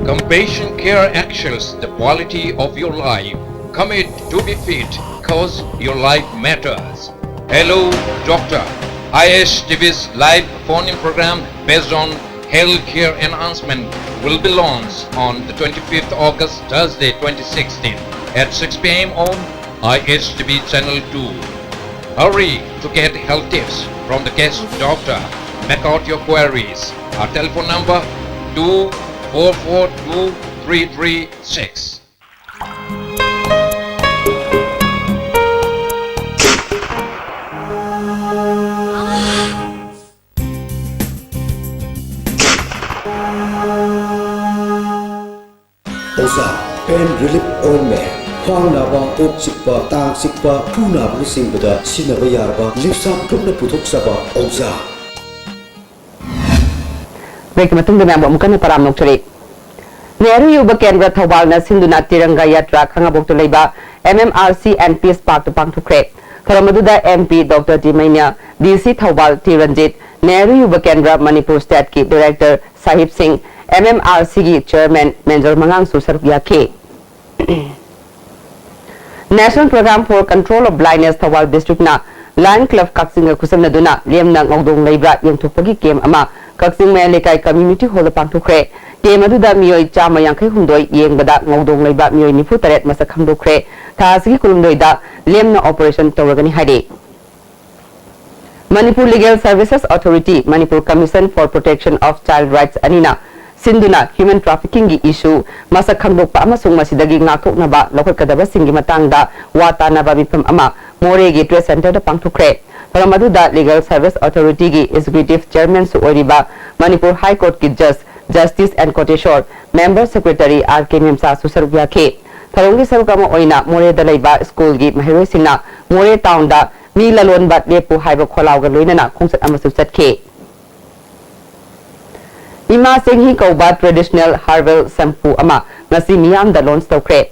Compassion Care ensures the quality of your life. Commit to be fit, 'cause your life matters. Hello, Doctor. I H T V's live phone-in program based on healthcare enhancement will be launched on the twenty-fifth August, Thursday, twenty sixteen, at six p m on I H T V Channel two. Hurry to get health tips from the guest doctor. Make out your queries. Our telephone number, two four four two three three six. ꯑꯣꯖꯥ, pain relief ointment, ꯈ꯭ꯋꯥꯡ ꯅꯥꯕ, ꯀꯣꯛ ꯆꯤꯛꯄ, ꯇꯥꯡ ꯆꯤꯛꯄ, ꯈꯨ ꯅꯥꯕꯅꯆꯤꯡꯕꯗ ꯁꯤꯖꯤꯟꯅꯕ ꯌꯥꯔꯕ ꯂꯤꯞꯁꯥꯞ ꯒ꯭ꯔꯨꯞꯅ ꯄꯨꯊꯣꯛꯆꯕ ꯑꯣꯖꯥ꯫ ꯕ꯭ꯔꯦꯛꯀꯤ ꯃꯇꯨꯡꯗ ꯃꯌꯥꯝꯕꯨ ꯑꯃꯨꯛ ꯍꯟꯅ ꯇꯔꯥꯝꯅ ꯑꯣꯛꯆꯔꯤ꯫ ꯅꯦꯍꯔꯨ ꯌꯨꯕ ꯀꯦꯟꯗ꯭ꯔ ꯊꯧꯕꯥꯜꯅ ꯁꯤꯟꯗꯨꯅ ꯇꯤꯔꯪꯒꯥ ꯌꯥꯇ꯭ꯔꯥ ꯈꯥꯉꯕꯣꯛꯇ ꯂꯩꯕ M M R C N P ꯏꯁꯄꯥꯔꯛꯇ ꯄꯥꯡꯊꯣꯛꯈ꯭ꯔꯦ꯫ ꯊꯧꯔꯝ ꯑꯗꯨꯗ M P doctor T Meinya, D C Thoubal T Ranjit, Nehru Yuva Kendra Manipur ꯁ꯭ꯇꯦꯠꯀꯤ ꯗꯤꯔꯦꯛꯇꯔ ꯁꯥꯍꯤꯕ ꯁꯤꯡ, ꯑꯦꯝ ꯑꯦꯝ ꯑꯥꯔ ꯁꯤꯒꯤ ꯆꯤꯌꯔꯃꯦꯟ ꯃꯦꯟꯖꯣꯔ ꯃꯉꯥꯡꯁꯨ ꯁꯔꯨꯛ ꯌꯥꯈꯤ꯫ National Program for Control of Blindness Thoubal ꯗꯤꯁꯇ꯭ꯔꯤꯛꯅ ꯂꯥꯏꯟ ꯀ꯭ꯂꯕ ꯀꯛꯆꯤꯡꯒ ꯈꯨꯠꯁꯝꯅꯗꯨꯅ ꯂꯦꯝꯅ ꯉꯧꯗꯣꯡ ꯂꯩꯕ꯭ꯔꯥ ꯌꯦꯡꯊꯣꯛꯄꯒꯤ ꯀꯦꯝ ꯑꯃ ꯀꯛꯆꯤꯡ ꯃꯌꯥꯏ ꯂꯩꯀꯥꯏ ꯀꯝꯃ꯭ꯌꯨꯅꯤꯇꯤ ꯍꯣꯜꯗ ꯄꯥꯡꯊꯣꯛꯈ꯭ꯔꯦ꯫ ꯀꯦꯝ ꯑꯗꯨꯗ ꯃꯤꯑꯣꯏ ꯆꯥꯝꯃ ꯌꯥꯡꯈꯩ ꯍꯨꯝꯗꯣꯏ ꯌꯦꯡꯕꯗ ꯉꯧꯗꯣꯡ ꯂꯩꯕ ꯃꯤꯑꯣꯏ ꯅꯤꯐꯨ ꯇꯔꯦꯠ ꯃꯁꯛ ꯈꯪꯗꯣꯛꯈ꯭ꯔꯦ꯫ ꯊꯥ ꯑꯁꯤꯒꯤ ꯀꯨꯟꯍꯨꯝꯗꯣꯏꯗ ꯂꯦꯝꯅ ꯑꯣꯄꯔꯦꯁꯟ ꯇꯧꯔꯒꯅꯤ ꯍꯥꯏꯔꯤ꯫ Manipur Legal Services Authority, Manipur Commission for Protection of Child Rights ꯑꯅꯤꯅ ꯁꯤꯟꯗꯨꯅ ꯍ꯭ꯌꯨꯃꯦꯟ ꯇ꯭ꯔꯥꯐꯤꯀꯤꯡꯒꯤ ꯏꯁꯨ ꯃꯁꯛ ꯈꯪꯗꯣꯛꯄ ꯑꯃꯁꯨꯡ ꯃꯁꯤꯗꯒꯤ ꯉꯥꯛꯊꯣꯛꯅꯕ ꯂꯧꯈꯠꯀꯗꯕꯁꯤꯡꯒꯤ ꯃꯇꯥꯡꯗ ꯋꯥ ꯇꯥꯅꯕ ꯃꯤꯐꯝ ꯑꯃ ꯃꯣꯔꯦꯒꯤ ꯇ꯭ꯔꯦꯗ ꯁꯦꯟꯇꯔꯗ ꯄꯥꯡꯊꯣꯛꯈ꯭ꯔꯦ꯫ ꯊꯧꯔꯝ ꯑꯗꯨꯗ ꯂꯤꯒꯦꯜ ꯁꯔꯚꯤꯁ ꯑꯣꯊꯣꯔꯤꯇꯤꯒꯤ ꯑꯦꯛꯖꯤꯀ꯭ꯌꯨꯇꯤꯚ ꯆꯤꯌꯔꯃꯦꯟꯁꯨ ꯑꯣꯏꯔꯤꯕ ꯃꯅꯤꯄꯨꯔ ꯍꯥꯏ ꯀꯣꯔꯠꯀꯤ ꯖꯖ justice N Kotiswar, member secretary R K ꯃꯦꯝꯆꯥꯁꯨ ꯁꯔꯨꯛ ꯌꯥꯈꯤ꯫ ꯊꯧꯔꯝꯒꯤ ꯁꯔꯨꯛ ꯑꯃ ꯑꯣꯏꯅ ꯃꯣꯔꯦꯗ ꯂꯩꯕ ꯁ꯭ꯀꯨꯜꯒꯤ ꯃꯍꯩꯔꯣꯏꯁꯤꯡꯅ ꯃꯣꯔꯦ ꯇꯥꯎꯟꯗ ꯃꯤ ꯂꯂꯣꯟꯕ ꯂꯦꯞꯄꯨ ꯍꯥꯏꯕ ꯈꯣꯜꯂꯥꯎꯒ ꯂꯣꯏꯅꯅ ꯈꯣꯡꯆꯠ ꯑꯃꯁꯨ ꯆꯠꯈꯤ꯫ ꯏꯃꯥ ꯆꯦꯡꯍꯤ ꯀꯧꯕ ꯇ꯭ꯔꯦꯗꯤꯁꯅꯦꯜ ꯍꯔꯕꯦꯜ ꯁꯦꯝꯄꯨ ꯑꯃ ꯉꯁꯤ ꯃꯤꯌꯥꯝꯗ ꯂꯣꯟꯆ ꯇꯧꯈ꯭ꯔꯦ꯫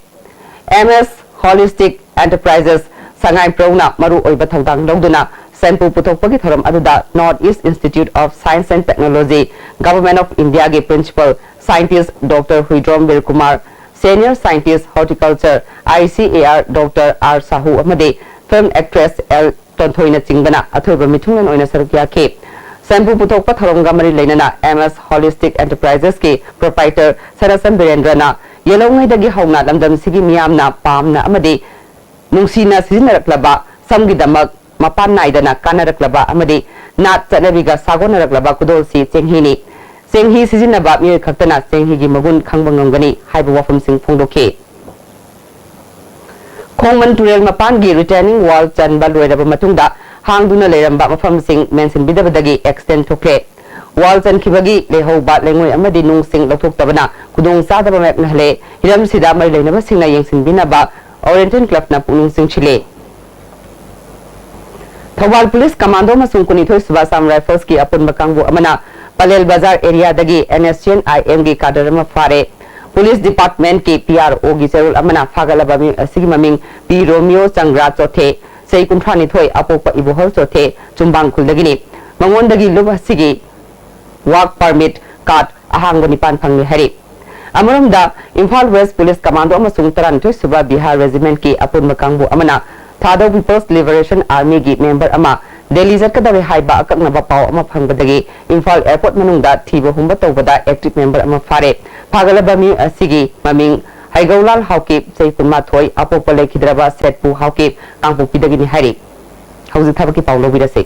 ꯑꯦꯝ ꯑꯦꯁ ꯍꯣꯂꯤꯁꯇꯤꯛ ꯑꯦꯟꯇꯔꯄ꯭ꯔꯥꯏꯖꯦꯁ ꯁꯉꯥꯏꯄ꯭ꯔꯧꯅ ꯃꯔꯨ ꯑꯣꯏꯕ ꯊꯧꯗꯥꯡ ꯂꯧꯗꯨꯅ ꯁꯦꯝꯄꯨ ꯄꯨꯊꯣꯛꯄꯒꯤ ꯊꯧꯔꯝ ꯑꯗꯨꯗ North East Institute of Science and Technology, Government of Indiaꯒꯤ principal scientist Doctor Huidrom ꯕꯤꯔꯀꯨꯃꯥꯔ, senior scientist horticulture I C A R Doctor R Shahu ꯑꯃꯗꯤ film actress L ꯇꯣꯟꯊꯣꯏꯅꯆꯤꯡꯕꯅ ꯑꯊꯣꯏꯕ ꯃꯤꯊꯨꯡꯂꯦꯟ ꯑꯣꯏꯅ ꯁꯔꯨꯛ ꯌꯥꯈꯤ꯫ ꯁꯟꯕꯨ ꯄꯨꯊꯣꯛꯄ ꯊꯧꯔꯝꯒ ꯃꯔꯤ ꯂꯩꯅꯅ ꯑꯦꯝ ꯑꯦꯁ Holistic Enterprises ꯀꯤ proprietor ꯁꯅꯥꯆꯟ ꯕꯤꯔꯦꯟꯗ꯭ꯔꯅ ꯌꯦꯜꯍꯧꯉꯩꯗꯒꯤ ꯍꯧꯅ ꯂꯝꯗꯝꯁꯤꯒꯤ ꯃꯤꯌꯥꯝꯅ ꯄꯥꯝꯅ ꯑꯃꯗꯤ ꯅꯨꯡꯁꯤꯅ ꯁꯤꯖꯤꯟꯅꯔꯛꯂꯕ ꯁꯝꯒꯤꯗꯃꯛ ꯃꯄꯥꯟ ꯅꯥꯏꯗꯅ ꯀꯥꯟꯅꯔꯛꯂꯕ ꯑꯃꯗꯤ ꯅꯥꯠ ꯆꯠꯅꯕꯤꯒ ꯁꯥꯒꯣꯟꯅꯔꯛꯂꯕ ꯈꯨꯗꯣꯜꯁꯤ ꯆꯦꯡꯍꯤꯅꯤ꯫ ꯆꯦꯡꯍꯤ ꯁꯤꯖꯤꯟꯅꯕ ꯃꯤꯑꯣꯏ ꯈꯛꯇꯅ ꯆꯦꯡꯍꯤꯒꯤ ꯃꯒꯨꯟ ꯈꯪꯕ ꯉꯝꯒꯅꯤ ꯍꯥꯏꯕ ꯋꯥꯐꯝꯁꯤꯡ ꯐꯣꯡꯗꯣꯛꯈꯤ꯫ ꯈꯣꯡꯃꯟ ꯇꯨꯔꯦꯜ ꯃꯄꯥꯟꯒꯤ retaining wall ꯆꯟꯕ ꯂꯣꯏꯔꯕ ꯃꯇꯨꯡꯗ ꯍꯥꯡꯗꯨꯅ ꯂꯩꯔꯝꯕ ꯃꯐꯝꯁꯤꯡ ꯃꯦꯟꯁꯤꯟꯕꯤꯗꯕꯗꯒꯤ accident ꯊꯣꯛꯈ꯭ꯔꯦ꯫ Wall ꯆꯟꯈꯤꯕꯒꯤ ꯂꯩꯍꯧꯕ ꯂꯩꯉꯣꯏ ꯑꯃꯗꯤ ꯅꯨꯡꯁꯤꯡ ꯂꯧꯊꯣꯛꯇꯕꯅ ꯈꯨꯗꯣꯡꯆꯥꯗꯕ ꯃꯥꯌꯣꯛꯅꯍꯜꯂꯦ꯫ ꯍꯤꯔꯝꯁꯤꯗ ꯃꯔꯤ ꯂꯩꯅꯕꯁꯤꯡꯅ ꯌꯦꯡꯁꯤꯟꯕꯤꯅꯕ Oriental Club ꯅ ꯄꯨꯛꯅꯤꯡ ꯆꯤꯡꯁꯤꯜꯂꯤ꯫ ꯊꯧꯕꯥꯜ Police Commando ꯑꯃꯁꯨꯡ ꯀꯨꯟꯅꯤꯊꯣꯏ ꯁꯨꯕ Assam Rifles ꯀꯤ ꯑꯄꯨꯟꯕ ꯀꯥꯡꯕꯨ ꯑꯃꯅ ꯄꯂꯦꯜ ꯕꯖꯥꯔ area ꯗꯒꯤ N S C N I M ꯒꯤ cadre ꯑꯃ ꯐꯥꯔꯦ꯫ Police Department ꯀꯤ P R O ꯒꯤ ꯆꯦꯔꯣꯜ ꯑꯃꯅ ꯐꯥꯒꯠꯂꯕ ꯃꯤꯑꯣꯏ ꯑꯁꯤꯒꯤ ꯃꯃꯤꯡ ꯄꯤ ꯔꯣꯃꯤꯌꯣ ꯆꯪꯒ꯭ꯔꯥ ꯆꯣꯊꯦ, ꯆꯍꯤ ꯀꯨꯟꯊ꯭ꯔꯥꯅꯤꯊꯣꯏ, ꯑꯄꯣꯛꯄ ꯏꯕꯣꯍꯜ ꯆꯣꯊꯦ, ꯆꯨꯝꯕꯥꯡ ꯈꯨꯜꯗꯒꯤꯅꯤ꯫ ꯃꯉꯣꯟꯗꯒꯤ ꯂꯨꯞ ꯑꯁꯤꯒꯤ work permit card ꯑꯍꯥꯡꯕ ꯅꯤꯄꯥꯟ ꯐꯪꯂꯦ ꯍꯥꯏꯔꯤ꯫ ꯑꯃꯔꯣꯝꯗ, ꯏꯝꯐꯥꯜ West Police Commando ꯑꯃꯁꯨꯡ ꯇꯔꯥꯅꯤꯊꯣꯏ ꯁꯨꯕ Bihar Regiment ꯀꯤ ꯑꯄꯨꯟꯕ ꯀꯥꯡꯕꯨ ꯑꯃꯅ ꯊꯥꯗꯧ People's Liberation Army ꯒꯤ member ꯑꯃ ꯗꯦꯜꯂꯤ ꯆꯠꯀꯗꯧꯔꯦ ꯍꯥꯏꯕ ꯑꯀꯛꯅꯕ ꯄꯥꯎ ꯑꯃ ꯐꯪꯕꯗꯒꯤ ꯏꯝꯐꯥꯜ airport ꯃꯅꯨꯡꯗ ꯊꯤꯕ ꯍꯨꯝꯕ ꯇꯧꯕꯗ active member ꯑꯃ ꯐꯥꯔꯦ꯫ ꯐꯥꯒꯠꯂꯕ ꯃꯤꯑꯣꯏ ꯑꯁꯤꯒꯤ ꯃꯃꯤꯡ ꯍꯩꯒꯧꯂꯥꯜ ꯍꯥꯎꯀꯤꯞ, ꯆꯍꯤ ꯀꯨꯟꯃꯥꯊꯣꯏ, ꯑꯄꯣꯛꯄ ꯂꯩꯈꯤꯗ꯭ꯔꯕ ꯁꯦꯠꯄꯨ ꯍꯥꯎꯀꯤꯞ, ꯀꯥꯡꯄꯣꯛꯄꯤꯗꯒꯤꯅꯤ ꯍꯥꯏꯔꯤ꯫ ꯍꯧꯖꯤꯛ ꯊꯕꯛꯀꯤ ꯄꯥꯎ ꯂꯧꯕꯤꯔꯁꯤ꯫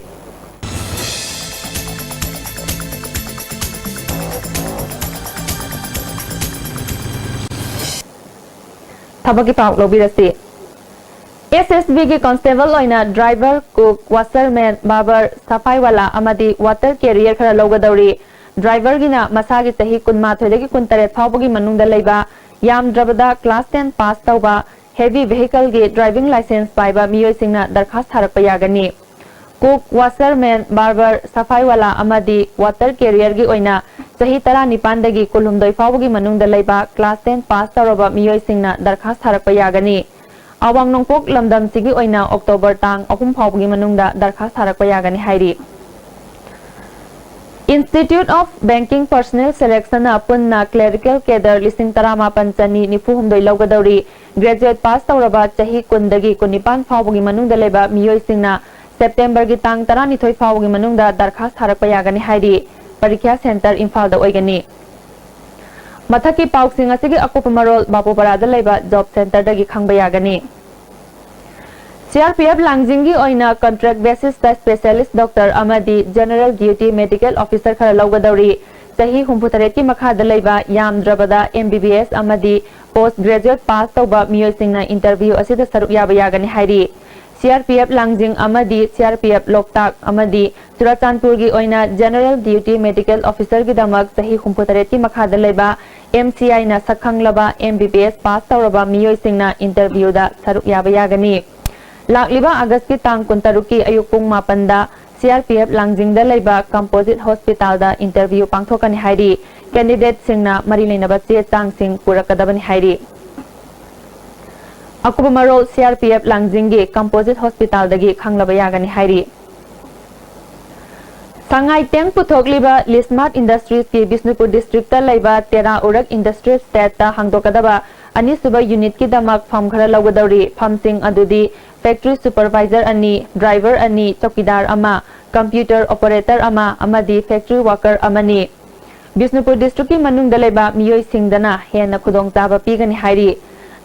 ꯊꯕꯛꯀꯤ ꯄꯥꯎ ꯂꯧꯕꯤꯔꯁꯤ꯫ S S B ꯒꯤ constable ꯑꯣꯏꯅ driver, cook, washerman, barber, ꯁꯐꯥꯏꯋꯥꯂꯥ ꯑꯃꯗꯤ water carrier ꯈꯔ ꯂꯧꯒꯗꯧꯔꯤ꯫ Driver ꯒꯤꯅ ꯃꯁꯥꯒꯤ ꯆꯍꯤ ꯀꯨꯟꯃꯥꯊꯣꯏꯗꯒꯤ ꯀꯨꯟꯇꯔꯦꯠ ꯐꯥꯎꯕꯒꯤ ꯃꯅꯨꯡꯗ ꯂꯩꯕ, ꯌꯥꯝꯗ꯭ꯔꯕꯗ class ten pass ꯇꯧꯕ, heavy vehicle ꯒꯤ driving license ꯄꯥꯏꯕ ꯃꯤꯑꯣꯏꯁꯤꯡꯅ ꯗꯔꯈꯥꯁ ꯊꯥꯔꯛꯄ ꯌꯥꯒꯅꯤ꯫ Cook, washerman, barber, ꯁꯐꯥꯏꯋꯥꯂꯥ ꯑꯃꯗꯤ water carrier ꯒꯤ ꯑꯣꯏꯅ ꯆꯍꯤ ꯇꯔꯥꯅꯤꯄꯥꯟꯗꯒꯤ ꯀꯨꯟꯍꯨꯝꯗꯣꯏ ꯐꯥꯎꯕꯒꯤ ꯃꯅꯨꯡꯗ ꯂꯩꯕ class ten pass ꯇꯧꯔꯕ ꯃꯤꯑꯣꯏꯁꯤꯡꯅ ꯗꯔꯈꯥꯁ ꯊꯥꯔꯛꯄ ꯌꯥꯒꯅꯤ꯫ ꯑꯋꯥꯡ ꯅꯣꯡꯄꯣꯛ ꯂꯝꯗꯝꯁꯤꯒꯤ ꯑꯣꯏꯅ October ꯇꯥꯡ ꯑꯍꯨꯝ ꯐꯥꯎꯕꯒꯤ ꯃꯅꯨꯡꯗ ꯗꯔꯈꯥꯁ ꯊꯥꯔꯛꯄ ꯌꯥꯒꯅꯤ ꯍꯥꯏꯔꯤ꯫ Institute of Banking Personnel Selection ꯅ ꯄꯨꯟꯅ clerical cadre ꯂꯤꯁꯤꯡ ꯇꯔꯥꯃꯥꯄꯟ ꯆꯅꯤ ꯅꯤꯐꯨ ꯍꯨꯝꯗꯣꯏ ꯂꯧꯒꯗꯧꯔꯤ꯫ Graduate pass ꯇꯧꯔꯕ ꯆꯍꯤ ꯀꯨꯟꯗꯒꯤ ꯀꯨꯟꯅꯤꯄꯥꯟ ꯐꯥꯎꯕꯒꯤ ꯃꯅꯨꯡꯗ ꯂꯩꯕ ꯃꯤꯑꯣꯏꯁꯤꯡꯅ ꯁꯦꯞꯇꯦꯝꯕꯔꯒꯤ ꯇꯥꯡ ꯇꯔꯥꯅꯤꯊꯣꯏ ꯐꯥꯎꯕꯒꯤ ꯃꯅꯨꯡꯗ ꯗꯔꯈꯥꯁ ꯊꯥꯔꯛꯄ ꯌꯥꯒꯅꯤ ꯍꯥꯏꯔꯤ꯫ ꯄꯔꯤꯈ꯭ꯌꯥ ꯁꯦꯟꯇꯔ ꯏꯝꯐꯥꯜꯗ ꯑꯣꯏꯒꯅꯤ꯫ ꯃꯊꯛꯀꯤ ꯄꯥꯎꯁꯤꯡ ꯑꯁꯤꯒꯤ ꯑꯀꯨꯞꯄ ꯃꯔꯣꯜ ꯕꯥꯄꯨꯄꯔꯥꯗ ꯂꯩꯕ ꯖꯣꯕ ꯁꯦꯟꯇꯔꯗꯒꯤ ꯈꯪꯕ ꯌꯥꯒꯅꯤ꯫ ꯁꯤ ꯑꯥꯔ ꯄꯤ ꯑꯦꯐ ꯂꯥꯡꯖꯤꯡꯒꯤ ꯑꯣꯏꯅ ꯀꯟꯇ꯭ꯔꯦꯛ ꯕꯦꯁꯤꯁꯇ ꯁ꯭ꯄꯦꯁꯤꯌꯦꯂꯤꯁ ꯗꯣꯛꯇꯔ ꯑꯃꯗꯤ ꯖꯦꯅꯔꯦꯜ ꯗ꯭ꯌꯨꯇꯤ ꯃꯦꯗꯤꯀꯦꯜ ꯑꯣꯐꯤꯁꯔ ꯈꯔ ꯂꯧꯒꯗꯧꯔꯤ꯫ ꯆꯍꯤ ꯍꯨꯝꯐꯨꯇꯔꯦꯠꯀꯤ ꯃꯈꯥꯗ ꯂꯩꯕ ꯌꯥꯝꯗ꯭ꯔꯕꯗ ꯑꯦꯝ ꯕꯤ ꯕꯤ ꯑꯦꯁ ꯑꯃꯗꯤ ꯄꯣꯁ ꯒ꯭ꯔꯦꯖꯨꯑꯦꯠ ꯄꯥꯁ ꯇꯧꯕ ꯃꯤꯑꯣꯏꯁꯤꯡꯅ ꯏꯟꯇꯔꯚ꯭ꯌꯨ ꯑꯁꯤꯗ ꯁꯔꯨꯛ ꯌꯥꯕ ꯌꯥꯒꯅꯤ ꯍꯥꯏꯔꯤ꯫ ꯁꯤ ꯑꯥꯔ ꯄꯤ ꯑꯦꯐ ꯂꯥꯡꯖꯤꯡ ꯑꯃꯗꯤ ꯁꯤ ꯑꯥꯔ ꯄꯤ ꯑꯦꯐ ꯂꯣꯛꯇꯥꯛ ꯑꯃꯗꯤ ꯆꯨꯔꯥꯆꯥꯟꯄꯨꯔꯒꯤ ꯑꯣꯏꯅ ꯖꯦꯅꯔꯦꯜ ꯗ꯭ꯌꯨꯇꯤ ꯃꯦꯗꯤꯀꯦꯜ ꯑꯣꯐꯤꯁꯔꯒꯤꯗꯃꯛ ꯆꯍꯤ ꯍꯨꯝꯐꯨꯇꯔꯦꯠꯀꯤ ꯃꯈꯥꯗ ꯂꯩꯕ ꯑꯦꯝ ꯁꯤ ꯑꯥꯏꯅ ꯁꯛꯈꯪꯂꯕ M B B S pass ꯇꯧꯔꯕ ꯃꯤꯑꯣꯏꯁꯤꯡꯅ ꯏꯟꯇꯔꯚ꯭ꯌꯨꯗ ꯁꯔꯨꯛ ꯌꯥꯕ ꯌꯥꯒꯅꯤ꯫ ꯂꯥꯛꯂꯤꯕ ꯑꯥꯒꯁꯀꯤ ꯇꯥꯡ ꯀꯨꯟꯇꯔꯨꯛꯀꯤ ꯑꯌꯨꯛ ꯄꯨꯡ ꯃꯥꯄꯟꯗ ꯁꯤ ꯑꯥꯔ ꯄꯤ ꯑꯦꯐ ꯂꯥꯡꯖꯤꯡꯗ ꯂꯩꯕ ꯀꯝꯄꯣꯖꯤꯠ ꯍꯣꯁꯄꯤꯇꯥꯜꯗ ꯏꯟꯇꯔꯚ꯭ꯌꯨ ꯄꯥꯡꯊꯣꯛꯀꯅꯤ ꯍꯥꯏꯔꯤ꯫ ꯀꯦꯟꯗꯤꯗꯦꯠꯁꯤꯡꯅ ꯃꯔꯤ ꯂꯩꯅꯕ ꯆꯦ ꯆꯥꯡꯁꯤꯡ ꯄꯨꯔꯛꯀꯗꯕꯅꯤ ꯍꯥꯏꯔꯤ꯫ ꯑꯀꯨꯞꯄ ꯃꯔꯣꯜ ꯁꯤ ꯑꯥꯔ ꯄꯤ ꯑꯦꯐ ꯂꯥꯡꯖꯤꯡꯒꯤ ꯀꯝꯄꯣꯖꯤꯠ ꯍꯣꯁꯄꯤꯇꯥꯜꯗꯒꯤ ꯈꯪꯂꯕ ꯌꯥꯒꯅꯤ ꯍꯥꯏꯔꯤ꯫ ꯁꯉꯥꯏ ꯇꯦꯡ ꯄꯨꯊꯣꯛꯂꯤꯕ ꯂꯤꯁꯃꯥꯔꯠ ꯏꯟꯗꯁꯇ꯭ꯔꯤꯁꯀꯤ ꯕꯤꯁꯅꯨꯄꯨꯔ ꯗꯤꯁꯇ꯭ꯔꯤꯛꯇ ꯂꯩꯕ ꯇꯦꯔꯥ ꯎꯔꯛ ꯏꯟꯗꯁꯇ꯭ꯔꯤꯁ ꯁ꯭ꯇꯦꯠꯇ ꯍꯥꯡꯗꯣꯛꯀꯗꯕ ꯑꯅꯤꯁꯨꯕ ꯌꯨꯅꯤꯠꯀꯤꯗꯃꯛ ꯐꯝ ꯈꯔ ꯂꯧꯒꯗꯧꯔꯤ꯫ ꯐꯝꯁꯤꯡ ꯑꯗꯨꯗꯤ ꯐꯦꯛꯇ꯭ꯔꯤ ꯁꯨꯄꯔꯚꯥꯏꯖꯔ ꯑꯅꯤ, ꯗ꯭ꯔꯥꯏꯚꯔ ꯑꯅꯤ, ꯆꯧꯀꯤꯗꯥꯔ ꯑꯃ, ꯀꯝꯄ꯭ꯌꯨꯇꯔ ꯑꯣꯄꯔꯦꯇꯔ ꯑꯃ ꯑꯃꯗꯤ ꯐꯦꯛꯇ꯭ꯔꯤ ꯋꯥꯀꯔ ꯑꯃꯅꯤ꯫ ꯕꯤꯁꯅꯨꯄꯨꯔ ꯗꯤꯁꯇ꯭ꯔꯤꯛꯀꯤ ꯃꯅꯨꯡꯗ ꯂꯩꯕ ꯃꯤꯑꯣꯏꯁꯤꯡꯗꯅ ꯍꯦꯟꯅ ꯈꯨꯗꯣꯡꯆꯥꯕ ꯄꯤꯒꯅꯤ ꯍꯥꯏꯔꯤ꯫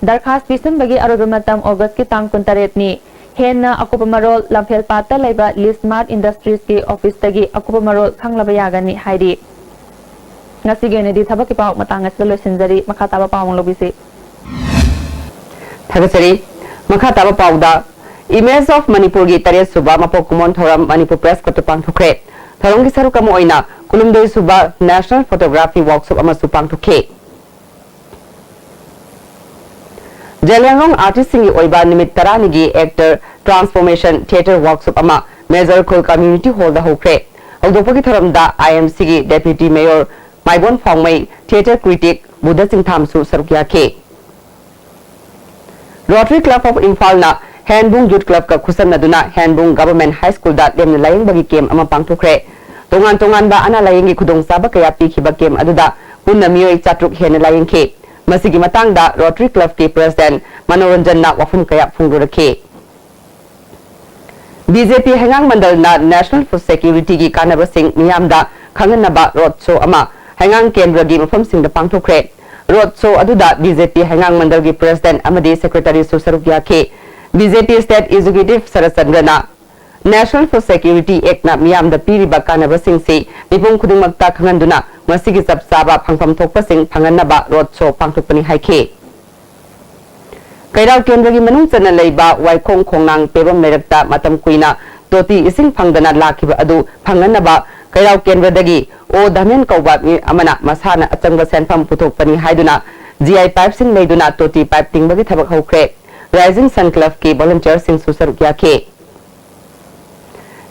ꯗꯔꯈꯥꯁ ꯄꯤꯁꯤꯟꯕꯒꯤ ꯑꯔꯣꯏꯕ ꯃꯇꯝ ꯑꯣꯒꯁꯀꯤ ꯇꯥꯡ ꯀꯨꯟꯇꯔꯦꯠꯅꯤ꯫ ꯍꯦꯟꯅ ꯑꯀꯨꯞꯄ ꯃꯔꯣꯜ ꯂꯝꯐꯦꯜꯄꯥꯠꯇ ꯂꯩꯕ ꯂꯤꯁꯃꯥꯔꯠ ꯏꯟꯗꯁꯇ꯭ꯔꯤꯁꯀꯤ ꯑꯣꯐꯤꯁꯇꯒꯤ ꯑꯀꯨꯞꯄ ꯃꯔꯣꯜ ꯈꯪꯂꯕ ꯌꯥꯒꯅꯤ ꯍꯥꯏꯔꯤ꯫ ꯉꯁꯤꯒꯤ ꯑꯣꯏꯅꯗꯤ ꯊꯕꯛꯀꯤ ꯄꯥꯎ ꯃꯇꯥꯡ ꯑꯁꯤꯗ ꯂꯣꯏꯁꯤꯟꯖꯔꯤ꯫ ꯃꯈꯥ ꯇꯥꯕ ꯄꯥꯎ ꯑꯃꯨꯛ ꯂꯧꯕꯤꯁꯤ꯫ ꯊꯥꯒꯠꯆꯔꯤ꯫ ꯃꯈꯥ ꯇꯥꯕ ꯄꯥꯎꯗ, Image of ꯃꯅꯤꯄꯨꯔꯒꯤ ꯇꯔꯦꯠ ꯁꯨꯕ ꯃꯄꯣꯛ ꯀꯨꯝꯑꯣꯟ ꯊꯧꯔꯝ ꯃꯅꯤꯄꯨꯔ ꯄ꯭ꯔꯦꯁ ꯀ꯭ꯂꯕꯇ ꯄꯥꯡꯊꯣꯛꯈ꯭ꯔꯦ꯫ ꯊꯧꯔꯝꯒꯤ ꯁꯔꯨꯛ ꯑꯃ ꯑꯣꯏꯅ ꯀꯨꯟꯍꯨꯝꯗꯣꯏ ꯁꯨꯕ National Photography Workshop ꯑꯃꯁꯨ ꯄꯥꯡꯊꯣꯛꯈꯤ꯫ ꯖꯦꯂꯤꯌꯥꯡꯔꯣꯡ ꯑꯥꯔꯇꯤꯁꯁꯤꯡꯒꯤ ꯑꯣꯏꯕ ꯅꯨꯃꯤꯠ ꯇꯔꯥꯅꯤꯒꯤ Actor Transformation Theatre Workshop ꯑꯃ ꯃꯦꯖꯔ ꯈꯨꯜ ꯀꯝꯃ꯭ꯌꯨꯅꯤꯇꯤ ꯍꯣꯜꯗ ꯍꯧꯈ꯭ꯔꯦ꯫ ꯍꯧꯗꯣꯛꯄꯒꯤ ꯊꯧꯔꯝꯗ ꯑꯥꯏ ꯑꯦꯝ ꯁꯤꯒꯤ deputy mayor Maibon Phaomei, theatre critic Budha ꯆꯤꯡꯊꯥꯝꯁꯨ ꯁꯔꯨꯛ ꯌꯥꯈꯤ꯫ Rotary Club of ꯏꯝꯐꯥꯜꯅ ꯍꯦꯟꯕꯨꯡ ꯌꯨꯊ ꯀ꯭ꯂꯕꯀ ꯈꯨꯠꯁꯝꯅꯗꯨꯅ ꯍꯦꯟꯕꯨꯡ ꯒꯚꯔꯟꯃꯦꯟꯠ ꯍꯥꯏ ꯁ꯭ꯀꯨꯜꯗ ꯂꯦꯝꯅ ꯂꯥꯌꯦꯡꯕꯒꯤ ꯀꯦꯝꯞ ꯑꯃ ꯄꯥꯡꯊꯣꯛꯈ꯭ꯔꯦ꯫ ꯇꯣꯉꯥꯟ ꯇꯣꯉꯥꯟꯕ ꯑꯅꯥ ꯂꯥꯌꯦꯡꯒꯤ ꯈꯨꯗꯣꯡꯆꯥꯕ ꯀꯌꯥ ꯄꯤꯈꯤꯕ ꯀꯦꯝꯞ ꯑꯗꯨꯗ ꯄꯨꯟꯅ ꯃꯤꯑꯣꯏ ꯆꯥꯇ꯭ꯔꯨꯛ ꯍꯦꯟꯅ ꯂꯥꯌꯦꯡꯈꯤ꯫ ꯃꯁꯤꯒꯤ ꯃꯇꯥꯡꯗ ꯔꯣꯇꯔꯤ ꯀ꯭ꯂꯕꯀꯤ ꯄ꯭ꯔꯦꯁꯤꯗꯦꯟꯠ ꯃꯅꯣꯔꯟꯖꯟꯅ ꯋꯥꯐꯝ ꯀꯌꯥ ꯐꯣꯡꯗꯣꯔꯛꯈꯤ꯫ ꯕꯤ ꯖꯦ ꯄꯤ ꯍꯩꯉꯥꯡ ꯃꯟꯗꯜꯅ National Food Security ꯒꯤ ꯀꯥꯟꯅꯕꯁꯤꯡ ꯃꯤꯌꯥꯝꯗ ꯈꯪꯍꯟꯅꯕ ꯔꯣꯗ ꯁꯣ ꯑꯃ ꯍꯩꯉꯥꯡ ꯀꯦꯟꯗ꯭ꯔꯒꯤ ꯃꯐꯝꯁꯤꯡꯗ ꯄꯥꯡꯊꯣꯛꯈ꯭ꯔꯦ꯫ ꯔꯣꯗ ꯁꯣ ꯑꯗꯨꯗ ꯕꯤ ꯖꯦ ꯄꯤ ꯍꯩꯉꯥꯡ ꯃꯟꯗꯜꯒꯤ ꯄ꯭ꯔꯦꯁꯤꯗꯦꯟꯠ ꯑꯃꯗꯤ ꯁꯦꯀ꯭ꯔꯦꯇꯔꯤꯁꯨ ꯁꯔꯨꯛ ꯌꯥꯈꯤ꯫ ꯕꯤ ꯖꯦ ꯄꯤ ꯁ꯭ꯇꯦꯠ ꯑꯦꯛꯖꯤꯀ꯭ꯌꯨꯇꯤꯚ ꯁꯔꯠ ꯆꯟꯗ꯭ꯔꯅ National Food Security Act ꯅ ꯃꯤꯌꯥꯝꯗ ꯄꯤꯔꯤꯕ ꯀꯥꯟꯅꯕꯁꯤꯡꯁꯤ ꯃꯤꯄꯨꯝ ꯈꯨꯗꯤꯡꯃꯛꯇ ꯈꯪꯍꯟꯗꯨꯅ ꯃꯁꯤꯒꯤ ꯆꯞ ꯆꯥꯕ ꯐꯪꯐꯝ ꯊꯣꯛꯄꯁꯤꯡ ꯐꯪꯍꯟꯅꯕ ꯔꯣꯗ ꯁꯣ ꯄꯥꯡꯊꯣꯛꯄꯅꯤ ꯍꯥꯏꯈꯤ꯫ ꯀꯩꯔꯥꯎ ꯀꯦꯟꯗ꯭ꯔꯒꯤ ꯃꯅꯨꯡ ꯆꯟꯅ ꯂꯩꯕ ꯋꯥꯏꯈꯣꯡ ꯈꯣꯡꯅꯥꯡ ꯄꯦꯕꯝ ꯂꯩꯔꯛꯇ ꯃꯇꯝ ꯀꯨꯏꯅ ꯇꯣꯇꯤ ꯏꯁꯤꯡ ꯐꯪꯗꯅ ꯂꯥꯛꯈꯤꯕ ꯑꯗꯨ ꯐꯪꯍꯟꯅꯕ ꯀꯩꯔꯥꯎ ꯀꯦꯟꯗ꯭ꯔꯗꯒꯤ ꯑꯣ ꯙꯃꯦꯟ ꯀꯧꯕ ꯃꯤ ꯑꯃꯅ ꯃꯁꯥꯅ ꯑꯆꯪꯕ ꯁꯦꯟꯐꯝ ꯄꯨꯊꯣꯛꯄꯅꯤ ꯍꯥꯏꯗꯨꯅ ꯖꯤ ꯑꯥꯏ ꯄꯥꯏꯞꯁꯤꯡ ꯂꯩꯗꯨꯅ ꯇꯣꯇꯤ ꯄꯥꯏꯞ ꯇꯤꯡꯕꯒꯤ ꯊꯕꯛ ꯍꯧꯈ꯭ꯔꯦ꯫ Rising Sun Club ꯀꯤ ꯚꯣꯂꯨꯟꯇꯤꯌꯔꯁꯤꯡꯁꯨ ꯁꯔꯨꯛ ꯌꯥꯈꯤ꯫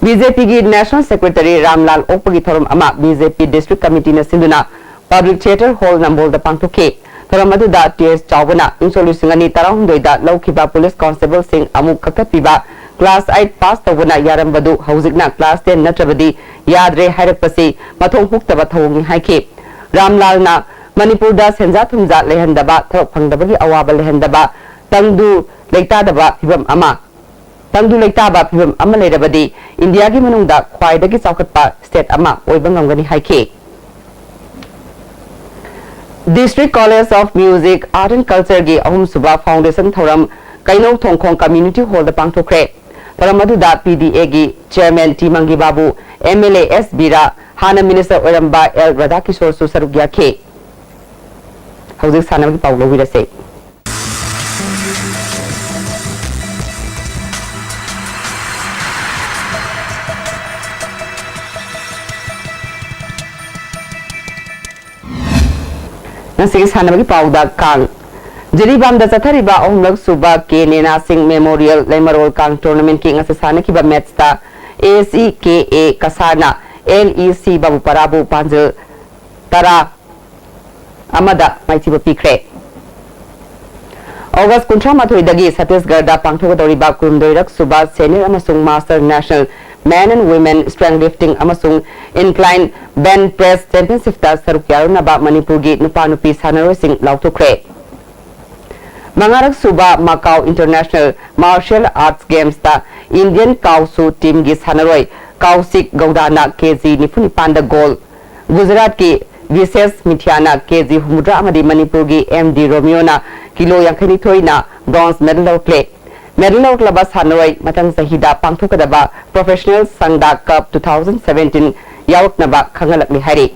ꯕꯤ ꯖꯦ ꯄꯤ ꯒꯤ National Secretary ꯔꯥꯝꯂꯥꯜ ꯑꯣꯛꯄꯒꯤ ꯊꯧꯔꯝ ꯑꯃ ꯕꯤ ꯖꯦ ꯄꯤ District Committee ꯅ ꯁꯤꯟꯗꯨꯅ Public Theatre Hall ꯅꯝꯕꯣꯜꯗ ꯄꯥꯡꯊꯣꯛꯈꯤ꯫ ꯊꯧꯔꯝ ꯑꯗꯨꯗ ꯇꯤ ꯑꯦꯁ ꯆꯥꯎꯕꯅ ꯏꯪ ꯁꯣꯛ ꯂꯤꯁꯤꯡ ꯑꯅꯤ ꯇꯔꯥꯍꯨꯝꯗꯣꯏꯗ ꯂꯧꯈꯤꯕ police constable ꯁꯤꯡ ꯑꯃꯨꯛ ꯀꯛꯊꯠꯄꯤꯕ, class eight pass ꯇꯧꯕꯅ ꯌꯥꯔꯝꯕꯗꯨ ꯍꯧꯖꯤꯛꯅ class ten ꯅꯠꯇ꯭ꯔꯕꯗꯤ ꯌꯥꯗ꯭ꯔꯦ ꯍꯥꯏꯔꯛꯄꯁꯤ ꯃꯊꯣꯡ ꯍꯨꯛꯇꯕ ꯊꯧꯑꯣꯡꯅꯤ ꯍꯥꯏꯈꯤ꯫ ꯔꯥꯝꯂꯥꯜꯅ ꯃꯅꯤꯄꯨꯔꯗ ꯁꯦꯟꯖꯥ ꯊꯨꯝꯖꯥ ꯂꯩꯍꯟꯗꯕ, ꯊꯕꯛ ꯐꯪꯗꯕꯒꯤ ꯑꯋꯥꯕ ꯂꯩꯍꯟꯗꯕ, ꯇꯪꯗꯨ ꯂꯩꯇꯥꯗꯕ ꯐꯤꯚꯝ ꯑꯃ ꯇꯪꯗꯨ ꯂꯩꯇꯥꯕ ꯐꯤꯚꯝ ꯑꯃ ꯂꯩꯔꯕꯗꯤ ꯏꯟꯗꯤꯌꯥꯒꯤ ꯃꯅꯨꯡꯗ ꯈ꯭ꯋꯥꯏꯗꯒꯤ ꯆꯥꯎꯈꯠꯄ state ꯑꯃ ꯑꯣꯏꯕ ꯉꯝꯒꯅꯤ ꯍꯥꯏꯈꯤ꯫ District College of Music, Art and Culture ꯒꯤ ꯑꯍꯨꯝꯁꯨꯕ foundation ꯊꯧꯔꯝ ꯀꯩꯅꯧ ꯊꯣꯡꯈꯣꯡ Community Hall ꯗ ꯄꯥꯡꯊꯣꯛꯈ꯭ꯔꯦ꯫ ꯊꯧꯔꯝ ꯑꯗꯨꯗ ꯄꯤ ꯗꯤ ꯑꯦ ꯒꯤ Chairman T Manggi Babu, M L A S Bira, ꯍꯥꯟꯅ minister ꯑꯣꯏꯔꯝꯕ ꯑꯦꯜ ꯔꯥꯙꯥꯀꯤꯁꯣꯔꯁꯨ ꯁꯔꯨꯛ ꯌꯥꯈꯤ꯫ ꯍꯧꯖꯤꯛ ꯁꯥꯟꯅꯕꯒꯤ ꯄꯥꯎ ꯂꯧꯕꯤꯔꯁꯦ꯫ ꯉꯁꯤꯒꯤ ꯁꯥꯟꯅꯕꯒꯤ ꯄꯥꯎꯗ ꯀꯥꯡ꯫ ꯖꯤꯔꯤꯕꯥꯝꯗ ꯆꯠꯊꯔꯤꯕ ꯑꯍꯨꯝꯂꯛ ꯁꯨꯕ ꯀꯦ ꯅꯦꯅꯥ ꯁꯤꯡ Memorial ꯂꯩꯃꯔꯣꯜ ꯀꯥꯡ tournament ꯀꯤ ꯉꯁꯤ ꯁꯥꯟꯅꯈꯤꯕ match ꯇ ꯑꯦ ꯁꯤ ꯀꯦ ꯑꯦ ꯀꯁꯥꯔꯅ ꯑꯦꯜ ꯏ ꯁꯤ ꯕꯥꯕꯨꯄꯥꯔꯥꯕꯨ ꯄꯥꯟꯖꯤꯜ ꯇꯔꯥ ꯑꯃꯗ ꯃꯥꯏꯊꯤꯕ ꯄꯤꯈ꯭ꯔꯦ꯫ ꯑꯣꯒꯁ ꯀꯨꯟꯊ꯭ꯔꯥ ꯃꯥꯊꯣꯏꯗꯒꯤ ꯁꯠꯇꯤꯁꯒꯔꯗ ꯄꯥꯡꯊꯣꯛꯀꯗꯧꯔꯤꯕ ꯀꯨꯟꯍꯨꯝꯗꯣꯏꯔꯛ ꯁꯨꯕ Senior ꯑꯃꯁꯨꯡ Master National Men and Women Strength Lifting ꯑꯃꯁꯨꯡ Incline Bench Press Championship ꯇ ꯁꯔꯨꯛ ꯌꯥꯔꯨꯅꯕ ꯃꯅꯤꯄꯨꯔꯒꯤ ꯅꯨꯄꯥ ꯅꯨꯄꯤ ꯁꯥꯟꯅꯔꯣꯏꯁꯤꯡ ꯂꯥꯎꯊꯣꯛꯈ꯭ꯔꯦ꯫ ꯃꯉꯥꯔꯛ ꯁꯨꯕ ꯃꯀꯥꯎ International Martial Arts Gamesꯇ Indian ꯀꯥꯎꯁꯨ teamꯒꯤ ꯁꯥꯟꯅꯔꯣꯏ ꯀꯥꯎꯁꯤꯛ ꯒꯧꯗꯥꯅ ꯀꯦꯖꯤ ꯅꯤꯐꯨ ꯅꯤꯄꯥꯟꯗ gold, ꯒꯨꯖꯔꯥꯠꯀꯤ ꯕꯤꯁꯦꯁ ꯃꯤꯊꯤꯌꯥꯅ ꯀꯦꯖꯤ ꯍꯨꯝꯐꯨꯇꯔꯥ ꯑꯃꯗꯤ ꯃꯅꯤꯄꯨꯔꯒꯤ ꯑꯦꯝ ꯗꯤ ꯔꯣꯃꯤꯌꯣꯅ ꯀꯤꯂꯣ ꯌꯥꯡꯈꯩꯅꯤꯊꯣꯏꯅ bronze medal ꯂꯧꯔꯛꯂꯦ꯫ Medal ꯂꯧꯔꯛꯂꯕ ꯁꯥꯟꯅꯔꯣꯏ ꯃꯊꯪ ꯆꯍꯤꯗ ꯄꯥꯡꯊꯣꯛꯀꯗꯕ Professional Sangda Cup two thousand seventeen ꯌꯥꯎꯔꯛꯅꯕ ꯈꯪꯍꯜꯂꯛꯂꯤ ꯍꯥꯏꯔꯤ꯫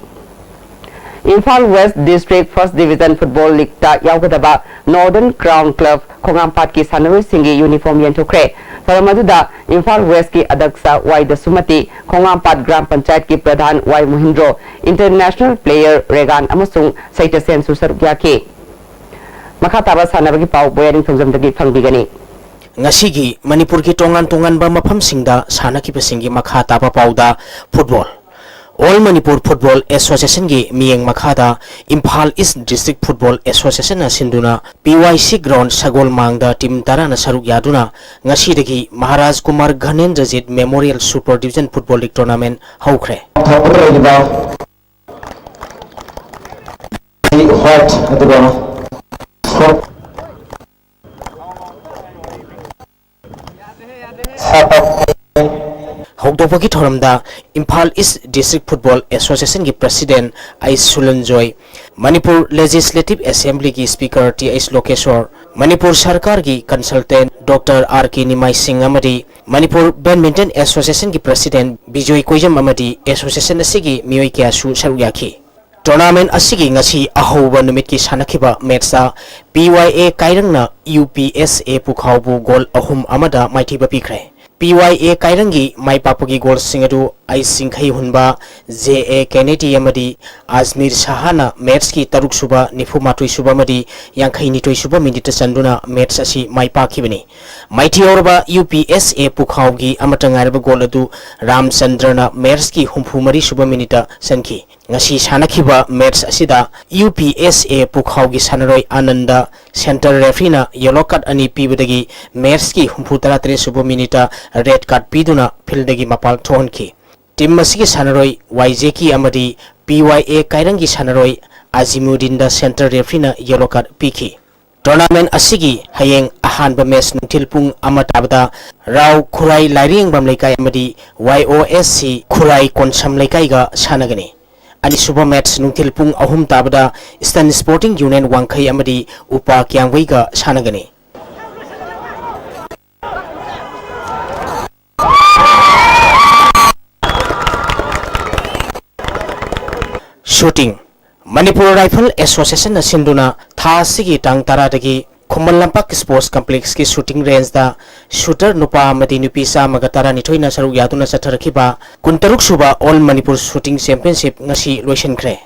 Imphal West District First Division Football Leagueꯇ ꯌꯥꯎꯒꯗꯕ Northern Crown Club ꯈꯣꯡꯉꯥꯝꯄꯥꯠꯀꯤ ꯁꯥꯟꯅꯔꯣꯏꯁꯤꯡꯒꯤ uniform ꯌꯦꯟꯊꯣꯛꯈ꯭ꯔꯦ꯫ ꯊꯧꯔꯝ ꯑꯗꯨꯗ ꯏꯝꯐꯥꯜ Westꯀꯤ ꯑꯗꯛꯁ ꯋꯥꯏ ꯗꯁꯨꯃꯇꯤ, ꯈꯣꯡꯉꯥꯝꯄꯥꯠ ꯒ꯭ꯔꯥꯝ ꯄꯟꯆꯥꯌꯠꯀꯤ ꯄ꯭ꯔꯙꯥꯟ ꯋꯥꯏ ꯃꯣꯍꯤꯟꯗ꯭ꯔꯣ, international player ꯔꯦꯒꯥꯟ ꯑꯃꯁꯨꯡ ꯁꯩꯇꯁꯦꯟꯁꯨ ꯁꯔꯨꯛ ꯌꯥꯈꯤ꯫ ꯃꯈꯥ ꯇꯥꯕ ꯁꯥꯟꯅꯕꯒꯤ ꯄꯥꯎ ꯕꯣꯌꯥ ꯅꯤꯡꯊꯧꯖꯝꯗꯒꯤ ꯐꯪꯕꯤꯒꯅꯤ꯫ ꯉꯁꯤꯒꯤ ꯃꯅꯤꯄꯨꯔꯒꯤ ꯇꯣꯉꯥꯟ ꯇꯣꯉꯥꯟꯕ ꯃꯐꯝꯁꯤꯡꯗ ꯁꯥꯟꯅꯈꯤꯕꯁꯤꯡꯒꯤ ꯃꯈꯥ ꯇꯥꯕ ꯄꯥꯎꯗ ꯐꯨꯠꯕꯣꯜ꯫ All Manipur Football Associationꯒꯤ ꯃꯤꯠꯌꯦꯡ ꯃꯈꯥꯗ ꯏꯝꯐꯥꯜ East District Football Associationꯅ ꯁꯤꯟꯗꯨꯅ P Y C ground ꯁꯒꯣꯜꯃꯥꯡꯗ team ꯇꯔꯥꯅ ꯁꯔꯨꯛ ꯌꯥꯗꯨꯅ ꯉꯁꯤꯗꯒꯤ Maharaj Kumar ꯘꯅꯦꯟꯗ꯭ꯔꯖꯤꯠ Memorial Super Division Football League Tournament ꯍꯧꯈ꯭ꯔꯦ꯫ ꯊꯧꯒꯠꯂꯛꯂꯤꯕ ꯍ꯭ꯋꯥꯏꯠ ꯑꯗꯨꯒ ꯁꯣꯞ ꯁꯥꯄꯥꯛ ꯍꯧꯗꯣꯛꯄꯒꯤ ꯊꯧꯔꯝꯗ ꯏꯝꯐꯥꯜ East District Football Associationꯒꯤ President H Sulanjoy, Manipur Legislative Assemblyꯒꯤ Speaker T H Lokeshwar, Manipur ꯁꯔꯀꯥꯔꯒꯤ consultant doctor R K Nimai ꯁꯤꯡ ꯑꯃꯗꯤ ꯃꯅꯤꯄꯨꯔ Badminton Associationꯒꯤ President ꯕꯤꯖꯣꯏ ꯀꯣꯏꯖꯝ ꯑꯃꯗꯤ association ꯑꯁꯤꯒꯤ ꯃꯤꯑꯣꯏ ꯀꯌꯥꯁꯨ ꯁꯔꯨꯛ ꯌꯥꯈꯤ꯫ Tournament ꯑꯁꯤꯒꯤ ꯉꯁꯤ ꯑꯍꯧꯕ ꯅꯨꯃꯤꯠꯀꯤ ꯁꯥꯟꯅꯈꯤꯕ matchꯇ P Y A ꯀꯥꯏꯔꯪꯅ U P S A ꯄꯨꯈꯥꯎꯕꯨ goal ꯑꯍꯨꯝ ꯑꯃꯗ ꯃꯥꯏꯊꯤꯕ ꯄꯤꯈ꯭ꯔꯦ꯫ P Y A ꯀꯥꯏꯔꯪꯒꯤ ꯃꯥꯏ ꯄꯥꯛꯄꯒꯤ goalꯁꯤꯡ ꯑꯗꯨ ꯑꯩ ꯁꯤꯡꯈꯩ ꯍꯨꯟꯕ, J A Kennedy ꯑꯃꯗꯤ ꯑꯖꯃꯤꯔ ꯁꯍꯥꯅ matchꯀꯤ ꯇꯔꯨꯛ ꯁꯨꯕ, ꯅꯤꯐꯨ ꯃꯥꯊꯣꯏ ꯁꯨꯕ ꯑꯃꯗꯤ ꯌꯥꯡꯈꯩ ꯅꯤꯊꯣꯏ ꯁꯨꯕ minuteꯇ ꯆꯟꯗꯨꯅ match ꯑꯁꯤ ꯃꯥꯏ ꯄꯥꯛꯈꯤꯕꯅꯤ꯫ ꯃꯥꯏꯊꯤꯍꯧꯔꯕ U P S A ꯄꯨꯈꯥꯎꯒꯤ ꯑꯃꯠꯇ ꯉꯥꯏꯔꯕ goal ꯑꯗꯨ ꯔꯥꯝꯆꯟꯗ꯭ꯔꯅ matchꯀꯤ ꯍꯨꯝꯐꯨ ꯃꯔꯤ ꯁꯨꯕ minuteꯇ ꯆꯟꯈꯤ꯫ ꯉꯁꯤ ꯁꯥꯟꯅꯈꯤꯕ match ꯑꯁꯤꯗ U P S A ꯄꯨꯈꯥꯎꯒꯤ ꯁꯥꯟꯅꯔꯣꯏ ꯑꯥꯅꯟꯗ center refereeꯅ yellow card ꯑꯅꯤ ꯄꯤꯕꯗꯒꯤ matchꯀꯤ ꯍꯨꯝꯐꯨ ꯇꯔꯥꯇꯔꯦꯠ ꯁꯨꯕ minuteꯇ red card ꯄꯤꯗꯨꯅ fieldꯗꯒꯤ ꯃꯄꯥꯜ ꯊꯣꯛꯍꯟꯈꯤ꯫ Team ꯑꯁꯤꯒꯤ ꯁꯥꯟꯅꯔꯣꯏ ꯋꯥꯏꯖꯦꯀꯤ ꯑꯃꯗꯤ P Y A ꯀꯥꯏꯔꯪꯒꯤ ꯁꯥꯟꯅꯔꯣꯏ ꯑꯖꯤꯃꯨꯗꯤꯟꯗ center refereeꯅ yellow card ꯄꯤꯈꯤ꯫ Tournament ꯑꯁꯤꯒꯤ ꯍꯌꯦꯡ ꯑꯍꯥꯟꯕ match ꯅꯨꯡꯊꯤꯜ ꯄꯨꯡ ꯑꯃ ꯇꯥꯕꯗ ꯔꯥꯎ ꯈꯨꯔꯥꯏ ꯂꯥꯏꯔꯦꯝꯕꯝ ꯂꯩꯀꯥꯏ ꯑꯃꯗꯤ Y O S C ꯈꯨꯔꯥꯏ ꯀꯣꯟꯁꯝ ꯂꯩꯀꯥꯏꯒ ꯁꯥꯟꯅꯒꯅꯤ꯫ ꯑꯅꯤꯁꯨꯕ match ꯅꯨꯡꯊꯤꯜ ꯄꯨꯡ ꯑꯍꯨꯝ ꯇꯥꯕꯗ Eastern Sporting Union ꯋꯥꯡꯈꯩ ꯑꯃꯗꯤ ꯎꯄꯥ ꯀ꯭ꯌꯥꯝꯒꯩꯒ ꯁꯥꯟꯅꯒꯅꯤ꯫ Shooting꯫ Manipur Rifle Association ꯅ ꯁꯤꯟꯗꯨꯅ ꯊꯥ ꯑꯁꯤꯒꯤ ꯇꯥꯡ ꯇꯔꯥꯗꯒꯤ ꯈꯨꯃꯟ ꯂꯝꯄꯥꯛ Sports Complex ꯀꯤ shooting range ꯗ shooter ꯅꯨꯄꯥ ꯑꯃꯗꯤ ꯅꯨꯄꯤ ꯆꯥꯝꯃꯒ ꯇꯔꯥꯅꯤꯊꯣꯏꯅ ꯁꯔꯨꯛ ꯌꯥꯗꯨꯅ ꯆꯠꯊꯔꯛꯈꯤꯕ ꯀꯨꯟꯇꯔꯨꯛ ꯁꯨꯕ All Manipur Shooting Championship ꯉꯁꯤ ꯂꯣꯏꯁꯤꯟꯈ꯭ꯔꯦ꯫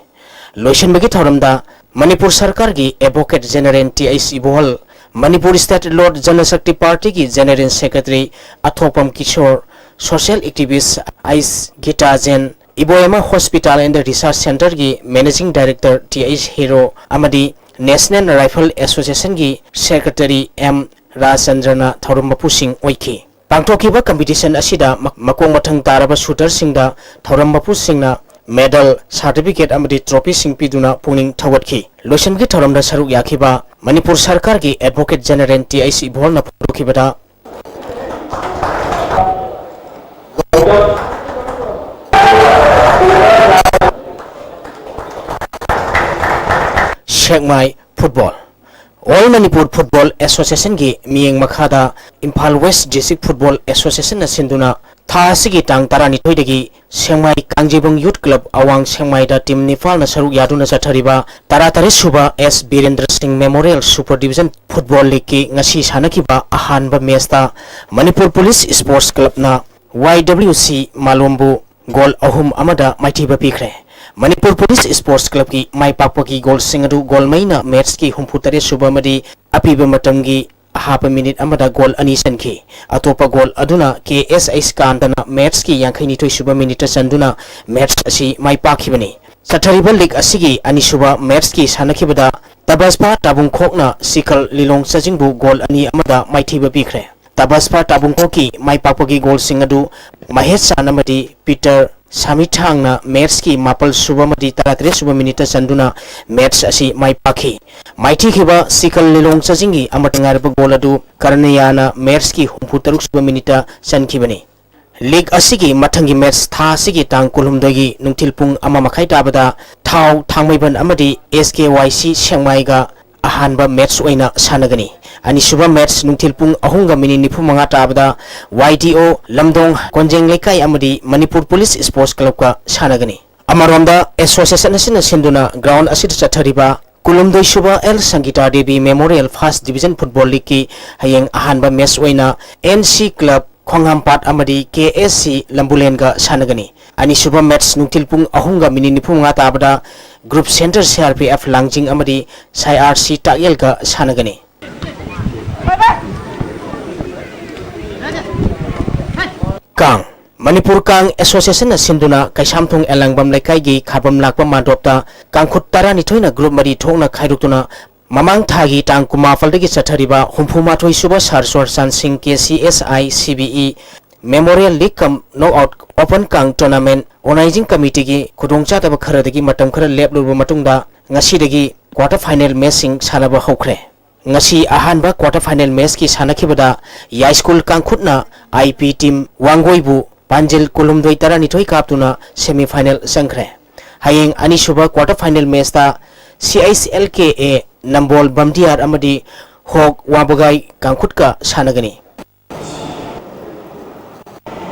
ꯂꯣꯏꯁꯤꯟꯕꯒꯤ ꯊꯧꯔꯝꯗ ꯃꯅꯤꯄꯨꯔ ꯁꯔꯀꯥꯔꯒꯤ Advocate General T H ꯏꯕꯣꯍꯜ, Manipur State Lord Janashakti Party ꯒꯤ General Secretary Athokpam Kishore, social activist ꯑꯥꯏꯁ Gita Jain, Iboyam Hospital and Research Centre ꯒꯤ Managing Director T H Hero ꯑꯃꯗꯤ National Rifle Association ꯒꯤ Secretary M ꯔꯥꯖꯆꯟꯗ꯭ꯔꯅ ꯊꯧꯔꯝ ꯃꯄꯨꯁꯤꯡ ꯑꯣꯏꯈꯤ꯫ ꯄꯥꯡꯊꯣꯛꯈꯤꯕ competition ꯑꯁꯤꯗ ꯃ-, ꯃꯀꯣꯛ ꯃꯊꯪ ꯇꯥꯔꯕ shooter ꯁꯤꯡꯗ ꯊꯧꯔꯝ ꯃꯄꯨꯁꯤꯡꯅ medal, certificate ꯑꯃꯗꯤ trophy ꯁꯤꯡ ꯄꯤꯗꯨꯅ ꯄꯨꯛꯅꯤꯡ ꯊꯧꯒꯠꯈꯤ꯫ ꯂꯣꯏꯁꯤꯟꯕꯒꯤ ꯊꯧꯔꯝꯗ ꯁꯔꯨꯛ ꯌꯥꯈꯤꯕ ꯃꯅꯤꯄꯨꯔ ꯁꯔꯀꯥꯔꯒꯤ Advocate General T H ꯏꯕꯣꯍꯜꯅ ꯐꯣꯡꯗꯣꯛꯈꯤꯕꯗ, Sekmai football. All Manipur Football Association ꯒꯤ ꯃꯤꯠꯌꯦꯡ ꯃꯈꯥꯗ Imphal West District Football Association ꯅ ꯁꯤꯟꯗꯨꯅ ꯊꯥ ꯑꯁꯤꯒꯤ ꯇꯥꯡ ꯇꯔꯥꯅꯤꯊꯣꯏꯗꯒꯤ ꯁꯦꯛꯃꯥꯏ ꯀꯥꯡꯖꯩꯕꯨꯡ Youth Club ꯑꯋꯥꯡ ꯁꯦꯛꯃꯥꯏꯗ team ꯅꯤꯄꯥꯜꯅ ꯁꯔꯨꯛ ꯌꯥꯗꯨꯅ ꯆꯠꯊꯔꯤꯕ ꯇꯔꯥꯇꯔꯦꯠ ꯁꯨꯕ S ꯕꯤꯔꯦꯟꯗ꯭ꯔ ꯁꯤꯡ Memorial Super Division Football League ꯀꯤ ꯉꯁꯤ ꯁꯥꯟꯅꯈꯤꯕ ꯑꯍꯥꯟꯕ match ꯇ ꯃꯅꯤꯄꯨꯔ Police Sports Club ꯅ Y W C ꯃꯥꯂꯣꯝꯕꯨ goal ꯑꯍꯨꯝ ꯑꯃꯗ ꯃꯥꯏꯊꯤꯕ ꯄꯤꯈ꯭ꯔꯦ꯫ ꯃꯅꯤꯄꯨꯔ Police Sports Club ꯀꯤ ꯃꯥꯏ ꯄꯥꯛꯄꯒꯤ goal ꯁꯤꯡ ꯑꯗꯨ ꯒꯣꯜꯃꯩꯅ match ꯀꯤ ꯍꯨꯝꯐꯨ ꯇꯔꯦꯠ ꯁꯨꯕ ꯑꯃꯗꯤ ꯑꯄꯤꯕ ꯃꯇꯝꯒꯤ ꯑꯍꯥꯞꯄ minute ꯑꯃꯗ goal ꯑꯅꯤ ꯆꯟꯈꯤ꯫ ꯑꯇꯣꯞꯄ goal ꯑꯗꯨꯅ K S H ꯀꯥꯟꯇꯅ match ꯀꯤ ꯌꯥꯡꯈꯩ ꯅꯤꯊꯣꯏ ꯁꯨꯕ minute ꯇ ꯆꯟꯗꯨꯅ match ꯑꯁꯤ ꯃꯥꯏ ꯄꯥꯛꯈꯤꯕꯅꯤ꯫ ꯆꯠꯊꯔꯤꯕ league ꯑꯁꯤꯒꯤ ꯑꯅꯤꯁꯨꯕ match ꯀꯤ ꯁꯥꯟꯅꯈꯤꯕꯗ ꯇꯕꯁꯄꯥ ꯇꯥꯕꯨꯡꯈꯣꯛꯅ ꯁꯤꯀꯜ ꯂꯤꯂꯣꯡ ꯆꯥꯖꯤꯡꯕꯨ goal ꯑꯅꯤ ꯑꯃꯗ ꯃꯥꯏꯊꯤꯕ ꯄꯤꯈ꯭ꯔꯦ꯫ ꯇꯕꯁꯄꯥ ꯇꯥꯕꯨꯡꯈꯣꯛꯀꯤ ꯃꯥꯏ ꯄꯥꯛꯄꯒꯤ goal ꯁꯤꯡ ꯑꯗꯨ ꯃꯍꯦꯁ ꯆꯥꯟ ꯑꯃꯗꯤ ꯄꯤꯇꯔ ꯁꯥꯃꯤꯊꯥꯡꯅ ꯃꯦꯠꯁꯀꯤ ꯃꯥꯄꯜ ꯁꯨꯕ ꯑꯃꯗꯤ ꯇꯔꯥꯇꯔꯦꯠ ꯁꯨꯕ ꯃꯤꯅꯤꯠꯇ ꯆꯟꯗꯨꯅ ꯃꯦꯠꯁ ꯑꯁꯤ ꯃꯥꯏ ꯄꯥꯛꯈꯤ꯫ ꯃꯥꯏꯊꯤꯈꯤꯕ ꯁꯤꯀꯜ ꯂꯤꯂꯣꯡ ꯆꯥꯖꯤꯡꯒꯤ ꯑꯃꯠꯇ ꯉꯥꯏꯔꯕ ꯒꯣꯜ ꯑꯗꯨ ꯀꯔꯅꯌꯥꯅ ꯃꯦꯠꯁꯀꯤ ꯍꯨꯝꯐꯨ ꯇꯔꯨꯛ ꯁꯨꯕ ꯃꯤꯅꯤꯠꯇ ꯆꯟꯈꯤꯕꯅꯤ꯫ ꯂꯤꯒ ꯑꯁꯤꯒꯤ ꯃꯊꯪꯒꯤ ꯃꯦꯠꯁ ꯊꯥ ꯑꯁꯤꯒꯤ ꯇꯥꯡ ꯀꯨꯟꯍꯨꯝꯗꯣꯏꯒꯤ ꯅꯨꯡꯊꯤꯜ ꯄꯨꯡ ꯑꯃ ꯃꯈꯥꯏ ꯇꯥꯕꯗ ꯊꯥꯎ ꯊꯥꯡꯃꯩꯕꯟ ꯑꯃꯗꯤ ꯑꯦꯁ ꯀꯦ ꯋꯥꯏ ꯁꯤ ꯁꯦꯡꯃꯥꯏꯒ ꯑꯍꯥꯟꯕ ꯃꯦꯠꯁ ꯑꯣꯏꯅ ꯁꯥꯟꯅꯒꯅꯤ꯫ ꯑꯅꯤꯁꯨꯕ ꯃꯦꯠꯁ ꯅꯨꯡꯊꯤꯜ ꯄꯨꯡ ꯑꯍꯨꯝꯒ ꯃꯤꯅꯤꯠ ꯅꯤꯐꯨ ꯃꯉꯥ ꯇꯥꯕꯗ ꯋꯥꯏ ꯗꯤ ꯑꯣ ꯂꯝꯗꯣꯡ ꯀꯣꯟꯖꯦꯡ ꯂꯩꯀꯥꯏ ꯑꯃꯗꯤ ꯃꯅꯤꯄꯨꯔ ꯄꯨꯂꯤꯁ ꯁ꯭ꯄꯣꯔꯠꯁ ꯀ꯭ꯂꯕꯀ ꯁꯥꯟꯅꯒꯅꯤ꯫ ꯑꯃꯔꯣꯝꯗ, ꯑꯦꯁꯣꯁꯤꯌꯦꯁꯟ ꯑꯁꯤꯅ ꯁꯤꯟꯗꯨꯅ ꯒ꯭ꯔꯥꯎꯟ ꯑꯁꯤꯗ ꯆꯠꯊꯔꯤꯕ ꯀꯨꯟꯍꯨꯝꯗꯣꯏꯁꯨꯕ L Sangita Devi memorial first division football ꯂꯤꯒꯀꯤ ꯍꯌꯦꯡ ꯑꯍꯥꯟꯕ ꯃꯦꯠꯁ ꯑꯣꯏꯅ ꯑꯦꯟ ꯁꯤ ꯀ꯭ꯂꯕ ꯈꯣꯡꯍꯥꯝꯄꯥꯠ ꯑꯃꯗꯤ ꯀꯦ ꯑꯦꯁ ꯁꯤ ꯂꯝꯕꯨꯂꯦꯟꯒ ꯁꯥꯟꯅꯒꯅꯤ꯫ ꯑꯅꯤꯁꯨꯕ ꯃꯦꯠꯁ ꯅꯨꯡꯊꯤꯜ ꯄꯨꯡ ꯑꯍꯨꯝꯒ ꯃꯤꯅꯤꯠ ꯅꯤꯐꯨ ꯃꯉꯥ ꯇꯥꯕꯗ group centre C R P F Langjing ꯑꯃꯗꯤ ꯁꯥꯏ ꯑꯥꯔ ꯁꯤ ꯇꯥꯛꯌꯦꯜꯒ ꯁꯥꯟꯅꯒꯅꯤ꯫ ꯀꯥꯡ꯫ ꯃꯅꯤꯄꯨꯔ ꯀꯥꯡ ꯑꯦꯁꯣꯁꯤꯌꯦꯁꯟꯅ ꯁꯤꯟꯗꯨꯅ ꯀꯩꯁꯥꯝꯊꯣꯡ ꯑꯦꯂꯥꯡꯕꯝ ꯂꯩꯀꯥꯏꯒꯤ ꯈꯥꯕꯝ ꯂꯥꯛꯄ ꯃꯥꯟꯗꯣꯞꯇ ꯀꯥꯡꯈꯨꯠ ꯇꯔꯥꯅꯤꯊꯣꯏꯅ ꯒ꯭ꯔꯨꯞ ꯃꯔꯤ ꯊꯣꯛꯅ ꯈꯥꯏꯗꯣꯛꯇꯨꯅ ꯃꯃꯥꯡ ꯊꯥꯒꯤ ꯇꯥꯡ ꯀꯨꯟꯃꯥꯄꯜꯗꯒꯤ ꯆꯠꯊꯔꯤꯕ ꯍꯨꯝꯐꯨ ꯃꯥꯊꯣꯏ ꯁꯨꯕ ꯁꯥꯔ ꯆꯨꯔꯆꯥꯟ ꯁꯤꯡ K C S I C B E memorial league cum knockout open ꯀꯥꯡ ꯇꯣꯔꯅꯥꯃꯦꯟ ꯑꯣꯔꯒꯅꯥꯏꯖꯤꯡ ꯀꯃꯤꯇꯤꯒꯤ ꯈꯨꯗꯣꯡꯆꯥꯗꯕ ꯈꯔꯗꯒꯤ ꯃꯇꯝ ꯈꯔ ꯂꯦꯞꯂꯨꯔꯕ ꯃꯇꯨꯡꯗ ꯉꯁꯤꯗꯒꯤ ꯀ꯭ꯋꯥꯇꯔ ꯐꯥꯏꯅꯦꯜ ꯃꯦꯆꯁꯤꯡ ꯁꯥꯟꯅꯕ ꯍꯧꯈ꯭ꯔꯦ꯫ ꯉꯁꯤ ꯑꯍꯥꯟꯕ ꯀ꯭ꯋꯥꯇꯔ ꯐꯥꯏꯅꯦꯜ ꯃꯦꯆꯀꯤ ꯁꯥꯟꯅꯈꯤꯕꯗ ꯌꯥꯏꯁ꯭ꯀꯨꯜ ꯀꯥꯡꯈꯨꯠꯅ ꯑꯥꯏ ꯄꯤ ꯇꯤꯝ ꯋꯥꯡꯒꯣꯏꯕꯨ ꯄꯥꯟꯖꯤꯜ ꯀꯨꯟꯍꯨꯝꯗꯣꯏ ꯇꯔꯥꯅꯤꯊꯣꯏ ꯀꯥꯞꯇꯨꯅ ꯁꯦꯃꯤ ꯐꯥꯏꯅꯦꯜ ꯆꯪꯈ꯭ꯔꯦ꯫ ꯍꯌꯦꯡ ꯑꯅꯤꯁꯨꯕ ꯀ꯭ꯋꯥꯇꯔ ꯐꯥꯏꯅꯦꯜ ꯃꯦꯆꯇ ꯁꯤ ꯑꯩꯆ ꯑꯦꯜ ꯀꯦ ꯑꯦ ꯅꯝꯕꯣꯜ ꯕꯝꯗꯤꯌꯥꯔ ꯑꯃꯗꯤ ꯍꯣꯛ ꯋꯥꯕꯒꯥꯏ ꯀꯥꯡꯈꯨꯠꯀ ꯁꯥꯟꯅꯒꯅꯤ꯫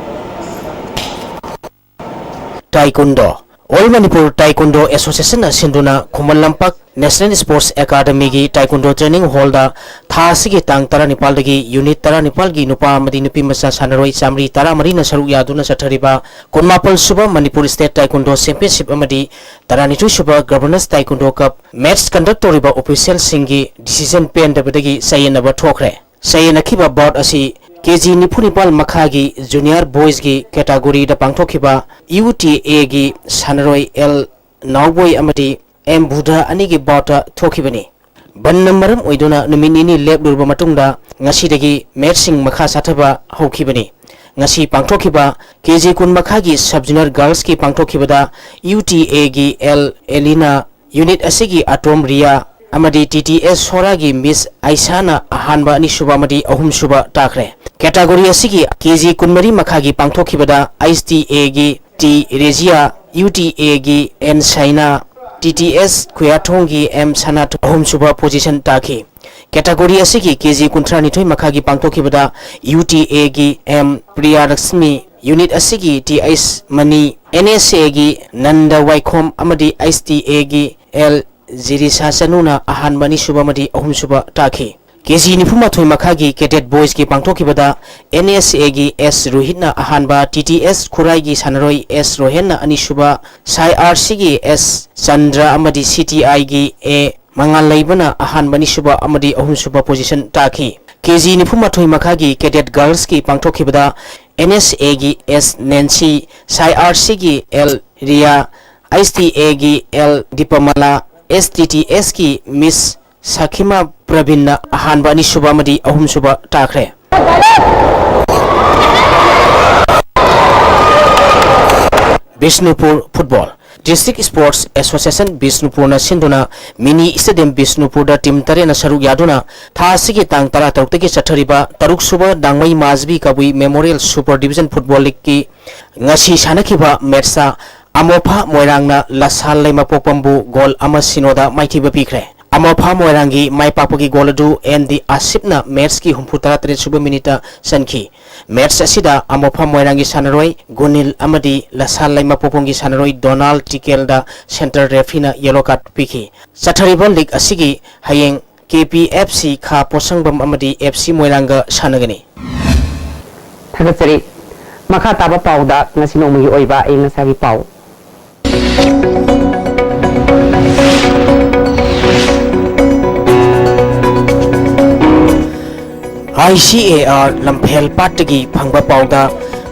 ꯇꯥꯏꯀꯨꯟꯗꯣ꯫ ꯑꯣꯜ ꯃꯅꯤꯄꯨꯔ ꯇꯥꯏꯀꯨꯟꯗꯣ ꯑꯦꯁꯣꯁꯤꯌꯦꯁꯟꯅ ꯁꯤꯟꯗꯨꯅ Khuman Lampak national sports ꯑꯦꯀꯥꯗꯃꯤꯒꯤ taekwondo training ꯍꯣꯜꯗ ꯊꯥ ꯑꯁꯤꯒꯤ ꯇꯥꯡ ꯇꯔꯥꯅꯤꯄꯥꯜꯗꯒꯤ ꯌꯨꯅꯤꯠ ꯇꯔꯥꯅꯤꯄꯥꯜꯒꯤ ꯅꯨꯄꯥ ꯑꯃꯗꯤ ꯅꯨꯄꯤ ꯃꯆꯥ ꯁꯥꯟꯅꯔꯣꯏ ꯆꯥꯃꯔꯤ ꯇꯔꯥꯃꯔꯤꯅ ꯁꯔꯨꯛ ꯌꯥꯗꯨꯅ ꯆꯠꯊꯔꯤꯕ ꯀꯨꯟꯃꯥꯄꯜ ꯁꯨꯕ ꯃꯅꯤꯄꯨꯔ ꯁ꯭ꯇꯦꯠ ꯇꯥꯏꯀꯨꯟꯗꯣ ꯆꯦꯝꯄꯤꯌꯟꯁꯤꯞ ꯑꯃꯗꯤ ꯇꯔꯥꯅꯤꯊꯣꯏ ꯁꯨꯕ ꯒꯚꯔꯅꯔꯁ ꯇꯥꯏꯀꯨꯟꯗꯣ ꯀꯞ ꯃꯦꯠꯁ ꯀꯟꯗꯛ ꯇꯧꯔꯤꯕ ꯑꯣꯐꯤꯁꯤꯌꯦꯜꯁꯤꯡꯒꯤ ꯗꯤꯁꯤꯖꯟ ꯄꯦꯟꯗꯕꯗꯒꯤ ꯆꯌꯦꯠꯅꯕ ꯊꯣꯛꯈ꯭ꯔꯦ꯫ ꯆꯌꯦꯠꯅꯈꯤꯕ ꯕꯥꯎꯠ ꯑꯁꯤ ꯀꯦ ꯖꯤ ꯅꯤꯐꯨ ꯅꯤꯄꯥꯜ ꯃꯈꯥꯒꯤ ꯖꯨꯅꯤꯌꯔ ꯕꯣꯏꯁꯀꯤ ꯀꯦꯇꯥꯒꯣꯔꯤꯗ ꯄꯥꯡꯊꯣꯛꯈꯤꯕ ꯌꯨ ꯇꯤ ꯑꯦꯒꯤ ꯁꯥꯟꯅꯔꯣꯏ ꯑꯦꯜ ꯅꯥꯎꯕꯣꯏ ꯑꯃꯗꯤ ꯑꯦꯝ ꯕꯨꯙ ꯑꯅꯤꯒꯤ ꯕꯥꯎꯠꯇ ꯊꯣꯛꯈꯤꯕꯅꯤ꯫ ꯕꯟꯅ ꯃꯔꯝ ꯑꯣꯏꯗꯨꯅ ꯅꯨꯃꯤꯠ ꯅꯤꯅꯤ ꯂꯦꯞꯂꯨꯔꯕ ꯃꯇꯨꯡꯗ ꯉꯁꯤꯗꯒꯤ ꯃꯦꯠꯁꯁꯤꯡ ꯃꯈꯥ ꯆꯠꯊꯕ ꯍꯧꯈꯤꯕꯅꯤ꯫ ꯉꯁꯤ ꯄꯥꯡꯊꯣꯛꯈꯤꯕ ꯀꯦ ꯖꯤ ꯀꯨꯟ ꯃꯈꯥꯒꯤ Sub Junior Girls ꯀꯤ ꯄꯥꯡꯊꯣꯛꯈꯤꯕꯗ ꯌꯨ ꯇꯤ ꯑꯦ ꯒꯤ ꯑꯦꯜ ꯑꯦꯂꯤꯅꯥ, unit ꯑꯁꯤꯒꯤ ꯑꯇꯣꯝ ꯔꯤꯌꯥ ꯑꯃꯗꯤ ꯇꯤ ꯇꯤ ꯑꯦꯁ ꯁꯣꯔꯥꯒꯤ ꯃꯤꯁ ꯑꯥꯏꯁꯥꯅ ꯑꯍꯥꯟꯕ, ꯑꯅꯤꯁꯨꯕ ꯑꯃꯗꯤ ꯑꯍꯨꯝꯁꯨꯕ ꯇꯥꯈ꯭ꯔꯦ꯫ Category ꯑꯁꯤꯒꯤ ꯀꯦ ꯖꯤ ꯀꯨꯟꯃꯔꯤ ꯃꯈꯥꯒꯤ ꯄꯥꯡꯊꯣꯛꯈꯤꯕꯗ ꯑꯩꯆ ꯇꯤ ꯑꯦ ꯒꯤ T Rejiya, U T A ꯒꯤ N Saina, T T S ꯈꯨꯌꯥꯊꯣꯡꯒꯤ ꯑꯦꯝ ꯁꯅꯥꯊꯣꯏ ꯑꯍꯨꯝꯁꯨꯕ position ꯇꯥꯈꯤ꯫ Category ꯑꯁꯤꯒꯤ ꯀꯦ ꯖꯤ ꯀꯨꯟꯊ꯭ꯔꯥꯅꯤꯊꯣꯏ ꯃꯈꯥꯒꯤ ꯄꯥꯡꯊꯣꯛꯈꯤꯕꯗ ꯌꯨ ꯇꯤ ꯑꯦ ꯒꯤ ꯑꯦꯝ ꯄ꯭ꯔꯤꯌꯥꯂꯛꯁꯃꯤ, unit ꯑꯁꯤꯒꯤ ꯇꯤ ꯑꯩꯆ ꯃꯅꯤ, ꯑꯦꯟ ꯑꯦꯁ ꯑꯦ ꯒꯤ ꯅꯟꯗ ꯋꯥꯏꯈꯣꯝ ꯑꯃꯗꯤ ꯑꯩꯆ ꯇꯤ ꯑꯦ ꯒꯤ ꯑꯦꯜ ꯖꯤꯔꯤꯁꯥ ꯆꯅꯨꯅ ꯑꯍꯥꯟꯕ, ꯑꯅꯤꯁꯨꯕ ꯑꯃꯗꯤ ꯑꯍꯨꯝꯁꯨꯕ ꯇꯥꯈꯤ꯫ ꯀꯦ ꯖꯤ ꯅꯤꯐꯨꯃꯥꯊꯣꯏ ꯃꯈꯥꯒꯤ Cadet Boys ꯀꯤ ꯄꯥꯡꯊꯣꯛꯈꯤꯕꯗ ꯑꯦꯟ ꯑꯦꯁ ꯑꯦ ꯒꯤ ꯑꯦꯁ ꯔꯣꯍꯤꯠꯅ ꯑꯍꯥꯟꯕ, ꯇꯤ ꯇꯤ ꯑꯦꯁ ꯈꯨꯔꯥꯏꯒꯤ ꯁꯥꯟꯅꯔꯣꯏ ꯑꯦꯁ ꯔꯣꯍꯦꯟꯅ ꯑꯅꯤꯁꯨꯕ, ꯁꯥꯏ ꯑꯥꯔ ꯁꯤ ꯒꯤ ꯑꯦꯁ ꯆꯟꯗ꯭ꯔ ꯑꯃꯗꯤ ꯁꯤ ꯇꯤ ꯑꯥꯏ ꯒꯤ ꯑꯦ ꯃꯉꯥꯜ ꯂꯩꯕꯅ ꯑꯍꯥꯟꯕ, ꯑꯅꯤꯁꯨꯕ ꯑꯃꯗꯤ ꯑꯍꯨꯝꯁꯨꯕ position ꯇꯥꯈꯤ꯫ ꯀꯦ ꯖꯤ ꯅꯤꯐꯨꯃꯥꯊꯣꯏ ꯃꯈꯥꯒꯤ Cadet Girls ꯀꯤ ꯄꯥꯡꯊꯣꯛꯈꯤꯕꯗ ꯑꯦꯟ ꯑꯦꯁ ꯑꯦ ꯒꯤ ꯑꯦꯁ ꯅꯦꯟꯁꯤ, ꯁꯥꯏ ꯑꯥꯔ ꯁꯤ ꯒꯤ L Rhea, H T A ꯒꯤ ꯑꯦꯜ ꯗꯤꯄꯃꯂꯥ, ꯑꯦꯁ ꯇꯤ ꯇꯤ ꯑꯦꯁ ꯀꯤ ꯃꯤꯁ ꯁꯈꯤꯃꯥ ꯄ꯭ꯔꯕꯤꯟꯅ ꯑꯍꯥꯟꯕ, ꯑꯅꯤꯁꯨꯕ ꯑꯃꯗꯤ ꯑꯍꯨꯝꯁꯨꯕ ꯇꯥꯈ꯭ꯔꯦ꯫ Bishnupur football. District Sports Association ꯕꯤꯁꯅꯨꯄꯨꯔꯅ ꯁꯤꯟꯗꯨꯅ mini stadium ꯕꯤꯁꯅꯨꯄꯨꯔꯗ team ꯇꯔꯦꯠꯅ ꯁꯔꯨꯛ ꯌꯥꯗꯨꯅ ꯊꯥ ꯑꯁꯤꯒꯤ ꯇꯥꯡ ꯇꯔꯥꯇꯔꯨꯛꯇꯒꯤ ꯆꯠꯊꯔꯤꯕ ꯇꯔꯨꯛꯁꯨꯕ ꯗꯥꯡꯃꯩ ꯃꯥꯖꯕꯤ ꯀꯕꯨꯏ Memorial Super Division Football League ꯀꯤ ꯉꯁꯤ ꯁꯥꯟꯅꯈꯤꯕ match ꯇ ꯑꯃꯣꯐꯥ ꯃꯣꯏꯔꯥꯡꯅ ꯂꯁꯥꯜ ꯂꯩꯃꯄꯣꯛꯄꯝꯕꯨ goal ꯑꯃ ꯁꯤꯅꯣꯗ ꯃꯥꯏꯊꯤꯕ ꯄꯤꯈ꯭ꯔꯦ꯫ ꯑꯃꯣꯐꯥ ꯃꯣꯏꯔꯥꯡꯒꯤ ꯃꯥꯏ ꯄꯥꯛꯄꯒꯤ goal ꯑꯗꯨ ꯑꯦꯟ ꯗꯤ ꯑꯥꯁꯤꯞꯅ match ꯀꯤ ꯍꯨꯝꯐꯨ ꯇꯔꯥꯇꯔꯦꯠ ꯁꯨꯕ minute ꯇ ꯆꯟꯈꯤ꯫ Match ꯑꯁꯤꯗ ꯑꯃꯣꯐꯥ ꯃꯣꯏꯔꯥꯡꯒꯤ ꯁꯥꯟꯅꯔꯣꯏ ꯒꯨꯅꯤꯜ ꯑꯃꯗꯤ ꯂꯁꯥꯜ ꯂꯩꯃꯄꯣꯛꯄꯝꯒꯤ ꯁꯥꯟꯅꯔꯣꯏ ꯗꯣꯅꯥꯜ ꯇꯤꯀꯦꯜꯗ centre referee ꯅ yellow card ꯄꯤꯈꯤ꯫ ꯆꯠꯊꯔꯤꯕ league ꯑꯁꯤꯒꯤ ꯍꯌꯦꯡ ꯀꯦ ꯄꯤ ꯑꯦꯐ ꯁꯤ ꯈꯥ ꯄꯣꯠꯁꯪꯕꯝ ꯑꯃꯗꯤ ꯑꯦꯐ ꯁꯤ ꯃꯣꯏꯔꯥꯡꯒ ꯁꯥꯟꯅꯒꯅꯤ꯫ ꯊꯥꯒꯠꯆꯔꯤ꯫ ꯃꯈꯥ ꯇꯥꯕ ꯄꯥꯎꯗ ꯉꯁꯤ ꯅꯣꯡꯃꯒꯤ ꯑꯣꯏꯕ ꯑꯏꯪ ꯑꯁꯥꯒꯤ ꯄꯥꯎ꯫ ꯑꯥꯏ ꯁꯤ ꯑꯦ ꯑꯥꯔ ꯂꯝꯐꯦꯜ ꯄꯥꯠꯇꯒꯤ ꯐꯪꯕ ꯄꯥꯎꯗ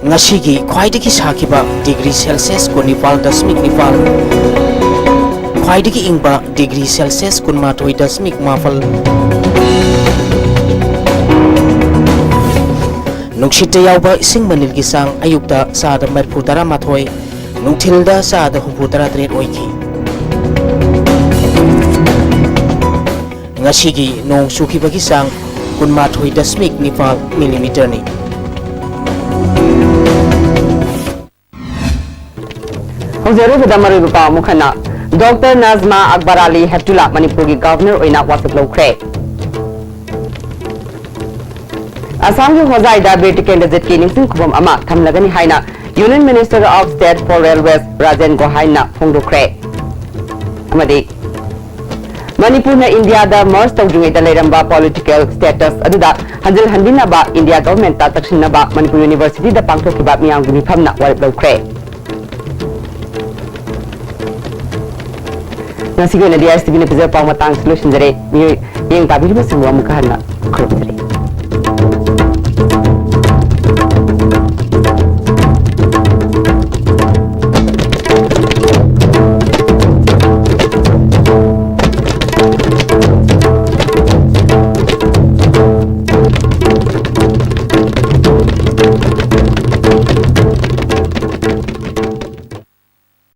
ꯉꯁꯤꯒꯤ ꯈ꯭ꯋꯥꯏꯗꯒꯤ ꯁꯥꯈꯤꯕ degree Celsius ꯀꯨꯟꯅꯤꯄꯥꯜ ꯗꯁꯃꯤꯛ ꯅꯤꯄꯥꯜ, ꯈ꯭ꯋꯥꯏꯗꯒꯤ ꯏꯪꯕ degree Celsius ꯀꯨꯟꯃꯥꯊꯣꯏ ꯗꯁꯃꯤꯛ ꯃꯥꯄꯜ꯫ ꯅꯨꯡꯁꯤꯠꯇ ꯌꯥꯎꯕ ꯏꯁꯤꯡ ꯃꯅꯤꯜꯒꯤ ꯆꯥꯡ ꯑꯌꯨꯛꯇ ꯆꯥꯗ ꯃꯔꯤꯐꯨ ꯇꯔꯥꯃꯥꯊꯣꯏ, ꯅꯨꯡꯊꯤꯜꯗ ꯆꯥꯗ ꯍꯨꯝꯐꯨ ꯇꯔꯥꯇꯔꯦꯠ ꯑꯣꯏꯈꯤ꯫ ꯉꯁꯤꯒꯤ ꯅꯣꯡ ꯆꯨꯈꯤꯕꯒꯤ ꯆꯥꯡ ꯀꯨꯟꯃꯥꯊꯣꯏ ꯗꯁꯃꯤꯛ ꯅꯤꯄꯥꯜ ꯃꯤꯂꯤꯃꯤꯇꯔꯅꯤ꯫ ꯍꯧꯖꯤꯛ ꯑꯔꯣꯏꯕꯗ ꯃꯔꯨꯑꯣꯏꯕ ꯄꯥꯎ ꯑꯃꯨꯛ ꯍꯟꯅ꯫ ꯗꯣꯛꯇꯔ ꯅꯥꯖꯃꯥ ꯑꯛꯕꯔ ꯑꯂꯤ ꯍꯦꯞꯇꯨꯂꯥ ꯃꯅꯤꯄꯨꯔꯒꯤ ꯒꯚꯔꯅꯔ ꯑꯣꯏꯅ ꯋꯥꯁꯛ ꯂꯧꯈ꯭ꯔꯦ꯫ ꯑꯁꯥꯝꯒꯤ ꯍꯣꯖꯥꯏꯗ ꯕꯤꯔ ꯇꯤꯀꯦꯟꯗ꯭ꯔꯖꯤꯠꯀꯤ ꯅꯤꯡꯁꯤꯡ ꯈꯨꯕꯝ ꯑꯃ ꯊꯝꯂꯒꯅꯤ ꯍꯥꯏꯅ Union Minister of State for Railways Rajen ꯒꯣꯍꯥꯏꯟꯅ ꯐꯣꯡꯗꯣꯛꯈ꯭ꯔꯦ꯫ ꯑꯃꯗꯤ ꯃꯅꯤꯄꯨꯔꯅ ꯏꯟꯗꯤꯌꯥꯗ merge ꯇꯧꯗ꯭ꯔꯤꯉꯩꯗ ꯂꯩꯔꯝꯕ political status ꯑꯗꯨꯗ ꯍꯟꯖꯤꯜ ꯍꯟꯖꯤꯟꯅꯕ ꯏꯟꯗꯤꯌꯥ ꯒꯚꯔꯟꯃꯦꯟꯠꯇ ꯇꯛꯁꯤꯟꯅꯕ ꯃꯅꯤꯄꯨꯔ ꯌꯨꯅꯤꯚꯔꯁꯤꯇꯤꯗ ꯄꯥꯡꯊꯣꯛꯈꯤꯕ ꯃꯤꯌꯥꯝꯒꯤ ꯃꯤꯐꯝꯅ ꯋꯥꯔꯦꯞ ꯂꯧꯈ꯭ꯔꯦ꯫ ꯉꯁꯤꯒꯤ ꯑꯣꯏꯅꯗꯤ ꯑꯥꯏ ꯑꯦꯁ ꯇꯤ ꯚꯤꯅ ꯄꯤꯖꯕ ꯄꯥꯎ ꯃꯇꯥꯡꯁꯤ ꯂꯣꯏꯁꯤꯟꯖꯔꯦ꯫ ꯃꯤꯑꯣꯏ ꯃꯤꯠꯌꯦꯡ ꯇꯥꯕꯤꯔꯤꯕꯁꯤꯡꯕꯨ ꯑꯃꯨꯛꯀ ꯍꯟꯅ ꯈꯨꯔꯨꯝꯖꯔꯤ꯫